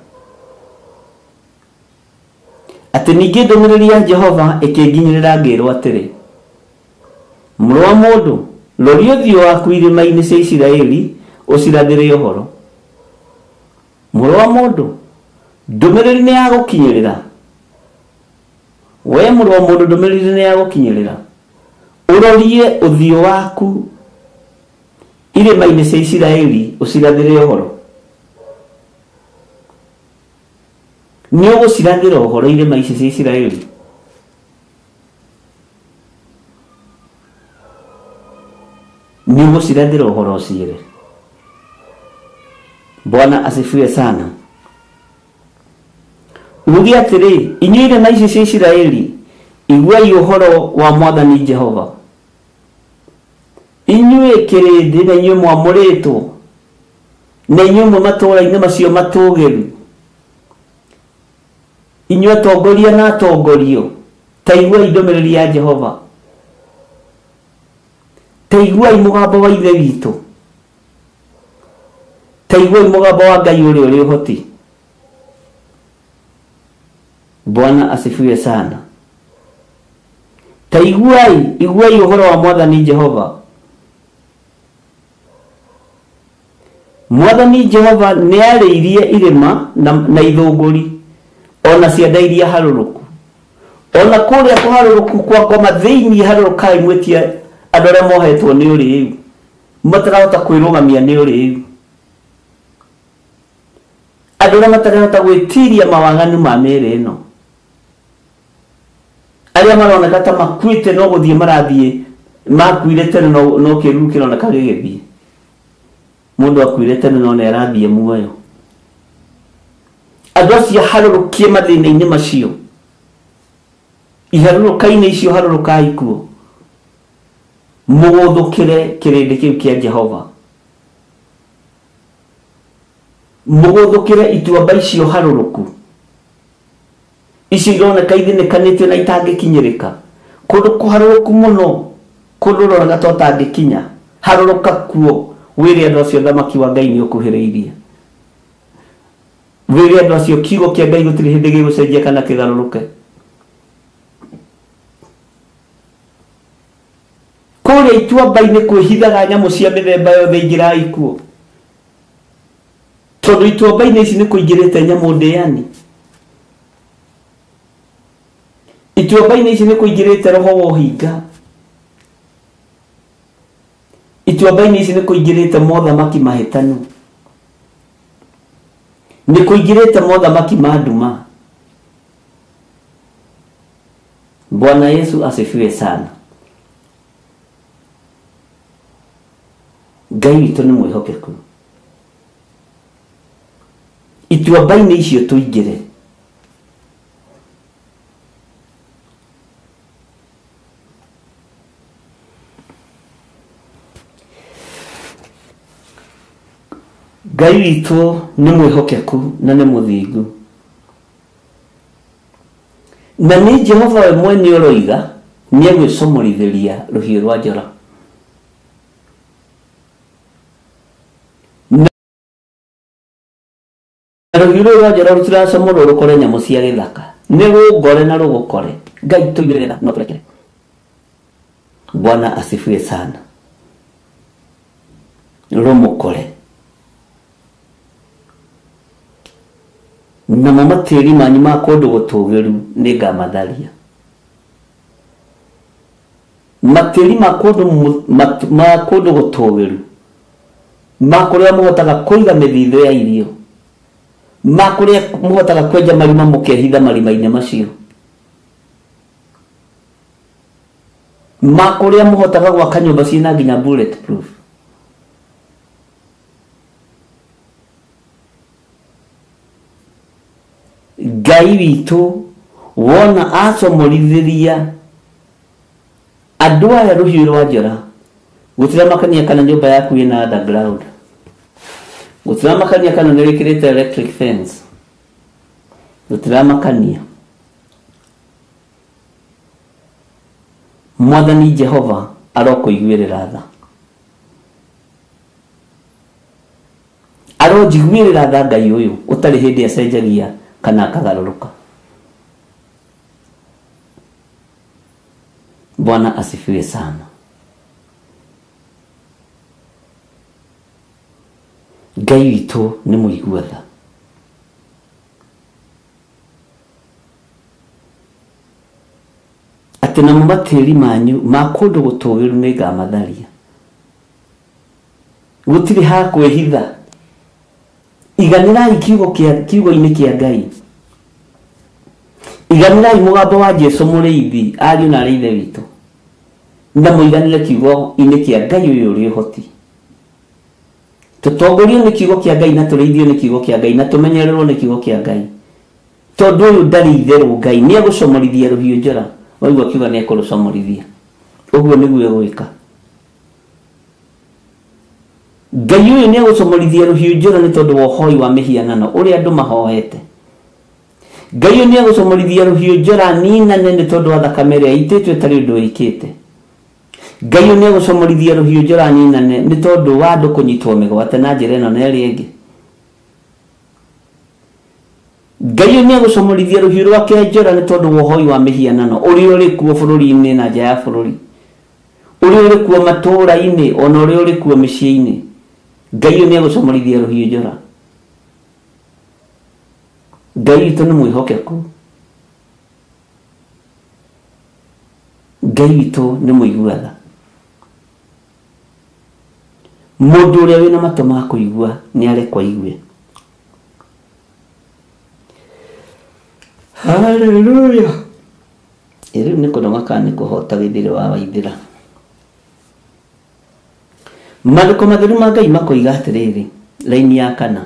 Atĩ ningĩ ndũmĩrĩri ya Jehova ĩkĩnginyĩrĩra ngĩrwo atĩrĩ, mũrũ wa mũndũ, roria ũthiũ waku irĩma-inĩ cia Isiraeli ũcirathĩre ũhoro. Mũrũ wa mũndũ, ndũmĩrĩri nĩ ya gũkinyĩrĩra. We mũrũ wa mũndũ, ndũmĩrĩri nĩ ya gũkinyĩrĩra. Ũrorie ũthiũ waku irĩma-inĩ cia Isiraeli ũcirathĩre ũhoro. Nĩ ũgũcirathĩra ũhoro irĩma ici cia Isiraeli. Nĩ ũgũcirathĩra ũhoro ũciĩre. Bwana asifiwe sana. Uge atĩrĩ, inyuĩ irĩma ici cia Isiraeli, iguai ũhoro wa Mwathani Jehova. Inyuĩ kĩrĩndĩ na inyuĩ mwamũrĩtwo, na inyuĩ mwĩ matũũra-inĩ macio matũũgĩru, inyuĩ atongoria na atongorio, ta iguai ndũmĩrĩri ya Jehova. Ta iguai mũgambo wa Ithe witũ. Ta iguai mũgambo wa Ngai ũrĩa ũrĩ ũhoti. Bwana asifiwe sana. Ta iguai, iguai ũhoro wa Mwathani Jehova. Mwathani Jehova nĩ arĩirie irĩma na ithũngũri, ona cianda iria harũrũku. Ona kũrĩa kũharũrũku kwa ngoma thĩinĩ harũrũkai mwĩtie andũ arĩa mohetwo nĩ ũrĩĩu. Matarahota kwĩrũgamia nĩ ũrĩu. Andũ arĩa matarahota gwĩtiria mawaganu ma mĩĩrĩ ĩno. Arĩa maroneka ta makuĩte no gũthiĩ marathiĩ makuire tene no kĩruru kĩroneka gĩgĩthiĩ. Mũndũ akuire tene no nĩ arathiĩ muoyo. Andũ acio harũrũkie mathĩna-inĩ macio. Iharũrũka-inĩ icio harũrũkai kuo. Mũgũthũkĩre kĩrĩndĩ kĩu kĩa Jehova. Mũgũthũkĩre ituamba icio harũrũku. Icio ironeka ithinĩkanĩtio na itangĩkinyĩrĩka. Kũndũ kũharũrũku mũno, kũndũ ũronaga ta ũtangĩkinya. Harũrũka kuo, wĩre andũ acio thamaki wa Ngai nĩ ũkuhĩrĩirie. Wĩre andũ acio kiugo kĩa Ngai gũtirĩ hĩndĩ gĩgũcenjia kana kĩgarũrũke. Kũrĩa ituamba-inĩ kwĩhithaga nyamũ cia mĩthemba yothe ingĩrai kuo. Tondũ ituamba-inĩ ici nĩ kũingĩrĩte nyamũ ndĩani. Ituamba-inĩ ici nĩ kũingĩrĩte roho wa ũhinga. Ituamba-inĩ ici nĩ kũingĩrĩte mothamaki mahĩtanu. Nĩ kũingĩrĩte mothamaki ma nduma. Bwana Yesu asifiwe sana. Ngai witũ nĩ mwĩhokeku. Ituamba-inĩ icio tũingĩre. Ngai witũ nĩ mwĩhokeku na nĩ mũthingu. Na nĩ Jehova we mwene ũroiga nĩ egwĩcomorithĩria rũhiũ rwa njora. Na rũhiũ rũu rwa njora rũtiracomorwo rũkore nyamũ cia gĩthaka. Nĩ rũngore na rũgũkore. Ngai tũigĩrĩre tha no tũrekere. Bwana asifiwe sana. Rũmũkore. Namo matĩri manyu ma kũndũ gũtũgĩru nĩngamatharia. Matĩri ma kũndũ gũtũgĩru ma kũrĩa mũhotaga kũiga mĩthithũ ya irio, ma kũrĩa mũhotaga kwenja marima mũkehitha marima-inĩ macio, ma kũrĩa mũhotaga gwaka nyũmba ciĩna nginya bulletproof. Ngai witũ wona acomorithĩria andũ aya rũhiũ rwa njora, gũtiramakania kana nyũmba yaku ĩna underground, gũtiramakania kana nĩ wĩkĩrĩte electric fence, gũtiramakania. Mwathani Jehova arokũiguĩrĩra tha. Aronjiguĩrĩra tha Ngai ũyũ ũtarĩ hĩndĩ acenjagia kana akagarũrũka. Bwana asifiwe sana. Ngai witũ nĩ mũigua tha. Atĩ namo matĩri manyu ma kũndũ gũtũgĩru nĩngamatharia. Gũtirĩ ha kwĩhitha. Iganĩrai kiugo-inĩ kĩa Ngai. Iganĩrai mũgambo wa Jesũ mũrĩithi, ariũ na arĩ ithe witũ. Na mũiganĩre kiugo-inĩ kĩa Ngai ũyũ ũrĩ ũhoti. Tũtongorio nĩ kiugo kĩa Ngai na tũrĩithio nĩ kiugo kĩa Ngai na tũmenyererwo nĩ kiugo kĩa Ngai. Tondũ ũyũ ndarĩ itherũ Ngai nĩ egũcomorithia rũhiũ njora. Waigua kiuga nĩ ekũrũcomorithia. Ũguo nĩguo egwĩka. Ngai ũyũ nĩ egũcomorithia rũhiũ njora nĩ tondũ wa ũhoi wa mĩhianano ũrĩa andũ mahoete. Ngai ũyũ nĩ egũcomorithia rũhiũ njora ninane nĩ tondũ wa thakame ĩrĩa ĩitĩtwo ĩtarĩ ũndũ ĩkĩte. Ngai ũyũ nĩ egũcomorithia rũhiũ njora ninane nĩ tondũ wa andũ kũnyitwo mĩgwate na njĩra ĩno na ĩrĩa ĩngĩ. Ngai ũyũ nĩ egũcomorithia rũhiũ rwake njora nĩ tondũ wa ũhoi wa mĩhianano ũrĩa ũrĩ kuo bũrũri-inĩ na nja ya bũrũri, ũrĩa ũrĩ kuo matũũra-inĩ ona ũrĩa ũrĩ kuo mĩciĩ-inĩ. Ngai ũyũ nĩ egũcomorithia rũhiũ njora. Ngai witũ nĩ mwĩhokeku. Ngai witũ nĩ mũigua tha. Mũndũ ũrĩa wĩna matũ ma kũigua nĩ arekwo aigue. Haleluya. Rĩu nĩ kũnoga kana nĩ kũhota gĩthĩrĩ wa waithĩra. Maandĩko matheru ma Ngai makoiga atĩrĩrĩ, raini ya kana,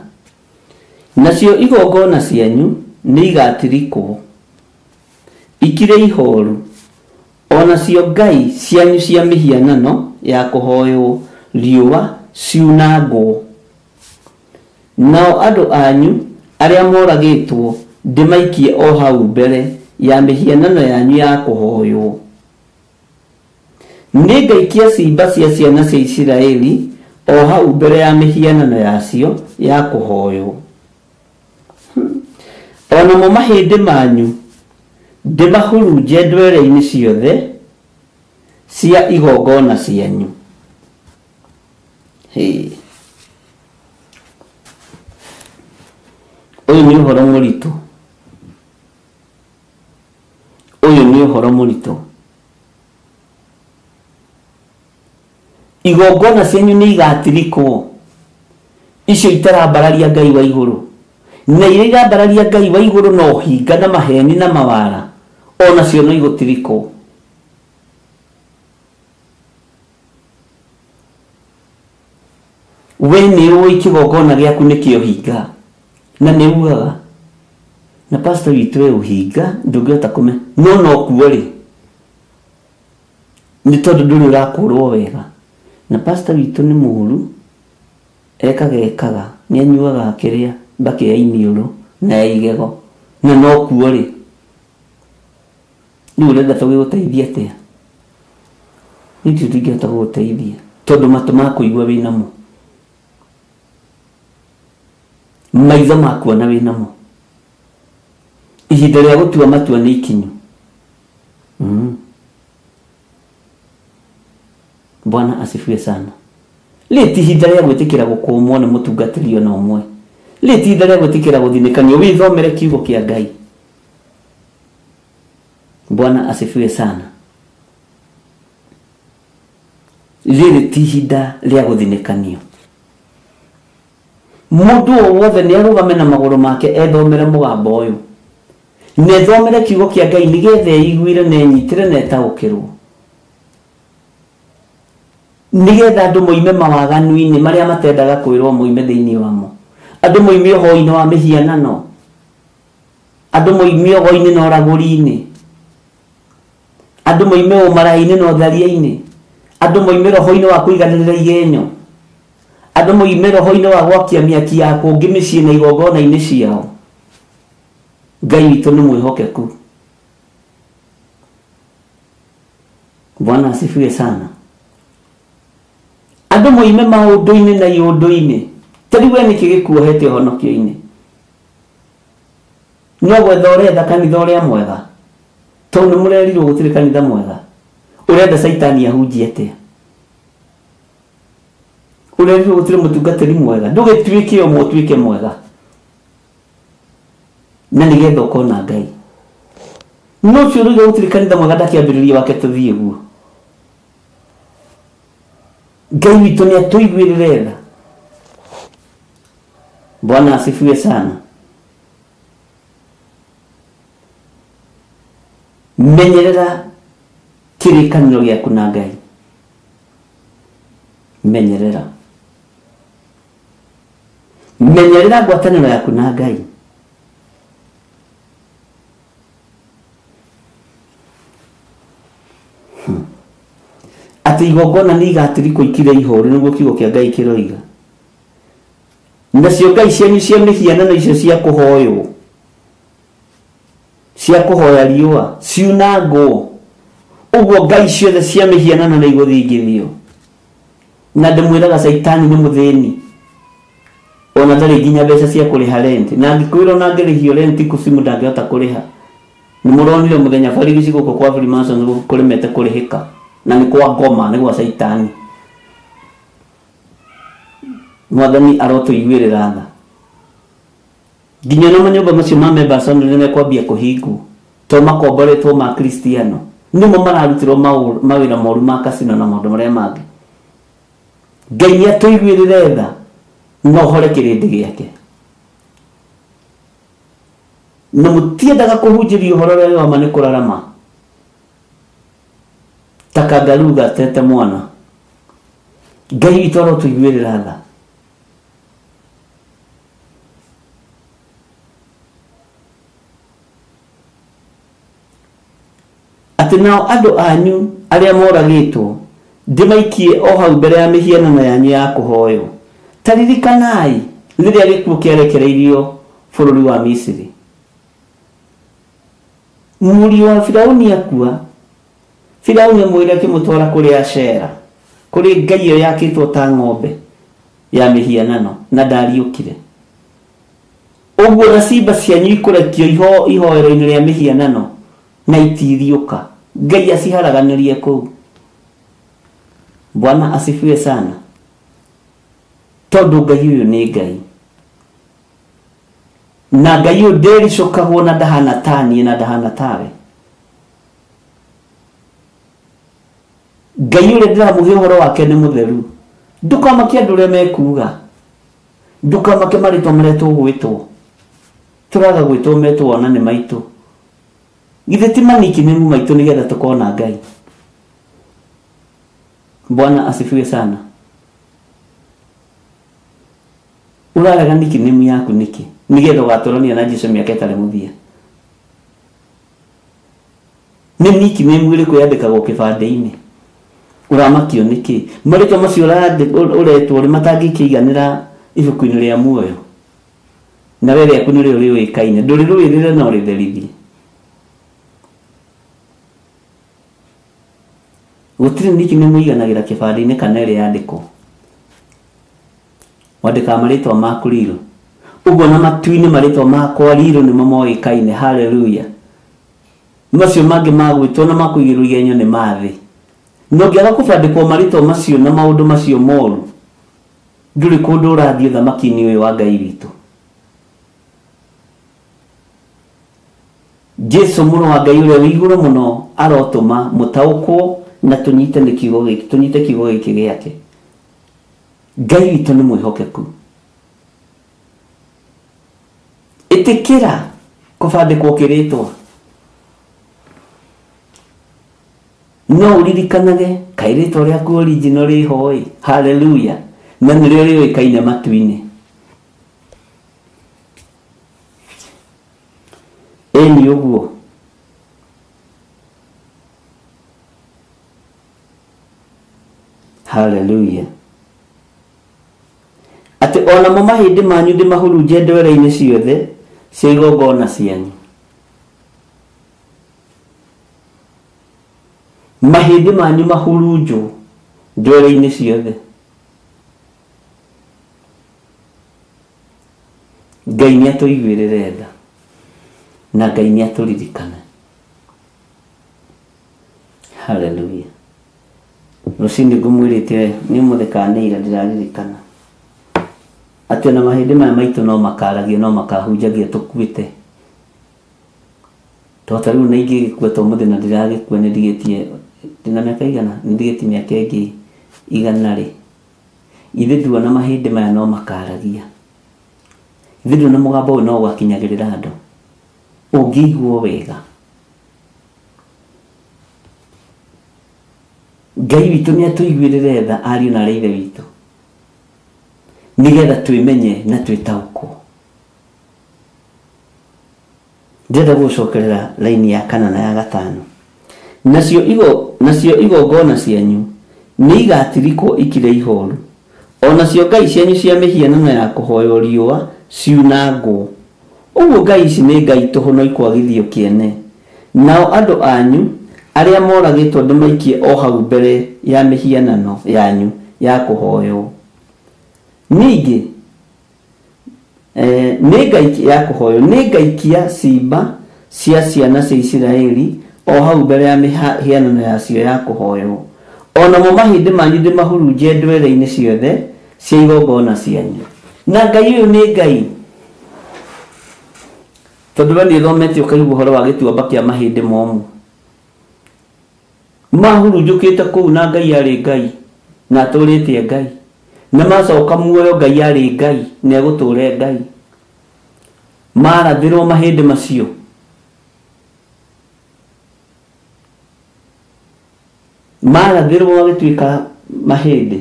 nacio igongona cianyu nĩ igatirikwo ikire ihoru, onacio ngai cianyu cia mĩhianano ya kũhoywo riũa ciunangwo, nao andũ anyu arĩa moragĩtwo ndĩmaikie o hau mbere ya mĩhianano yanyu ya kũhoywo. Nĩngaikia ciimba cia ciana cia Isiraeli o hau mbere ya mĩhianano yacio ya kũhoywo. O namo mahĩndĩ manyu ndĩmahurunje ndwere-inĩ ciothe cia igongona cianyu. Ũyũ nĩ ũhoro mũritũ. Ũyũ nĩ ũhoro mũritũ. Igongona cianyu nĩ igatirikwo, icio itarambararia Ngai wa igũrũ, na iria irambararia Ngai wa igũrũ na ũhinga na maheni na mawara, onacio no igũtirikwo. We nĩ ũĩ kĩgongona gĩaku nĩ kĩa ũhinga, na nĩ ugaga na pastor witũ e ũhinga ndũngĩhota kũme, no no kuo rĩ, nĩ tondũ ndũrĩ ũrakũrwo wega. Na pastor witũ nĩ mũũru, ekaga ekaga, nĩ anyuaga kĩrĩa mbakĩ ya iniũrũ na ya igego, na no kuo rĩ, rĩu ũrenda tũgĩgũteithia atĩa? Niĩ tũtingĩhota gũgũteithia tondũ matũ ma kũigua wĩnamo, maitho ma kuona wĩnamo, ihinda rĩa gũtua matua nĩ ikinyu. Bwana asifiwe sana. Rĩti ihinda rĩa gwĩtĩkĩra gũkũmwo nĩ mũtungatĩri ona ũmwe. Rĩti ihinda rĩa gwĩtĩkĩra gũthinĩkanio, wĩthomere kiugo kĩa Ngai. Bwana asifiwe sana. Rĩrĩ ti ihinda rĩa gũthinĩkanio. Mũndũ o wothe nĩ arũgame na magũrũ make ethomere mũgambo ũyũ, na ethomere kiugo kĩa Ngai nĩgetha eiguire na enyitĩre na etaũkĩrwo, nĩgetha andũ moime mawaganu-inĩ marĩa matendaga kwĩrwo moime thĩinĩ wamo, andũ moime ũhoi-inĩ wa mĩhianano, andũ moime ũgo-inĩ na ũragũri-inĩ, andũ moime ũmaraĩ-inĩ na ũtharia-inĩ, andũ moime roho-inĩ wa kũiganĩrĩra igenyo, andũ moime roho-inĩ wa gwakia mĩaki ya kũngĩ mĩciĩ na igongona-inĩ ciao. Ngai witũ nĩ mwĩhokeku. Bwana asifiwe sana. Andũ moime maũndũ-inĩ na iũndũ-inĩ. Ta rĩu we nĩkĩ gĩkuohete ũhonokio-inĩ? No gwetha ũretha kanitha ũrĩa mwega, tondũ nĩ mũrerirwo gũtirĩ kanitha mwega. Ũrenda caitani ahunjie atĩa? Ũrerirwo gũtirĩ mũtungatĩri mwega, ndũgĩtuĩke ũmwe ũtuĩke mwega, na nĩgetha ũkona Ngai. No ũcio ũrauga gũtirĩ kanitha mwega ndakĩambĩrĩria wake tũthiĩ guo. Ngai witũ nĩ atũiguĩrĩre tha. Bwana asifiwe sana. Menyerera kĩrĩkanĩro gĩaku na Ngai. Menyerera. Menyerera ngwatanĩro yaku na Ngai. Atĩ igongona nĩ igatirikwo ikire ihoru, nĩguo kiugo kĩa Ngai kĩroiga. Nacio ngai cianyu cia mĩhianano icio cia kũhoywo, cia kũhoya riũa, ciunangwo. Ũguo ngai ciothe cia mĩhianano nĩ igũthingithio. Na ndĩmwĩraga caitani nĩ mũthĩni, ona ndarĩ nginya mbeca cia kũrĩha rent, na angĩkwĩrwo na angĩrĩhio rent kucimu ndangĩhota kũrĩha. Nĩ mũronire mũthenya barigici gũkũ kwa Freemason kũremete kũrĩhĩka, na nĩ kwa ngoma, nĩ gwa caitani. Mwathani arotũiguĩrĩra tha. Nginya na manyũmba macio ma members only nĩ mekwambia kũhingwo, tondũ makomboretwo ma Kristiano, nĩmo mararutĩrwo mawĩra moru ma casino na maũndũ marĩa mangĩ. Ngai nĩ atũiguĩrĩre tha na ũhore kĩrĩndĩ gĩake. Na mũtiendaga kũhunjĩrio ũhoro ũrĩa wa ma nĩ kũrarama ta kangaroo gatete mwana. Ngai witũ arotũiguĩrĩra tha. Atĩ nao andũ anyu arĩa moragĩtwo ndĩmaikie o hau mbere ya mĩhianano yanyu ya kũhoywo. Ta ririkanai rĩrĩa gĩkuũ kĩarekereirio bũrũri wa Misiri. Mũriũ wa Firauni akua, Firauni amwĩra akĩmũtwara kũrĩ Ashera, kũrĩ ngai ĩyo yakĩtwo ta ng'ombe ya mĩhianano, na ndariũkire. Ũguo na cimba cianyu ikũrekio ihoero-inĩ rĩa mĩhianano na itiriũka. Ngai aciharaganĩrie kũu. Bwana asifiwe sana. Tondũ Ngai ũyũ nĩ Ngai. Na Ngai ũyũ ndericũkagwo na ndahana ta niĩ na ndahana tawe. Ngai ũrĩa ndĩramũhe ũhoro wake nĩ mũtheru. Ndũkamake andũ ũrĩa mekuga. Ndũkamake marĩtwa marĩa tũgwĩtwo. Tũraga gwĩtwo metwo ona nĩ maitũ. Githĩ ti maniki nĩ maitũ nĩgetha tũkona Ngai. Bwana asifiwe sana. Ũrarega nickname yaku nĩkĩ? Nĩgetha ũgatũrania na Jesũ mĩaka ĩtarĩ mũthia. Nĩ nickname ĩrĩkũ yandĩkagwo kĩbandĩ-inĩ? Ũramakio nĩkĩ? Marĩtwa macio ũretwo rĩ matangĩkĩiganĩra ibuku-inĩ rĩa muoyo. Na we rĩaku nĩrĩo rĩũĩkaine. Ndũrĩrũĩrĩre na ũrĩtherithie. Gũtirĩ nickname ĩiganagĩra kĩbandĩ-inĩ kana ĩrĩa yandĩkwo. Wandĩkaga marĩtwa maku riro. Ũguo na matu-inĩ marĩtwa makwa riro nĩmo moĩkaine. Hallelujah. Macio mangĩ magwĩtwo na makũigĩrwo igenyo nĩ ma thĩ. Na ũngĩaga kũbandĩkwo marĩtwa macio na maũndũ macio moru, ndũrĩ kũndũ ũrathiĩ ũthamaki-inĩ ũyũ wa Ngai witũ. Jesu mũrũ wa Ngai ũrĩa wĩ igũrũ mũno arotũma mũtaũkwo na tũnyite nĩ kiugo gĩkĩ, tũnyite kiugo gĩkĩ gĩake. Ngai witũ nĩ mwĩhokeku. Ĩtĩkĩra kũbandĩkwo kĩrĩtwa. No ũririkanage kaĩ rĩtwa rĩaku original rĩho ĩ. Hallelujah. Na nĩrĩo rĩũĩkaine matu-inĩ. Ĩni ũguo. Hallelujah. Atĩ onamo mahĩndĩ manyu ndĩmahurunje ndwere-inĩ ciothe cia igongona cianyu. Mahĩndĩ manyu mahurunjwo ndwere-inĩ ciothe. Ngai nĩ atũiguĩrĩre tha na Ngai nĩ atũririkane. Hallelujah. Rũcinĩ ngũmwĩrĩte nĩ ũmũthĩ kana nĩ ira ndĩraririkana atĩ ona mahĩndĩ maya maitũ no makaragia no makahunjagia tũkuĩte. Tondũ ta rĩu na ingĩgĩkua ta ũmũthĩ na ndĩragĩkua nĩ ndigĩtie ndĩna mĩaka igana, nĩ ndigĩtie mĩaka ĩngĩ igana rĩ. Ithe nduona mahĩndĩ maya no makaragia. Ithe nduona mũgambo ũyũ no ũgakinyagĩrĩra andũ. Ũngĩiguo wega. Ngai witũ nĩ atũiguĩrĩre tha ariũ na aarĩ a Ithe witũ. Nĩgetha twĩmenye na twĩtaũkwo. Ndĩrenda gũcokerera laini ya kana na ya gatano. Nacio igongona cianyu nĩ igatirikwo ikire ihoru. Onacio ngai cianyu cia mĩhianano ya kũhoywo riũa ciunangwo. Ũguo ngai ici nĩ ngai tũhũ no ikwagithio kĩene. Nao andũ anyu arĩa moragĩtwo ndĩmaikie o hau mbere ya mĩhianano yanyu ya kũhoywo. Ningĩ nĩ ya kũhoywo nĩ ngaikia cimba cia ciana cia Isiraeli o hau mbere ya mĩhianano yacio ya kũhoywo. Onamo mahĩndĩ manyu ndĩmahurunje ndwere-inĩ ciothe cia igongona cianyu. Na Ngai ũyũ nĩ Ngai. Tondũ we nĩ ũthomete ũkaigua ũhoro wa gĩtuamba kĩa mahĩndĩ momũ. Mahurunjũkĩte kũu na Ngai arĩ Ngai na atũrĩte Ngai. Na macoka muoyo Ngai arĩ Ngai nĩ egũtũre Ngai. Marathĩrwo mahĩndĩ macio. Marathĩrwo magĩtuĩka mahĩndĩ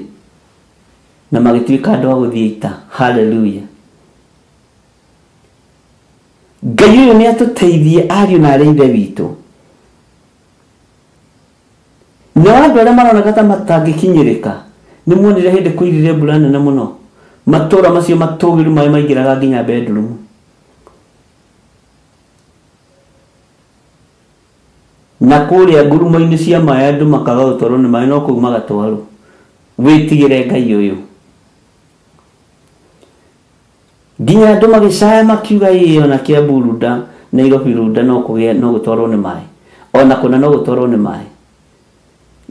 na magĩtuĩka andũ a gũthiĩ ita. Hallelujah. Ngai ũyũ nĩ atũteithie ariũ na arĩ ithe witũ. Na andũ arĩa maroneka ta matangĩkinyĩrĩka nĩ muonire hĩndĩ kũirire mbura nene mũno matũra macio matũgĩru maĩ maingĩraga nginya bedroom. Na kũrĩa ngurumo-inĩ cia maĩ andũ makaga gũtwarwo nĩ maĩ no kũu magatwarwo. Wĩtigĩre Ngai ũyũ. Nginya andũ magĩcaya makiuga ĩĩ ona Kiambu Runda, Nairobi Runda no kũgĩa no gũtwarwo nĩ maĩ. Ona kũna no gũtwarwo nĩ maĩ.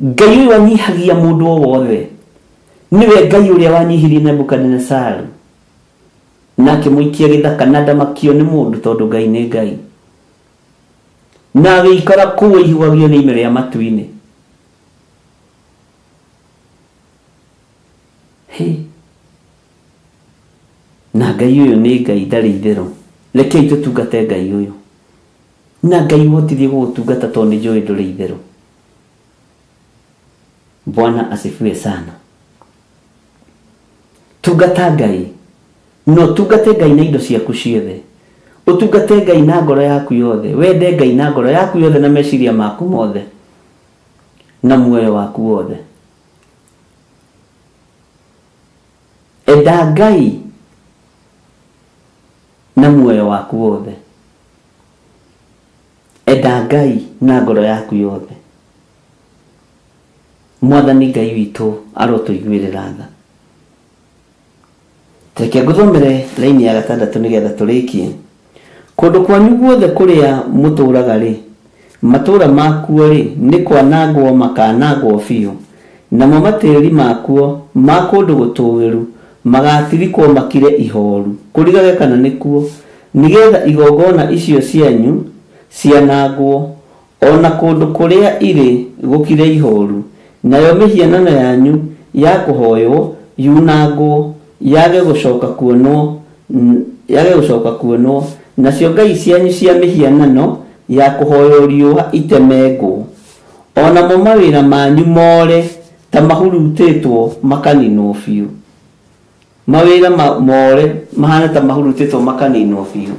Ngai ũyũ anyihagia mũndũ o wothe. Nĩwe Ngai ũrĩa wanyihirie Nebukadnezaru na akĩmũikia gĩthaka na ndamakio nĩ mũndũ tondũ Ngai nĩ Ngai. Na agĩikara kũu aihũgagio nĩ ime rĩa matu-inĩ. Na Ngai ũyũ nĩ Ngai ndarĩ itherũ. Rekei tũtungate Ngai ũyũ. Na Ngai ũhotithie gũgũtungata tondũ nĩ njũĩ ndũrĩ itherũ. Bwana asifiwe sana. Tungata Ngai. No tungate Ngai na indo ciaku ciothe. Ũtungate Ngai na ngoro yaku yothe. Wende Ngai na ngoro yaku yothe na meciria maku mothe na muoyo waku wothe. Enda Ngai na muoyo waku wothe. Enda Ngai na ngoro yaku yothe. Mwathani Ngai witũ arotũiguĩrĩra tha. Reke ngũthomere laini ya gatandatũ nĩgetha tũrĩkie. Kũndũ kwanyu guothe kũrĩa mũtũũraga rĩ, matũũra makuo rĩ, nĩ kwanangwo makanangwo biũ, namo matĩri makuo ma kũndũ gũtũũgĩru magatirikwo makire ihoru, kũrigage kana nĩkuo, nĩgetha igongona icio cianyu cianangwo, ona kũndũ kũrĩa irĩ gũkire ihoru, nayo mĩhianano yanyu ya kũhoywo yunangwo, yage gũcoka kuonwo, nacio ngai cianyu cia mĩhianano ya kũhoywo riũa itemengwo, onamo mawĩra manyu more ta mahurutĩtwo makaninwo biũ. Mawĩra more mahana ta mahurutĩtwo makaninwo biũ.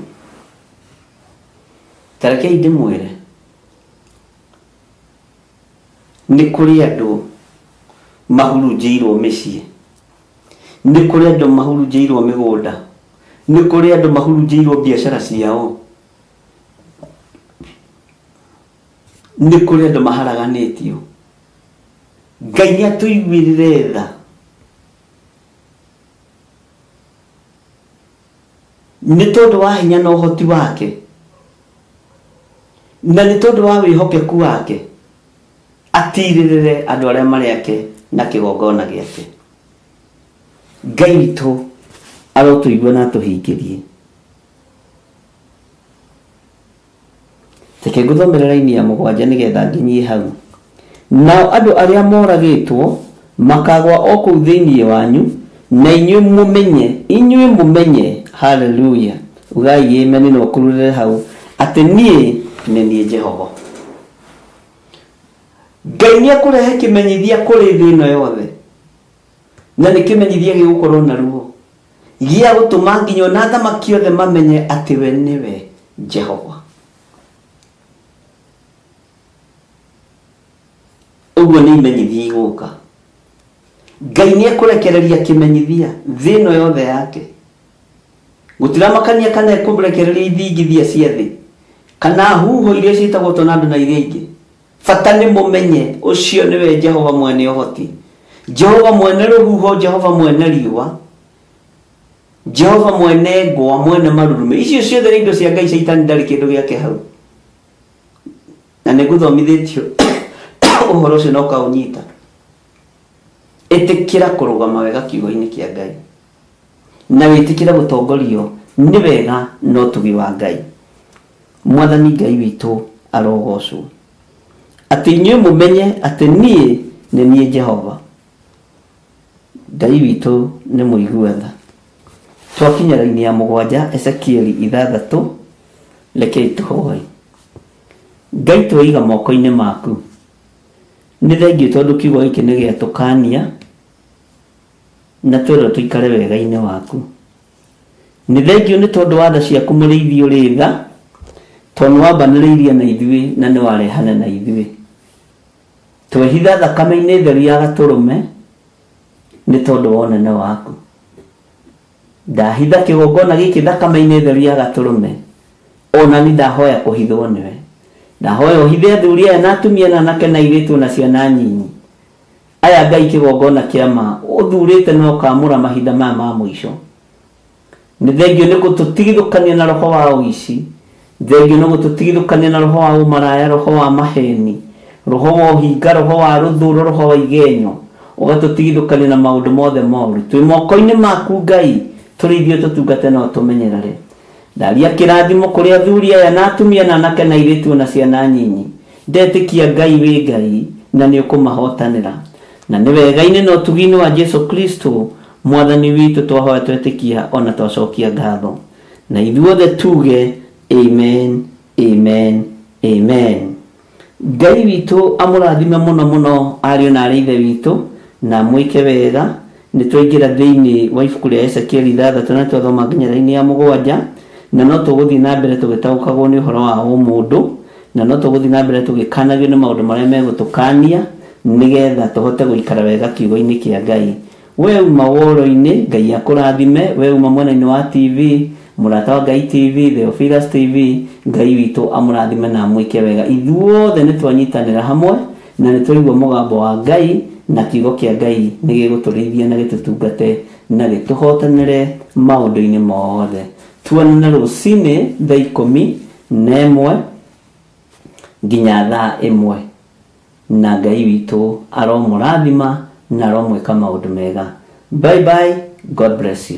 Ta rekei ndĩmwĩre, nĩ kũrĩ andũ mahurunjĩirwo mĩciĩ, nĩ kũrĩ andũ mahurunjĩirwo mĩgũnda, nĩ kũrĩ andũ mahurunjĩirwo biacara ciao, nĩ kũrĩ andũ maharaganĩtio. Ngai nĩ atũiguĩrĩre tha. Nĩ tondũ wa hinya na ũhoti wake, na nĩ tondũ wa wĩhokeku wake, atirĩrĩre andũ arĩa marĩ ake na kĩgongona gĩake. Ngai witũ arotũigua na atũhingĩrie. Reke ngũthomere raini ya mũgwanja nĩgetha nginyie hau. Nao andũ arĩa moragĩtwo makagwa o kũu thĩinĩ wanyu, na inyuĩ mũmenye, haleluya, ugai amen na ũkururĩre hau, atĩ niĩ nĩ niĩ Jehova. Ngai nĩ ekũrehe kĩmenyithia kũrĩ thĩ ĩno yothe, na nĩ kĩmenyithia gĩgũkorwo na ruo gĩa gũtũma nginya ona athamaki othe mamenye atĩ we nĩwe Jehova. Ũguo nĩ imenyithia igũka. Ngai nĩ ekũrekereria kĩmenyithia thĩ ĩno yothe yake. Gũtiramakania kana ekũrekereria ithingithia cia thĩ kana huho iria ciĩtagwo tornado na iria ingĩ. Bata nĩ mũmenye ũcio nĩwe Jehova mwene ũhoti, Jehova mwene rũhuho, Jehova mwene riũa, Jehova mwene ngwa, mwene marurumĩ. Icio ciothe nĩ indo cia Ngai. Caitani ndarĩ kĩndũ gĩake hau. Na nĩ ngũthomithĩtio ũhoro ũcio na ũkaũnyita. Ĩtĩkĩra kũrũgama wega kiugo-inĩ kĩa Ngai, na wĩtĩkĩre gũtongorio nĩ wega na ũtugi wa Ngai. Mwathani Ngai witũ arogocwo, atĩ inyuĩ mũmenye atĩ niĩ nĩ niĩ Jehova. Ngai witũ nĩ mũigua tha. Twakinya raini ya 7 Ezekieli 6, rekei tũhoe. Ngai twĩiga moko-inĩ maku. Nĩ thengiũ tondũ kiugo gĩkĩ nĩ gĩatũkania na twĩrwo tũikare wega-inĩ waku. Nĩ thengiũ nĩ tondũ wa tha ciaku mũrĩithi ũrĩ tha, tondũ nĩ wambanĩrĩirie na ithuĩ na nĩ warehana na ithuĩ. Twehitha thakame-inĩ theru ya gatũrũme nĩ tondũ wa ũnene waku. Ndahitha kĩgongona gĩkĩ thakame-inĩ theru ya gatũrũme, ona nĩ ndahoya kũhithwo nĩwe. Ndahoya ũhithe athuri aya na atumia na anake na airĩtu na ciana nyinyi. Aya Ngai kĩgongona kĩa ma ũthurĩte na ũkamũra mahinda maya ma mũico. Nĩ thengiũ nĩ gũtũtigithũkania na roho wa ũici, thengiũ nĩ gũtũtigithũkania na roho wa ũmaraya, roho wa maheni, roho wa ũhinga, roho wa rũthũro, roho wa igenyo, ũgatũtigithũkania na maũndũ mothe moru. Twĩ moko-inĩ maku Ngai, tũrĩithie tũtungate na ũtũmenyerere. Ndaria kĩrathimo kũrĩ athuri aya na atumia na anake na airĩtu na ciana nyinyi. Ndetĩkia Ngai wĩ Ngai na nĩ ũkũmahotanĩra. Na nĩ wega-inĩ na ũtugi-inĩ wa Jesu Kristo mwathani witũ twahoya twetĩkia ona twacokia ngatho. Na ithuothe tuge amen, amen, amen. Ngai witũ amũrathime mũno mũno ariũ na arĩ ithe witũ na mwĩke wega. Nĩ twaingĩra thĩinĩ wa ibuku rĩa Ezekieli 6 na twathoma nginya raini ya 7, na no tũgũthiĩ na mbere tũgĩtaũkagwo nĩ ũhoro wa ũmũndũ, na no tũgũthiĩ na mbere tũgĩkanagio nĩ maũndũ marĩa megũtũkania nĩgetha tũhote gũikara wega kiugo-inĩ kĩa Ngai. We uma woro-inĩ, Ngai akũrathime. We uma mwena-inĩ wa TV, Mũrata wa Ngai TV, Theophilus TV, Ngai witũ amũrathime na amwĩke wega. Ithuothe nĩ twanyitanĩra hamwe na nĩ twaigua mũgambo wa Ngai, na kiugo kĩa Ngai nĩ gĩgũtũrĩithia na gĩtũtungate na gĩtũhotanĩre maũndũ-inĩ mothe. Tuonane rũcinĩ thaa 11 nginya thaa 1, na Ngai witũ aromũrathima na aromwĩka maũndũ mega. Bye bye, God bless you.